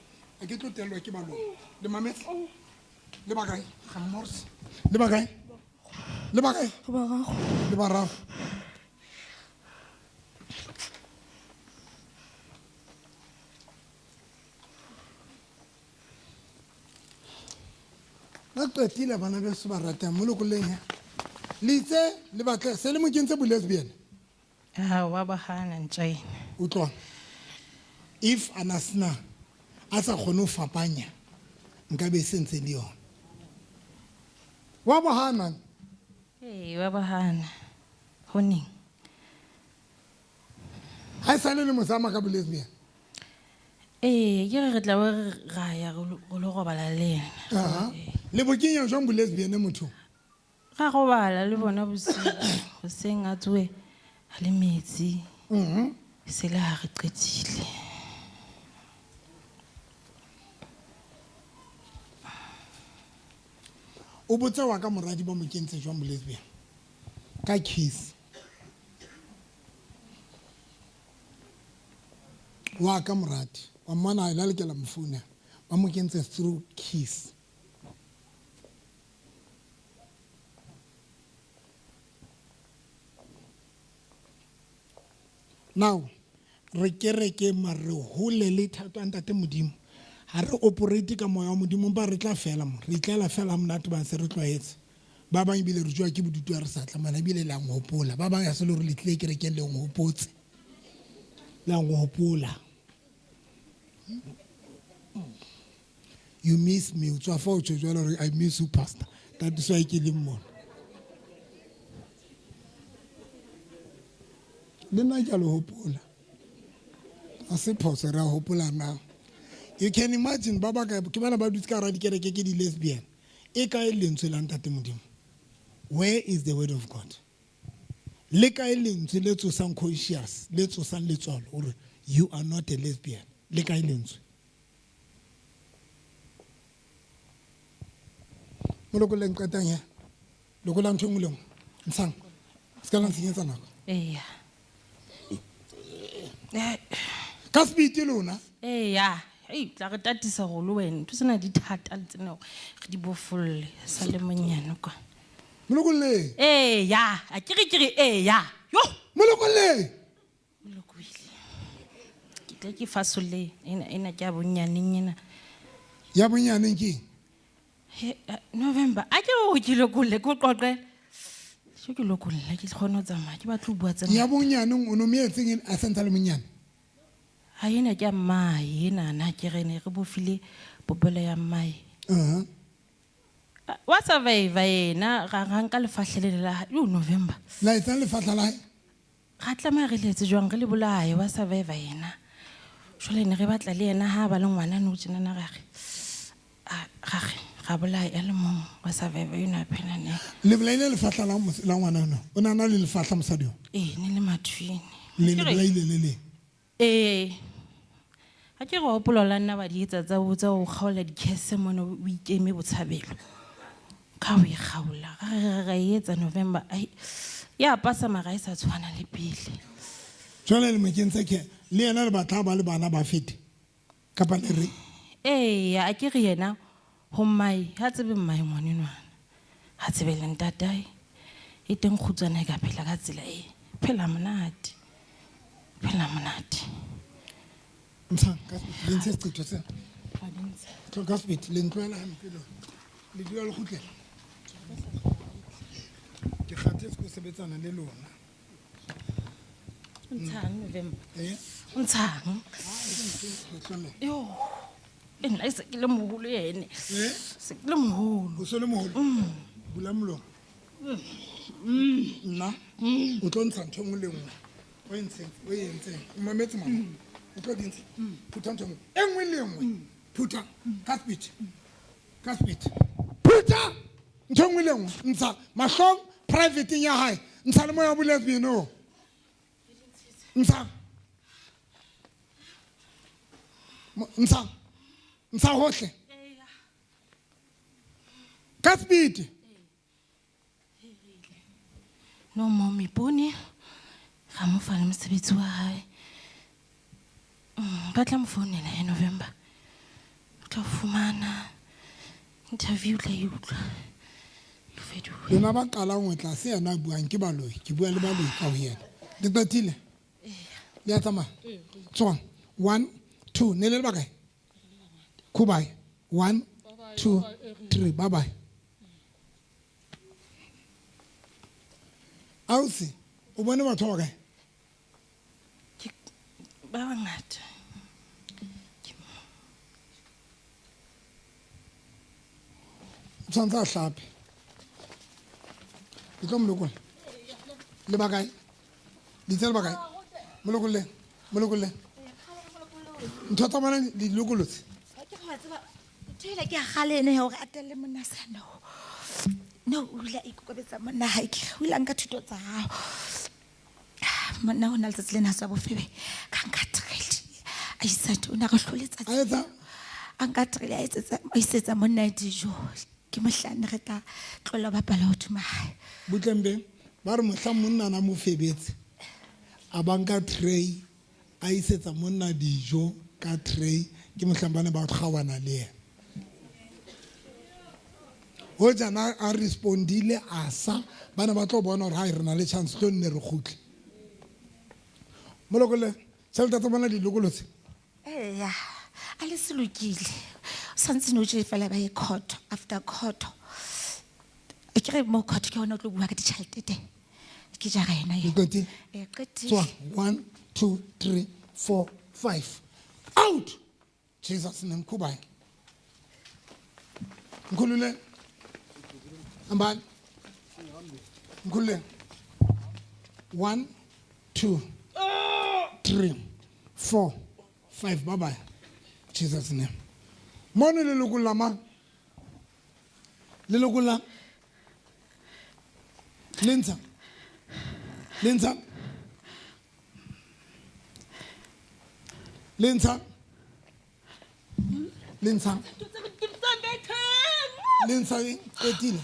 Ha ke tlo tellwa ke baloi. Le mametse? Le ba kae? Ga mmorse. Le ba kae? Le ba kae? Re bararo. Le bararo. Ba qetile bana beso ba ratang mo lokoleng ya. Le itse le batle se le mo kentse bo lesbian. Ha wa ba hana ntjena. Utlwa. If ana sena a sa kgone ho fapanya nka be se ntse le yona. Wa ba hana? Ee, wa ba hana. Ho neng? Ha e sale le mozama ka bo lesbian. Ee, ke re re tla be ra ya re lo robala le yena. Aha. Le bo kenya jwang bo lesbian motho? Ra robala le bona bosiu. Hoseng a tsohe a le metsi. Se le ha re qetile. O botse wa ka moradi ba mo kentse jwang bo lesbian? Ka kiss. Wa ka moradi wa mmona a la lekela mofuna ba mo kentse through kiss. Now re kereke mare re hole le thato ya Ntate Modimo. Ha re operate ka moya wa Modimo ba re tla fela mo. Re itlela fela ha monate ba se re tlwaetse. Ba bang ebile re jowa ke bodutu ha re sa tla mana ebile le a nhopola. Ba bang ha se le hore le tlile kerekeng le nhopotse. Le a nhopola. You miss me. O tswa fa o tjho jwalo hore I miss you pastor. That is why ke leng mona. Le nna ke a le hopola. Ha se phoso re a hopola na. You can imagine ba ba ka ke bana ba dutse ka hara dikereke ke di-lesbian. E kae lentswe la Ntate Modimo? Where is the word of God? Le kae lentswe le tsosang conscious, le tsosang letswalo hore you are not a lesbian? Le kae lentswe? Moloko le nqetang ya. Lokola ntho e nngwe le nngwe. Ntshang. Se ka la ntshenyetsa nako. Eya. Ka speed lona. Eya, ei tla re tatisa go le wena. Ntho tsena di thata le tsena hore re di bofolle sa le monyane kwa. Molokolle. Eya, a ke re ke re eya. Yo. Molokolle. Molokoile. Ke tla ke fasolle ena ena ke ya bonyaneng ena. Ya bonyaneng ke eng? He, November, a ke o ke lokolle ke o qoqele. So ke lokolle ke kgone ho tsamaya ke batla ho bua tse Ya ngata. bonyaneng o no mo etseng a santse a le monyane? Ha ena ke ya mmae ena na ke re ne re bofile popelo ya mmae. Wa survivor yena ra ra nka lefahle le la hae. Yo November. La etsang lefahla la hae? Ra tlameha re le etse jwang re le bolaye wa survivor yena. Jwale ne re batla le yena ha ba le ngwana nou tjenana ra re. A ra re ra bolaya a le mong wa survivor eno a phela ne. Le bolaile lefahla la la ngwana ono. O na na le lefahla mosadi o? Ee, ne le mathwini. Le Ke le re bolaile le le. Ee. Ha ke re wa hopola la nna ba di etsa tsa ho tsa ho kgaola dikhese mona o ikeme botshabelo. Ka ho e kgaola. Ra re ra e etsa November. Ai ya pasa mara e sa tshwana le pele. Jwale le mo kentse ke le yena le batla ba le bana ba fete. Kapa le re? Ee, a ke re yena ho mmae, ha tsebe mmae ngwanenwana. Ha tsebe le ntatae. E teng kgutsana e ka phela ka tsela e. Phela monate. Phela monate. Ntshang, ka le ntshe seqetho sena. Tlo ka sebete, le ntlohela hampe lona. Le dula le kgutlela. Ke kgathetse ke ho sebetsana le lona. Ntshang November. Eh? Ntshang. Yo. E nna e se ke le moholo ene. Eh? Se ke le moholo. O se le moholo? Bula molomo. Nna o tlo ntsha ntho e nngwe le nngwe. O e ntsheng, o e entseng. O mametse mama. O tlo di ntsha. Phutha ntho e nngwe. E nngwe le nngwe. Phutha ka speed. Ka speed. Phutha ntho e nngwe le nngwe. Ntsha mahlong private ya hae. Ntsha le moya wa bolesbian o. Ntsha. Ntsha. Ntsha hohle. Ka speed. No more mipone. Ga mo fa le mosebetsi wa hae. Ba tla mo founela he November. O tla fumana interview tla e utlwa. E feduwe. Lona ba qalang ho tla se yena a buang ke baloi, ke bua le baloi ka ho yena. Le qetile? Le a tsamaya? Tswang. 1 2 ne le le bakae? Khubai. 1 2 3 bye bye. Ausi, o bone batho ba bakae? Ke ba bangata. O tshwanetse a hlape. Le tlo mo lokolla. Le bakae? Ditse le bakae? Mo lokolleng, mo lokolleng. Ntho tsa bona di lokolotse. Ke go tseba ntho ela ke ya kgale ene ya hore a telle monna sa no. No, o ile a ikokobetsa monna hae ke o ile a nka thuto tsa hao. Monna o na letsatsi lena tswa bofebe ka nka trail. A isa o na re hloletsa. A etsa? A nka trail a etsetsa a isetsa monna dijo. Ke mohlang re tla tlohella ho bapala hodima hae. Butleng be ba re mohlang monna na mo febetse. A ba nka tray a isetsa monna dijo ka tray ke mohlang ba ne ba kgaohana le yena. Hoja na a respondile a sa ba ne ba tlo bona hore hai re na le chance tlo nne re kgutle. Molokolle tjhelete tsa bona di lokolotse. Eya, a le se lokile. O santse no tje fela ba ye court after court. E ke re mo court ke hona o tlo bua ka ditjhelete teng. Ke jara yena eo. O qetile? Ee, qetile. Tswa, 1 2 3 4 5. Out! Jesus name, Khubai. Nkhulule. Ambani. Nkhulule. 1 2 3 4 5. Bye bye. Jesus name. Mono le lokolla mang? Le lokolla? Le ntsha? Le ntsha? Le ntsha? Le ntsha? Le ntsha eng? Qetile.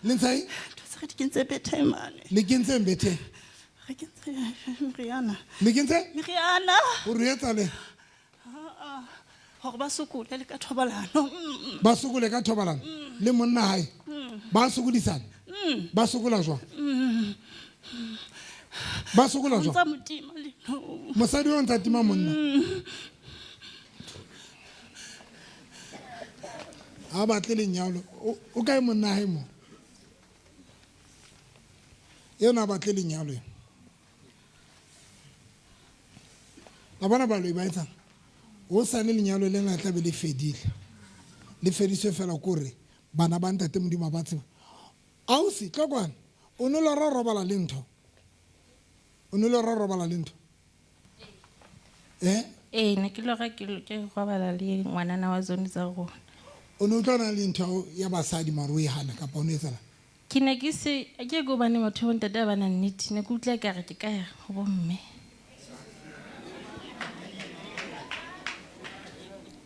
Le ntsha eng? Ntho tse re di kentse betheng mane. Le kentse betheng? Re kentse meriana. Le kentse? Meriana. O re etsa le? Ah, Hore ba sokole le ka thobalano. Ba sokole ka thobalano le monna hae. Ba sokodisana. Ba sokola jwang? Ba sokola O jwang? ntsa motima le no. Mosadi o ntsa tima monna. Ha batle lenyalo. O kae monna hae mo? Yena ha batle lenyalo ena. La bona baloi ba etsang? Ho sane lenyalo lena tla be le fedile. Le fediswe fela kore bana ba ntate Modimo ba tseba. Ausi tlokwana, o no lora robala le ntho. O no lora robala le ntho. Eh? Ee, ne ke lora ke robala le ngwanana wa zone tsa rona. O no utlwana le ntho ya basadi mare o e hana kapa o no etsala? Ke ne ke se ke go bane batho ba ntate ba na nnete, ne ke utlwa ekare ke ka ya ho bomme.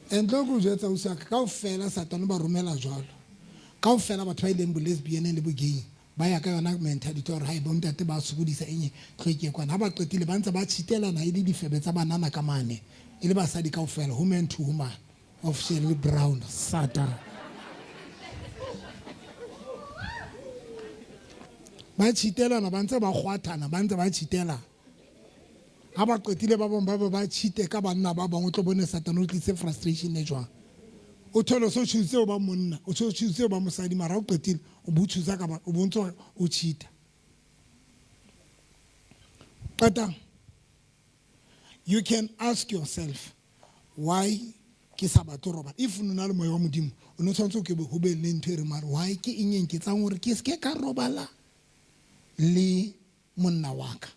Ntlo ke o jwetsa ausi wa ka, kaofela Satane ba romela jwalo. Kaofela batho ba ileng bo lesbian le bo gay ba ya ka yona mentality hore hae bontate ba sokodisa eng tlhweke kwana. Ha ba qetile ba ntse ba cheatelana e le difebe tsa banana ka mane, e le basadi kaofela, woman to woman of Shirley Brown, Satan. Ba cheatelana, ba ntse ba kgwathana, ba ntse ba cheatelana. Ha ba qetile ba bang ba be ba cheate ka banna ba bang, o tlo bone Satane o tlise frustration e jwang. O thole so choose o ba monna, o so choose o ba mosadi, mara o qetile o bo choose ka ba o bontse o cheata. Qetang. You can ask yourself why ke sa batle robala. If o na le moya wa Modimo, o no tshwanetse o ke ho be le ntho e re mare why ke eng e nketsang hore ke ske ka robala le monna wa ka.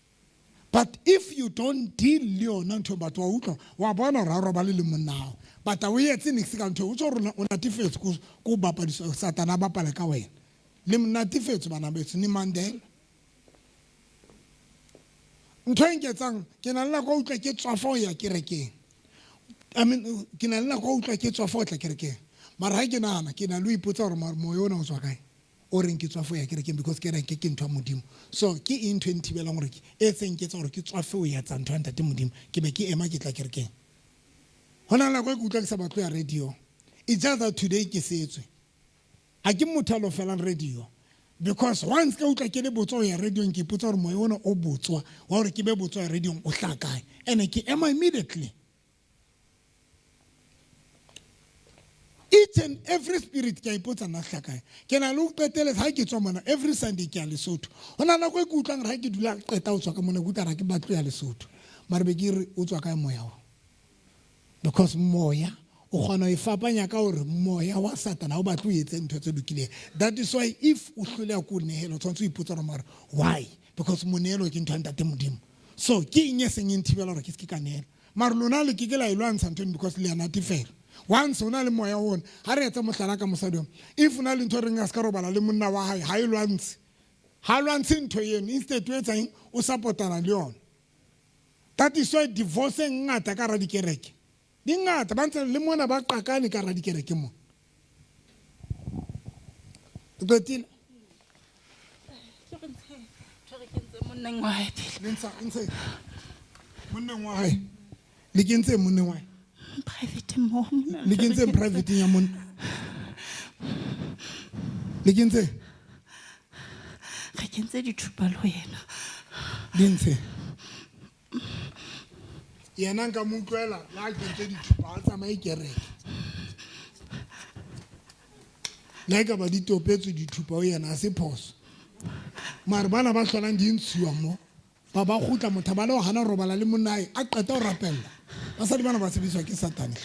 But if you don't deal le yona ntho batho wa utlwa, wa bona hore ha o robale le monna hao. But ha o etse niks ka ntho, o tso rona o natefetswe ko bapadiswa Satane a bapala ka wena. Le natefetswe bana beso, ni Mandela. Ntho e nketsang, ke na le nako ya utlwa ke tswafa ho ya kerekeng. I mean, ke na le nako ya utlwa ke tswafa ho tla kerekeng. Mara ha ke nahana, ke na le ho ipotsa hore mara moya ona o tswa kae? O reng ke tswafe ho ya kerekeng because kereke ke ntho ya Modimo. So ke eng ntho e nthibelang hore ke e seng ke etsa hore ke tswafe ho etsa ntho ya ntate Modimo, ke be ke ema ke tla kerekeng. Ho na le nako e ke utlwa ke sa batle ho ya radio. It's just that today ke setswe. Ha ke motho a lo felang radio. Because once ka utlwa ke le botswa ho ya radio-ong, ke ipotsa hore moya ona o botswa wa hore ke be botswa ya radio-ong o hlaha kae. And ke ema immediately. Each and every spirit ke a ipotsa nna hlaha kae. Ke na le ho qetelletsa ha ke tswa mona every Sunday ke ya Lesotho. Ho na le nako e ke utlwang hore ha ke dula qeta ho tswa ka mona ke utlwa hore ha ke batle ho ya Lesotho. Mara be ke re o tswa kae moya o? Because moya o kgona ho e fapanya ka hore moya wa Satane ha o batle o etse ntho tse lokileng. That is why if o hloleha ko nehelo, o tshwanetse o ipotsa hore mara why? Because monehelo ke ntho ya ntate Modimo. So ke eng e seng e nthibela hore ke se ke ka nehela? Mara lona le ke ke la e lwantsha ntho eno because le a natefela. Once o na le moya ona, ha re etsa mohlala ka mosadi ona, if o na le ntho e reng a se ka robala le monna wa hae, ha e lwantshe. Ha lwantshe ntho eno, instead o etsa eng? O support-ana le yona. That is why divorce e ngata ka hara dikereke. Di ngata, ba ntse le mona ba qakane ka hara dikereke mona. O qetile? Ke re ntshe, ntho e re kentseng monneng wa hae pele. Le ntsha, ntshe. Monneng wa hae. Le kentse monneng wa hae? Private mo, monna Le ntho e re kentse kentseng. private ya monna. Le kentse? Re kentse dithupa le ho yena. Di ntshe. Yena nka mo utlwela le ha kentse dithupa, ha tsamaye kereke. Le ha ekaba di topetswe dithupa ho yena, ha se phoso. Mare bana ba hlolang di ntshuwa mo, ba ba kgutla motho ba le ho hana ho robala le monna hae, a qeta ho rapella. Basadi bana ba sebediswa ke Satane.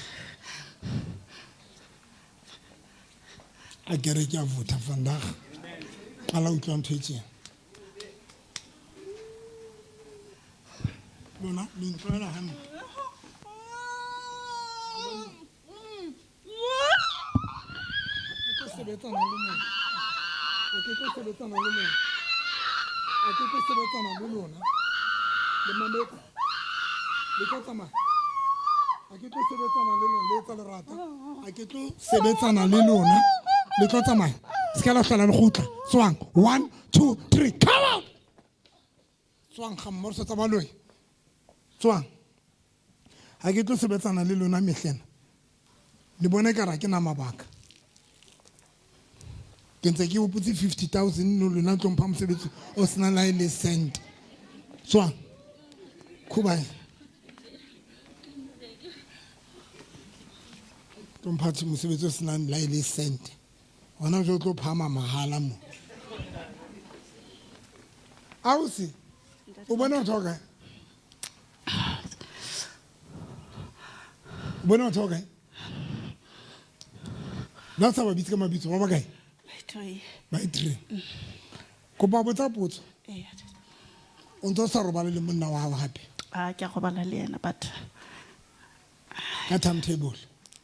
A kereke ya votha vandag. Qala utlwa ntho e tjena. Lona le ntlwaela hantle. Ke tlo sebetsana le lona. Ha ke tlo sebetsana le lona. Ha ke tlo sebetsana le lona. Le mametse. Le tlo tsamaya. Ha ke tlo sebetsana le lona, le etsa lerata. Ha ke tlo sebetsana le lona. Le tlo tsamaya. Se ka la hlola le kgutla. Tswang. 1, 2, 3. Come out. Tswang ga mmorso tsa baloi. Tswang. Ha ke tlo sebetsana le lona mehlena. Le bone ka ra ke na mabaka. Ke ntse ke hopotse 50,000 no lona tlo mpha mosebetsi o sena la le cent. Tswang. Khuba. Tlo mpha mosebetsi o senang la le cent. Hona jwale o tlo phama mahala mo. Ausi, o bona o thoka? O bona o thoka? La sa ba bitse ka mabitso ba bakae? Three. Ba three. Kopa botsa potso. Ee. O ntse o sa robale le monna wa hao hape? A ke a robala le yena but ka timetable.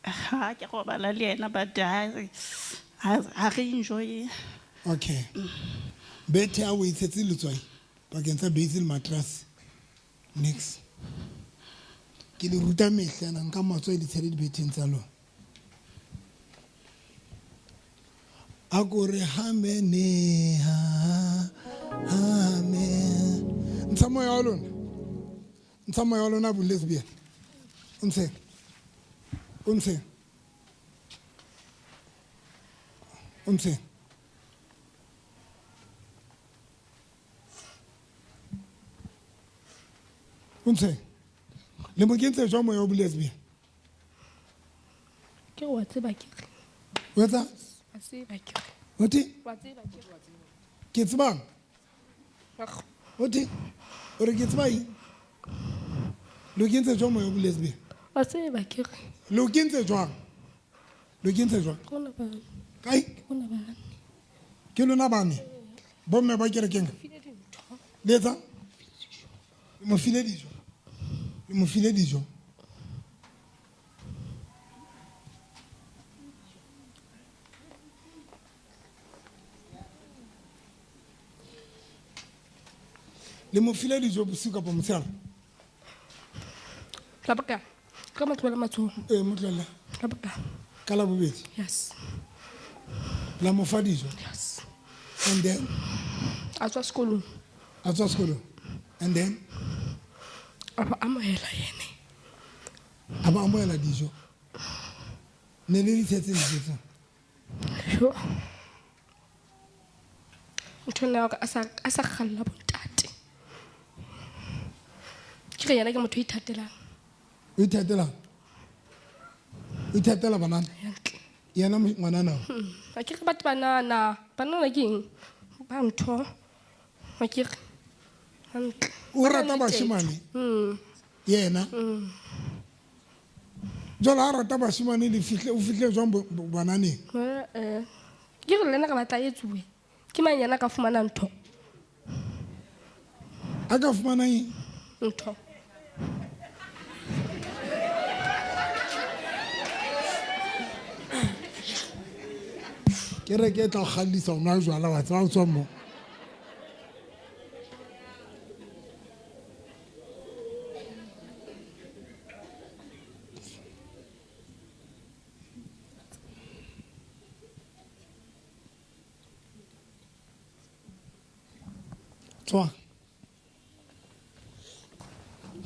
Ha ke robala le yena but ha re enjoy. Okay. Bethe a o itshetse letswai pakeng tsa base le mattress. Next. Ke le ruta mehla na nka matswai le tshele dibetheng tsa lona. A ko re hamene ha amen. Ntsha moya wa lona. Ntsha moya wa lona bo lesbian. O ntshe. O ntshe. O ntshe. O ntshe. Le mo kentse jwang moya wa bo lesbian? Ke wa tseba ke re. O etsa? Wa tseba ke re. O thi? Wa tseba ke re. Ke tsebang? O thi? O re ke tseba eng? Le o kentse jwang moya wa bo lesbian? Wa tseba ke re. Le o kentse jwang? Le o kentse jwang? Rona bane. Kae? Rona bane. Ke lona bane? Bomme ba kerekeng? Le etsa? Le mo file dijo. Le mo file dijo. Le mo file dijo bosiu kapa motshehare? La bokae? Ka mo tlohela matsoho. Ee, mo tlohela. La bokae? Ka la bobedi? Yes. La mo fa dijo? Yes. And then? A tswa sekolong. A tswa sekolong. And then? A ba amohela yene. A ba amohela dijo. Ne le di tshetse dijo tseo? Jo. Ntho ena ya hore a sa kgalla bontate. Ke re yena ke motho o ithatelang. O ithatelang? O ithatela banana? Yena ngwanana o? Ha ke re batho banana. Banana ke eng? Ba ntho. Ha ke re. Hantle. O rata bashemane? Yena? Jwale ha rata bashemane le fihle, o fihle jwang bananeng? Ke re le nna re batla etsuwe. Ke mang yena a ka fumana ntho? A ka fumana eng? Ntho. Kereke e tla o kgallisa ho nwa jwala wa tseba o tswa mo. Tswa.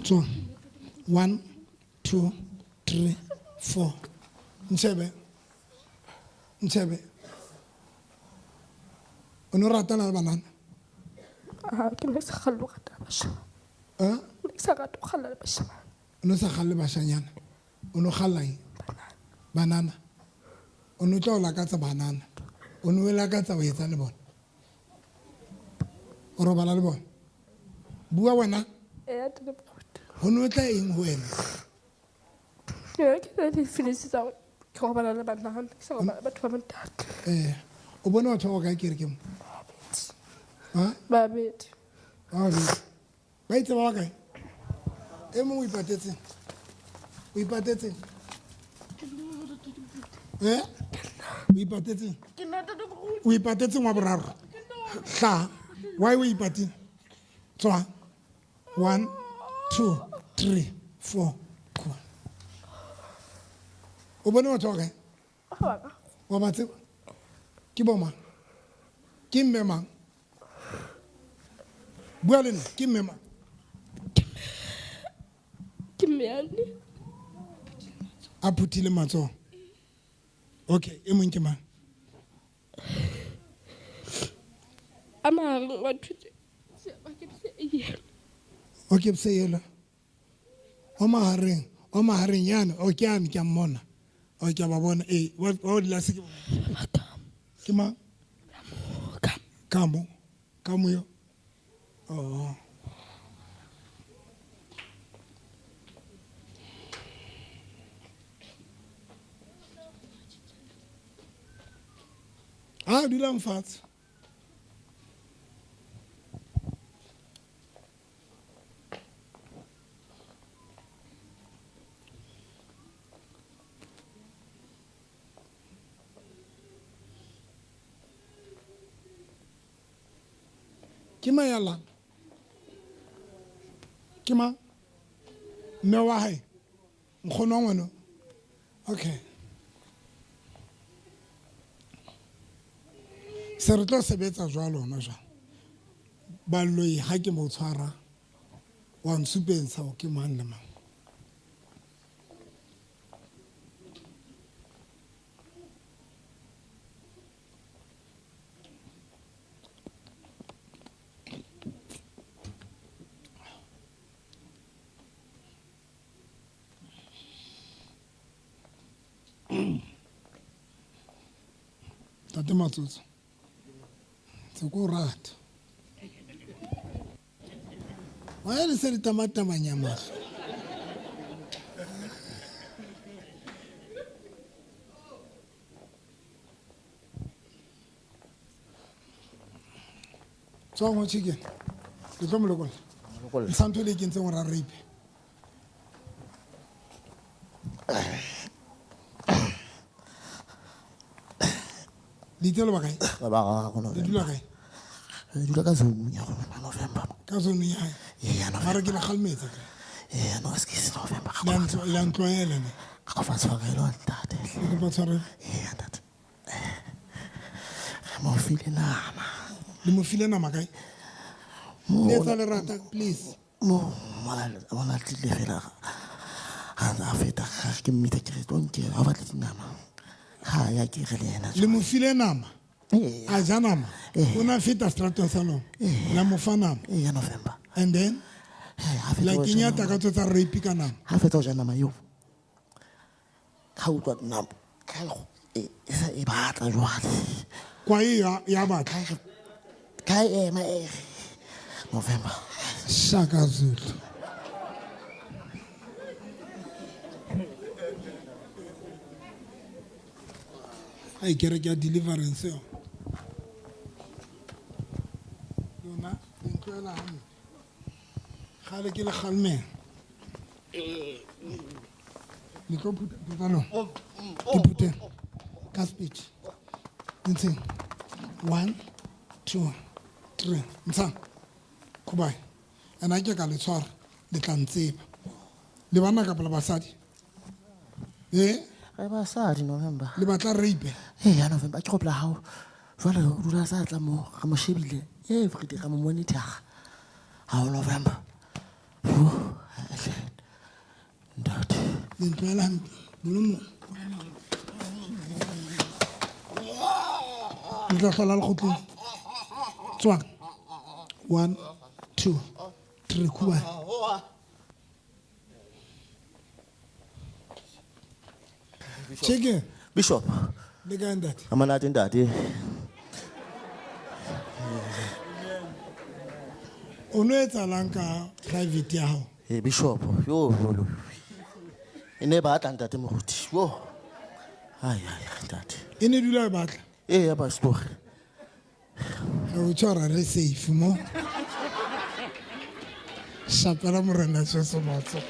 Tswa. 1, 2, 3, 4. Ntshebe. Ntshebe. O no ratana le banana? Ah, ke ne ke sa kgalle ho rata bashanyana. Eh? Ne ke sa rate ho kgalla le bashanyana. O no sa kgalle bashanyana. O no kgalla eng? Banana. O no tla o lakatsa banana. O no lakatsa ho etsa le bona. O robala le bona. Bua wena. Ee, ntate Moruti. Ho no tla eng ho wena? Ee, ke na le feelings tsa hore ke robala le banana, ke sa robala le batho ba bontate. Eh, o bone batho ba bakae kerekeng mo? Ha? Babedi. Babedi. Ba itse ba bakae? E mong o ipatetseng? O ipatetseng? Eh? O ipatetseng? O ipatetseng wa boraro? Hla. Why o ipatile? Tswa. 1, 2, 3, 4. O bone batho ba kae? Wa ba tseba? Ke bo mang? Ke mme mang? Bua le nna, ke mme mang? Ke mme yane. A phuthile matsoho. Okay, e mong ke mang? A mahareng wa thutse. Ba ke se e. O ke se yela. O mahareng, o mahareng yana, o ke ane ke a mmona. O ke a ba bona. Eh, wa wa di lase ke. Ke mang? Kamo. Kamo yo. Oh. Ah, dulang fatshe. Ke mang ya llang? Ke mang? Mme wa hae? Nkgono wa ngwana? Okay. Se re tlo sebetsa jwalo hona jwale. Baloi ha ke mo tshwara wa nsupentsha hore ke mang le mang. Tate Matsotso, tse ko rata. Wa ya le se di tamatamanya mahlo. Tswang ho chicken. Le tlo mo lokolla. Lokolla. Ntsha ntho e le e kentseng hore a rape. Le itse le ba kae? Ba ba gago, Le dula kae? Re dula ka zone ya rona November. Ka zone ya hae? Ee, ya November. Mara ke le kgalemetse ka. Ee, no, excuse, November. Le a ntlwaela ne? Ga go fa tshwarelo, ntate. Le kopa tshwarelo? Ee, ntate. Re mo file nama. Le mo file nama kae? Mo- Le etsa lerata, please. Mo, mona tlile fela. Ha ntse a feta, ga ke mmitsa ke re, tlo nke, ha o batle dinama. Ha ya ke re le yena. Le mo file nama? Ee. A ja nama? Ee. O ne a feta seterateng sa lona? Ee. La mo fa nama? Ee, ya November. And then? Ee, ha fetsa La ho ja kenya nama. takatso tsa rape ka nama? Ha fetsa ho ja nama eo, ha utlwa nama, ka e go, e, e sa e batla jwale. Kwae ya batla? Ka e ema e re, November. Shaka Zulu. Ai, kereke ya deliverance eo. Lona, le ntlwaela hampe. Kgale ke le kgalemela. Le tlo phutha ntho tsa lona. Ke phuthe ka speech. Ntsheng. 1, 2, 3. Ntshang. Khubai. Ena ke ka le tshwara, le tla ntseba. Le banna kapa le basadi? Eh? Re basadi, November. Le batla rape? Ee, ya November, ke gopola hao. Jwale o dula sa tla mo, re mo shebile every day, re mo monitor. Ha o November. Huh, ntate. Le ntlwaela hampe. Molomo. Le tla hlola lekgotleng. Tswang. 1, 2, 3, khubai. Chicken. Bishop. Le kae ntate? Ha monate ntate. O no etsahalang ka private ya hao? Eh, Bishop, yo, yo, yo. E ne e batla ntate moruti. Yo. Ai, ai, ai, ntate. E ne dula e batla? Ee, ya pastor. Re o tshwara re safe mo. Shapela Morena Jesu matsoho.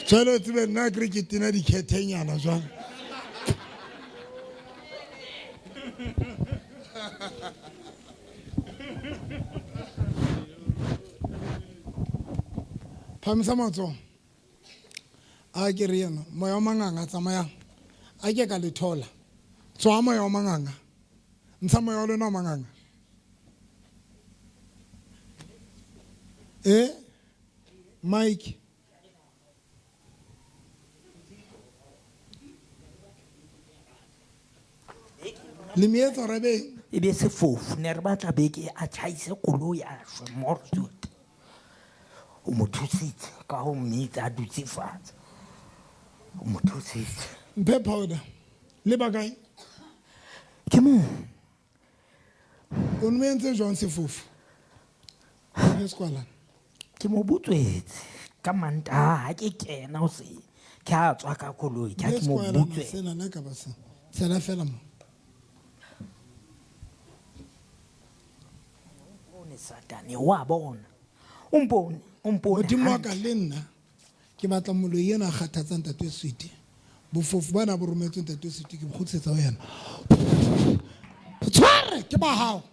Jwale o tsebe nna ke re ke tena dikhethenyana jwale. Phamisa matsoho. A ke re yena, moya wa manganga tsamayang. A ke ka le thola. Tswa moya wa manganga. Ntsha moya wa lona wa manganga. Mike. Le meetsa hore ebe eng? E be sefofu, ne re batla beke a tjhaise koloi a shwe morsut. O mo thusitse ka ho mmitsa a dutse fatshe. O mo thusitse. Mphe powder. Le ba kae? Ke mo. O mo entse jwang sefofu? Mphe sekwalana. Ke mo butswetse ka Mantaha ha ke kena hoseng. Ke ha tswa ka koloi, ke ha ke mo Mphe sekwalana butswetse. sena, le ka ba sena. Tshela fela mo. Satane wa bona. O mpone, o mpone Modimo wa ka hantle. le nna ke batla moloi ena a kgathatsang ntate Sweety. Bofofu bana bo rometswe ntate Sweety ke bo kgutlisetsa ho yena. Tshware ke ba hao.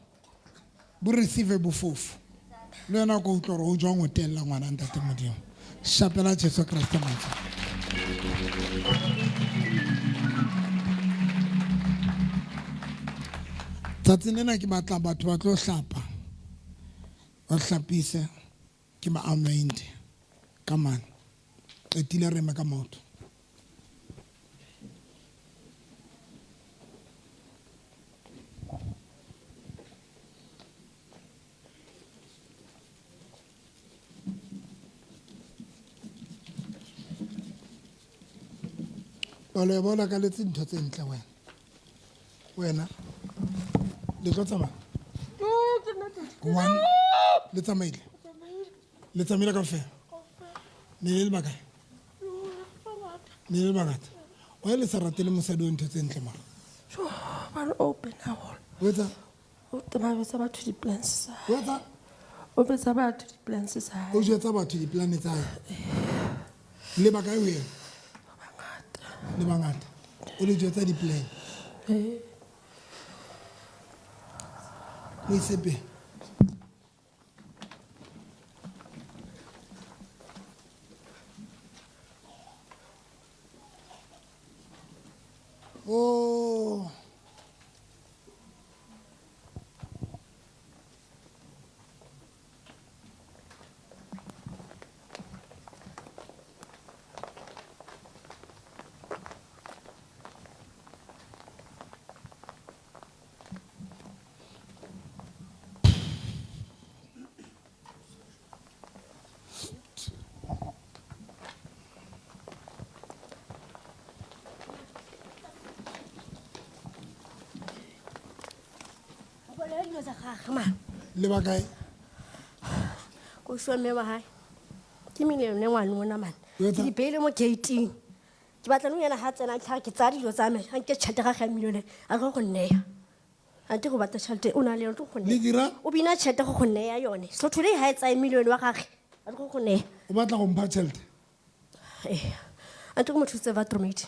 Bo receive bofofu. Le wena o ka utlwa hore ho jwang ho tella ngwana ntate Modimo. Shapela Jesu Kreste matsoho. Tsatsing lena ke batla batho ba tlo hlapa. Ba hlapise ke ba anoint ka mane. Qetile re eme ka maoto. Palo ya bona ka letse ntho tse ntle wena. Wena le tlo tsamaya? One le tsamaile. Le tsamaile kaofela. Ne le le bakae? Ne le bangata. Why le sa rate le mosadi o ntho tse ntle mara? Sho, ba re open haholo. O etsa? O tsamaya o etsa batho di-plans tsa hae. O etsa? O betsa batho di-plans tsa hae. O jwetsa batho di-plan tsa hae. Le bakae ho yena? Le bangata. O le jwetsa di-plan. Eh. Mo ise pele. Oh. Le ba kae? Ko shwa mme wa hae. Ke million ngwana ona man. O etsa? Ke di beile mo gate-ing. Ke batla nou yena ha tsena tlha ke tsaya dijo tsa me. Ha nke tjhelete ga ga million a tlo go nneya. Ha nte go batla tjhelete o na le yone tlo go nneya. Le dira? O bina tjhelete go go nneya yone. So today ha e tsaya million wa gagwe a tlo go nneya. O batla go mpha tjhelete? Eh. A nte go mo thuse Vatromate.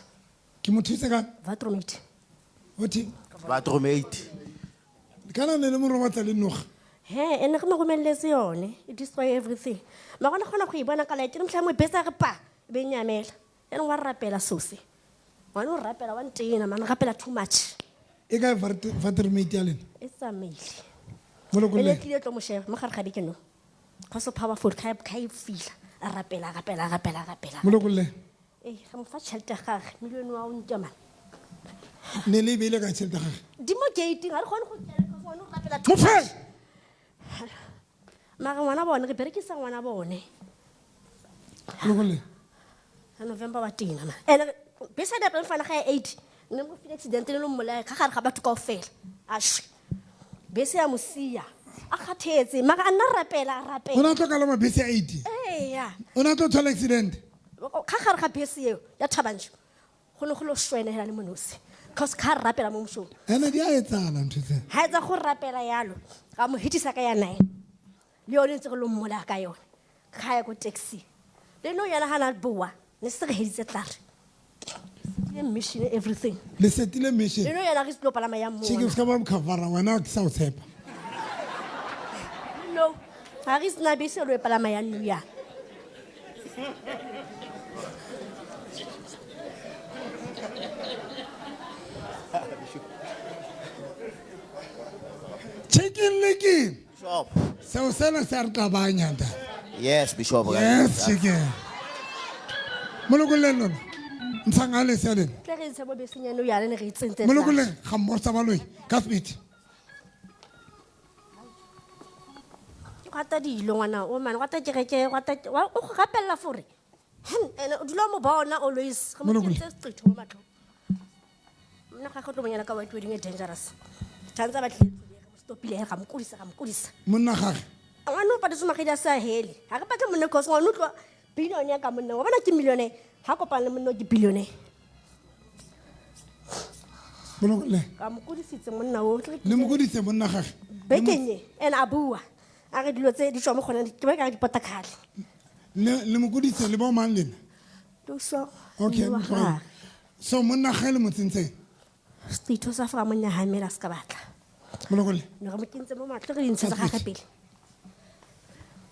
Ke mo thuse ka? Vatromate. O thi? Vatromate. Kana ne le mo robatsa le noga? He, ene re mo romelletse yone. E destroy everything. Mara le kgona go e bona ka light, le mohlang mo e betsa re pa, e be e nyamela. Ene wa rapela sose. Ngwana o rapela wa ntena, man, o rapela too much. E kae Vatromate ya lena? E tsamaile. Mo lokolleng. E ne tlile tlo mo sheba, mo gare ga beke no. Go so powerful, ka e fila. A rapela, rapela, rapela, rapela. Mo lokolleng. Eh, re mo fa tjhelete ya gagwe, million wa o ntja man. Ne le e beile ka tjhelete ya gagwe? Di mo gate-ing, ha re kgone go kena, because ngwana o rapela too Mo fe! much. Mara ngwana bone, re berekisa ngwana bone. Lokolle. Ka November wa tena man. Ene bese ya plan fana ga ya 8, ne mo file accident le lo mmolaya ka gare ga batho kaofela. A shwe. Bese ya mo siya. A kgathetse, mara a nna rapela, a rapela. O ne a tlo kalama bese ya 8? Eya. O ne a tlo thola accident? Ka gare ga bese eo ya Thabanchu, go ne go lo shwene hela le monosi. Because ka rapela mo mosong. Ene di a etsahala ntho tse. Ha etsa go rapela yalo, ga mo hitisa ka ya 9. Le yone ntse re lo mmolaya ka yone. Ga ya ko taxi. Le no yena ha na boa, ne se re heditse tlare. Setile mission everything. Le setile mission. Le no yena re tlo palama ya mona. Che ke ska ba mkhavara wena ke sa o tshepa. No. Ha re sena bese lo e palama ya nou ya. sena se a re tlabanya ntate. Yes, Bishop. Yes, chike. Molokolleng lona. Ntshang a lesea lena. Tle re ntshe mo beseng yane o yane ne re e tsentse. Molokolleng ga mmogo tsa baloi ka speed. Ke rata dilo ngwana o man, o rata kereke, o rata o go rapella fore. Ene o dula o mo bona always. Re mo Molokolle. kentse seqetho mo matlhong. Nna ga go tlo bonyana ka white wedding e dangerous. Tshwanetse ba tlile re mo stopile he ga mo kodisa ga mo kodisa. Monna gage. Ngwana o patetse magedi a sa hele. Ha re batle monna cause ngwana o tloa billion ka monna. Wa bona ke millionaire. Ha kopana le monna o ke billionaire. Molokolle. Ka mo kodisitse monna o. Le mo kodisitse monna gage. Bekeng e ene a bua. A re dilo tse di tswa mo gone ke ba ka di pota khale. Le mo kodisitse le bo mang lena? Thuso. Okay, Mme wa mtlwane. gagwe. So monna gage le mo tsentseng? Setho sa fra monna ha mela se ka batla. Molokolle. Ne re mo kentse mo matlho re dintshe tsa gagwe pele.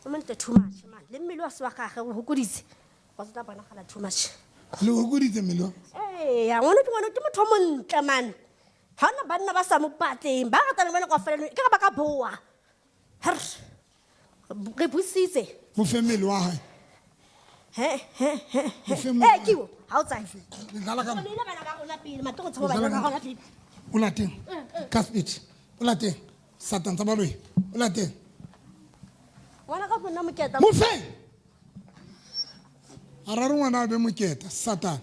O montle too much man. Le mmele wa se wa gagwe o hokoditse. Wa se tla bonagala too much. Le hokoditse mmele wa? Ee, ya ngwana ke ngwana ke motho o montle man. Ha hona banna ba sa mo batleng, ba ratang bana kaofela ke re ba ka boa. Her. Re busitse. Mo fe mmele wa hae. He he he. Mo fe mmele wa Eh, kiwo, ha o tsaye. Le dlala ka Re ile bana ba rona pele, matlo go tshaba bana ba rona pele. O lateng. Ka speed. O lateng. Satan tsa baloi. O lateng. Ngwana ka monna moketa. Mo fe. A ra re ngwana a be moketa, Satan.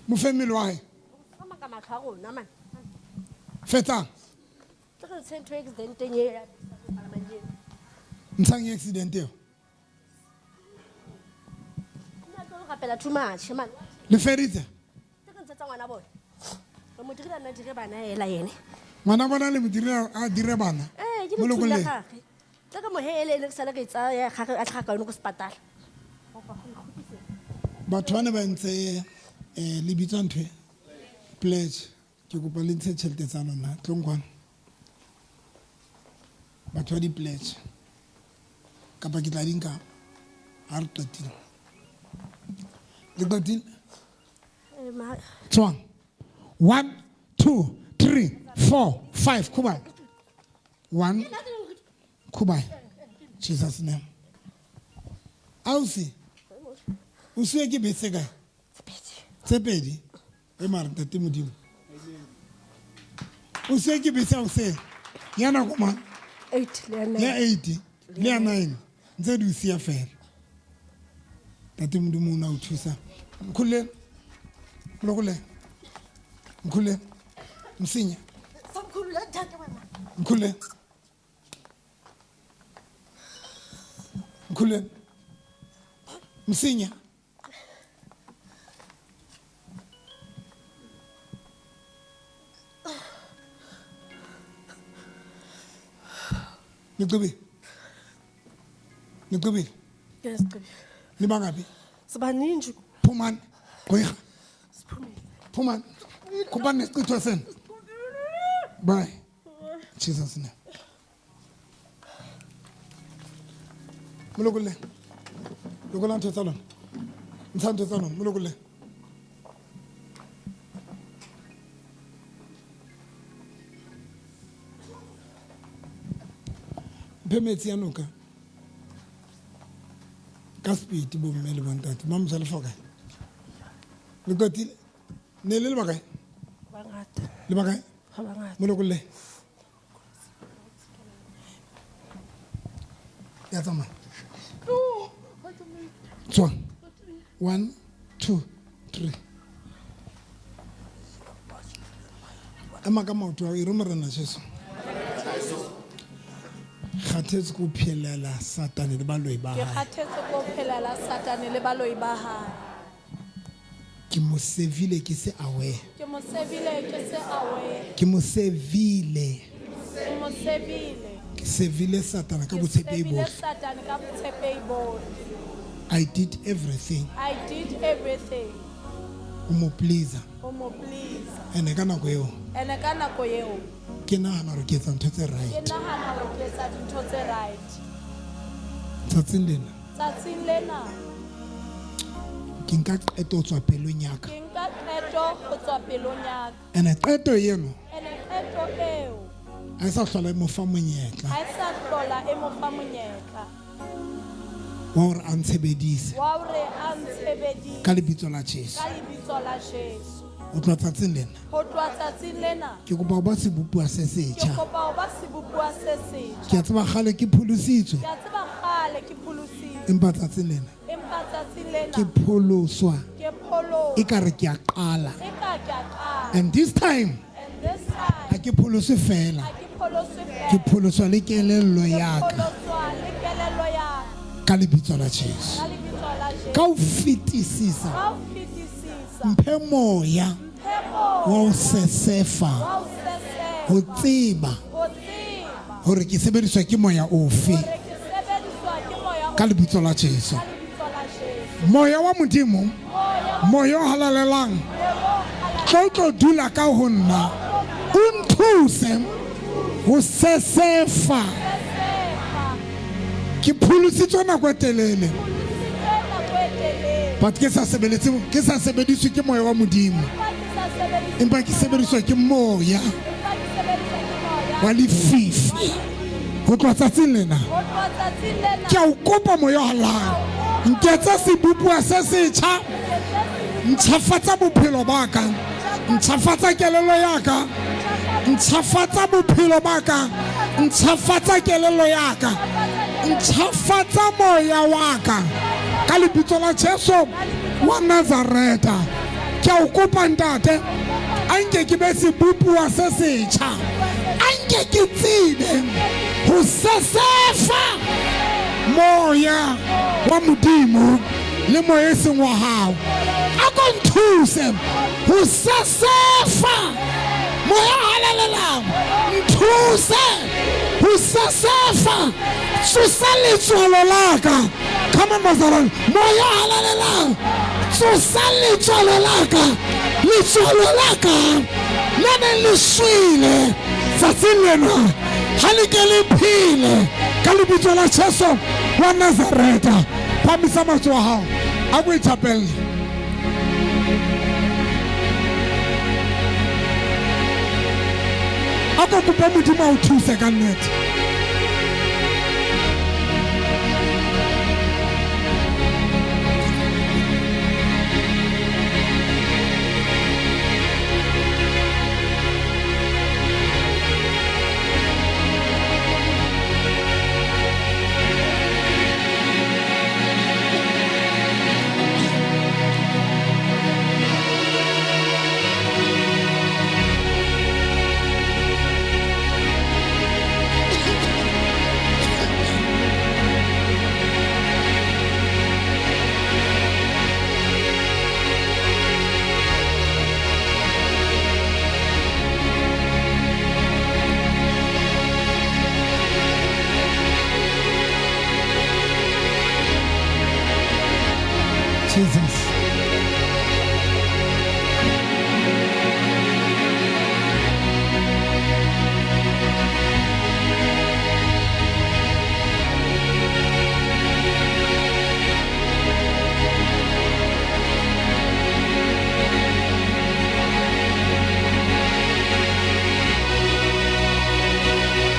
Mo fe mmele wa hae. Ka maka matlho a rona man. Fetsang. Tle re ntshe ntho e accident-eng e ya palamang eo. Ntshang e accident eo. Nna tlo rapela too much man. Le feditse? Tle re ntshetsa ngwana bone. Re mo dirile a nna dire bana ela yene. Ngwana bona le mo dirile a dire bana. Eh, ke Mo lethuli la lokolleng. gagwe. Tle re mo hele le re sale re tsaya gagwe a tlhaga ka yone ko sepatala. Batho ba ne ba ntse le bitsa ntho e? Pledge. Ke kopa le ntshe tjhelete tsa lona. Tlong kwano. Batho ba di-pledge. Kapa ke tla di nka ha re qetile. Le qetile? Eh, Tswang. 1, 2, 3, 4, 5. Khubai. 1. Khubai. Jesus name. Ausi. O siwe ke bese kae? Tse pedi. E mara ntate Modimo. O siwe ke bese ausi. Ya nako mang? 8 le ya 9. Ya 8 le ya 9. Ntse di o siya fela. Ntate Modimo o na o thusa. Mkhulule. Mkhulule. Mkhulule. Msinya. Samkhulule ntate wena. Mkhulule. Mkhulule. Msinya. Niqibile. Niqibile. Yes, Gqibile. Le bangaphi? Sibaningi. Phumani. Gqirha. Phumani. Khuphani nesichitho senu. Bye. Jesus name. Molokolle. Lokolla ntho tsa lona. Ntsha ntho tsa lona, molokolle. Mphe metsi a noka. Ka speed bo mme le bontate. Ba mojale fa kae? Le qetile? Ne le le bakae? Bangata. Le bakae? Ga bangata. Molokolle. Ya tsamaya. Tswa. 1, 2, 3. Ema ka maoto a e re Morena Jesu. Kgathetse ko phelela Satane le baloi ba Ke hae. kgathetse ko phelela Satane le baloi ba hae. Ke mo sevile ke se aware. Ke mo sevile ke se aware. Ke mo sevile. Ke mo sevile. Ke sevile Satane ka Ke botshepehi sevile bohle. Satane ka botshepehi bohle. I did everything. I did everything. O mo please. O mo please. Ene ka nako eo Ene ka nako eo ke nahana hore ke etsa ntho tse ke right. nahana hore ke etsa dintho tse right. Tsatsing lena Tsatsing lena ke nka qeto ho tswa pelong ya ka. ke nka qeto ho tswa pelong ya ka. Ene qeto eno Ene qeto eo ha Ha e sa hlola e mo fa monyetla Ha e sa hlola e mo fa monyetla wa hore a ntshebedise wa hore a ntshebedise ka lebitso la Jesu. Ka lebitso la Jesu. Ho tloha tsatsing lena Ho tloha tsatsing lena ke kopa ho ba sebopuwa se ke setjha. kopa ho ba sebopuwa se setjha. Ke a tseba kgale ke pholositswe, Ke a tseba kgale ke pholositswe. empa tsatsing lena Empa tsatsing lena ke pholoswa ke pholoswa. ekare ke a qala. Eka ke a qala. And this time And this time ha ke pholoswe fela, ha ke pholoswe ke fela. pholoswa le kelello ya Ke ka pholoswa le kelello ya ka. ka lebitso la Jesu. Ka lebitso la Jesu. Ka ho fetisisa Ka ho fetisisa. mphe moya Mphe moya wa ho sesefa, wa ho sesefa. ho tseba Ho tseba hore ke sebediswa ke moya ofe hore ke sebediswa ke moya ka lebitso la Jesu. Ka lebitso la Jesu. Moya wa Modimo, moya o halalelang, tlo tlo dula ka ho nna, o nthuse ho sesefa. Ke pholositswe nako e telele, but ke sa sebeletse, ke sa sebediswe ke moya wa Modimo, empa ke sebediswa ke moya wa lefifi. Ho tloha tsatsing lena Ho tloha tsatsing lena ke a o kopa moya o halalelang, nketsa sebopuwa se setjha, ntjhafatsa bophelo ba ka, ntjhafatsa kelello ya ka, ntjhafatsa bophelo ba ka, ntjhafatsa kelello ya ka, ntjhafatsa moya wa ka ka lebitso la Jesu wa Nazareta. Ke a o kopa ntate, a nke ke be sebopuwa se setjha, a nke ke tsebe ho sesefa moya wa Modimo le moya e seng wa hao. A ko nthuse ho sesefa moya o halalelang, nthuse ho sesefa, tsosa letswalo la ka. Come on, bazalwane. Moya o halalelang, tsosa letswalo la ka, letswalo la ka le neng le shwele tsatsing lena ha le ke le phele ka lebitso la Jesu wa Nazareta. Phamisa matsoho a hao, a ko ithapelle. A ko kope Modimo a o thuse ka nnete. Jesus.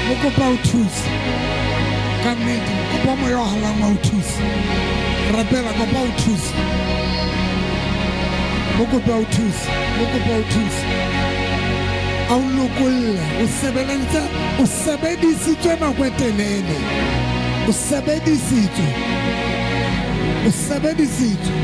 Mo kopa o thuse ka nnete, kopa moya o halalelang wa o thuse. Rapela, kopa o thuse. Mo kopa o thuse, mo kopa o thuse. A o lokolle, o sebeleditse, o sebedisitswe nako e telele. O sebedisitswe. O sebedisitswe.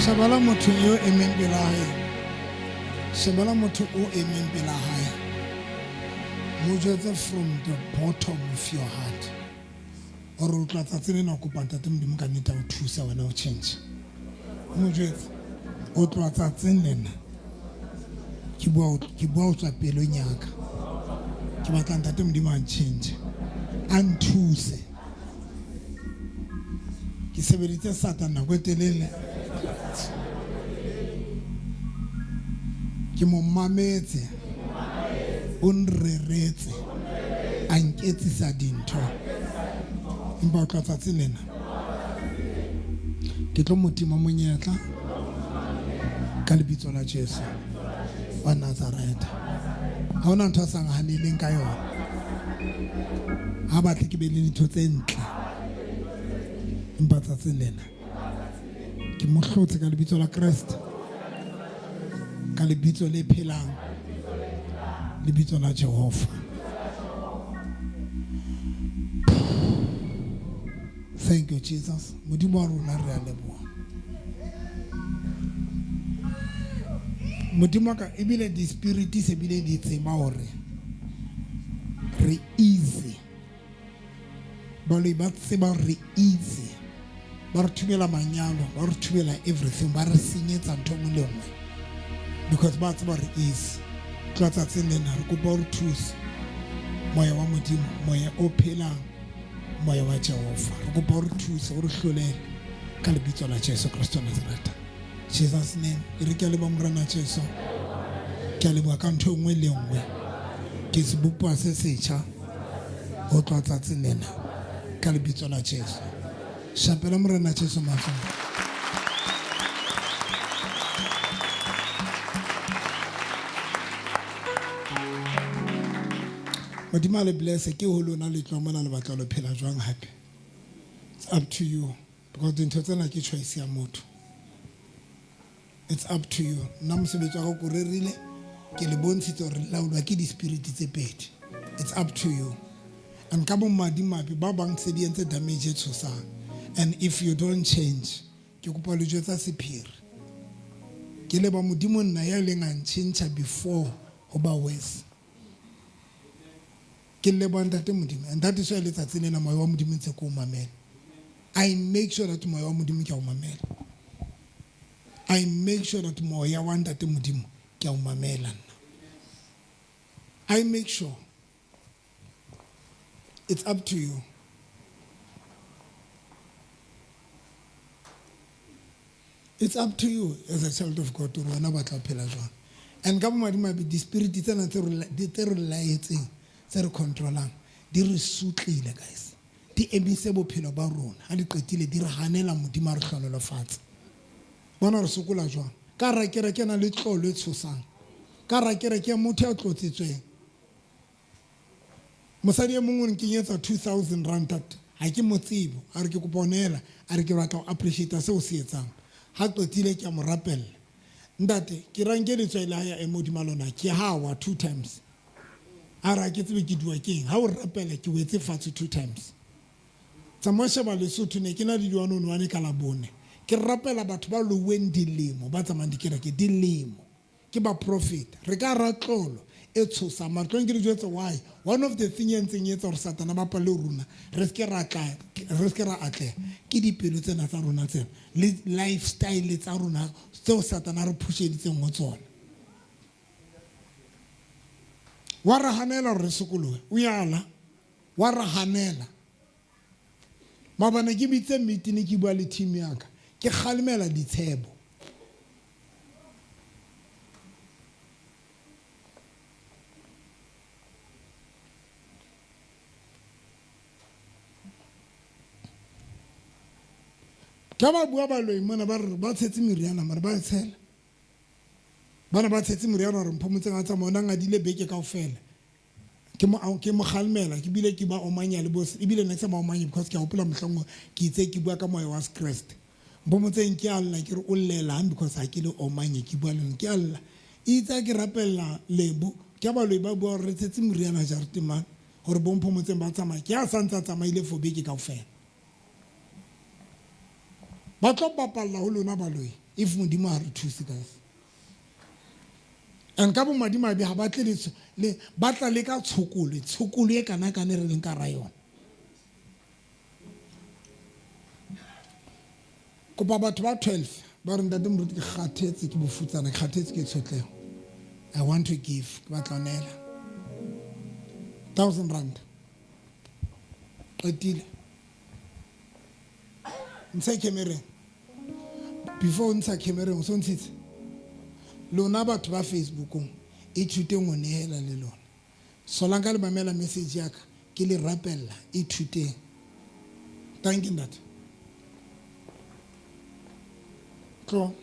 Shebela motho eo emeng pela hae. Shebela motho o emeng pela hae. Mo jwetse from the bottom of your heart. Gore o tla tsatsi lena o kopa ntate Modimo ka nnete a o thusa wena o change. Mo jwetse o tloha tsatsing lena. Ke bua ke bua o tswa pelong ya ka. Ke batla ntate Modimo a ntjhentjhe. A nthuse. Ke sebeditse Satan nako e telele. Ke mo mametse. O nreretse. A nketsisa dintho. Empa o tla tsatsi lena. Ke tlo mo tima monyetla ka lebitso la Jesu wa Nazareth. Ha hona ntho a sa nhaneleng ka yona. Ha batle ke be le dintho tse ntle. Empa tsatsing lena ke mo hlotse ka lebitso la Kreste. Ka lebitso le phelang. Lebitso la Jehova. Thank you Jesus. Modimo wa rona re a leboha. Modimo wa ka ebile di-spirit se bile di tseba hore re easy. Baloi ba tseba hore re easy. Ba re thubela manyalo, ba re thubela everything, ba re senyetsa ntho e nngwe le nngwe. Because ba tseba re easy. Tloha tsatsing lena re kopa o re thuse. Moya wa Modimo, moya o phelang, moya wa Jehova. Re kopa o re thuse, o re hlolele ka lebitso la Jesu Kristo wa Nazareth. Jesus name. E re ke a leboha Morena Jesu. Ke a leboha ka ntho e nngwe le nngwe. Ke sebopuwa se setjha ho tloha tsatsing lena ka lebitso la Jesu. Shapela Morena Jesu matsoho. Modimo a le blesse ke ho lona le tloha mona le batla lo phela jwang hape. It's up to you because dintho tsena ke choice ya motho. It's up to you. Nna mosebetsi wa ka ko rerile ke le bontshitse hore le laolwa ke di-spirit tse pedi. It's up to you. And ka bomadimabe ba bang se di entse damage e tshosang. And if you don't change, ke kopa le jwetsa sephiri. Ke leba Modimo nna ya ileng a ntjhentjha before ho ba worse. Ke leboha ntate Modimo. And that is why letsatsi lena moya wa Modimo ntse ke o mamela. I make sure that moya wa Modimo ke a o mamela. I make sure that moya wa ntate Modimo ke a o mamela nna. I make sure. It's up to you. It's up to you as a child of God hore wena o batla ho phela jwang. And ka bomadimabe di-spirit tsena tse re laetseng tse re controlang di re sotlile guys. Di emise bophelo ba rona. Ha di qetile di re hanela Modimo a re hlohonolofatse. Bona re sokola jwang. Ka hara kereke ena le tlolo e tshosang. Ka hara kereke ya motho ya tlotsitsweng. Mosadi e mong o nkenyetsa 2000 rand tate. Ha ke mo tsebe. A re ke kopa ho neela. A re ke batla ho appreciate seo o se etsang. Ha qetile ke a mo rapella. Ntate, ke ranke letswai la ya ema hodima lona. Ke ha wa 2 times. A re ha ke tsebe ke duwa ke eng. Ha o rapela ke wetse fatshe 2 times. Tsamaya sheba Lesotho ne ke na le di one on one ka Labone. Ke rapela batho ba louweng dilemo ba tsamayang dikereke dilemo. Ke baprofeta. Re ka hara tlolo e tshosang. Mara tlong ke le jwetse why. One of the thing e ntseng e etsa hore Satane a bapale le rona, re seke ra tla, re seke ra atleha, ke dipelo tsena tsa rona tsena le lifestyle tsa rona tseo Satane a re phusheditseng ho tsona. Wa re hanela hore re sokolohe. O yala. Wa re hanela. Maobane ke bitse meeting ke bua le team ya ka. Ke kgalemela ditshebo. Ka ba bua baloi mona ba re ba tshetse meriana mara ba e tshela. Bana ba tshetse moriana gore mpho motseng a tsamaya o ne a ngadile beke kaofela. Ke mo ke mo kgalemela ke bile ke ba omanya le bo ebile ne ke sa ba omanye because ke a hopola mohlang ke itse ke bua ka moya wa Sekreste. Mpho motseng ke a lla ke re o llelang because ha ke le omanye ke bua le lona ke a lla. Itse ha ke rapella Lebo ke ha baloi ba bua hore re tshetse moriana jareteng mane hore bo Mpho motseng ba tsamaye. Ke ha sa ntse a tsamaile for beke kaofela. Ba tlo bapalla ho lona baloi. If Modimo ha re thuse guys. And ka bomadimabe ha ba tle le le ba tla le ka tshokolo, tshokolo e kana kana re leng ka ra yona. Kopa batho ba 12 ba re ntate moruti ke kgathetse ke bofutsana, ke kgathetse ke tshotleho. I want to give, ke batla ho neela. 1000 rand. Qetile. Ntsha camereng. Before o ntsha camereng o so ntshitse. Lona batho ba Facebookong ithuteng ho nehela le lona. Solanka le mamela message ya ka ke le rapella ithuteng. Thank you ntate. Tlo.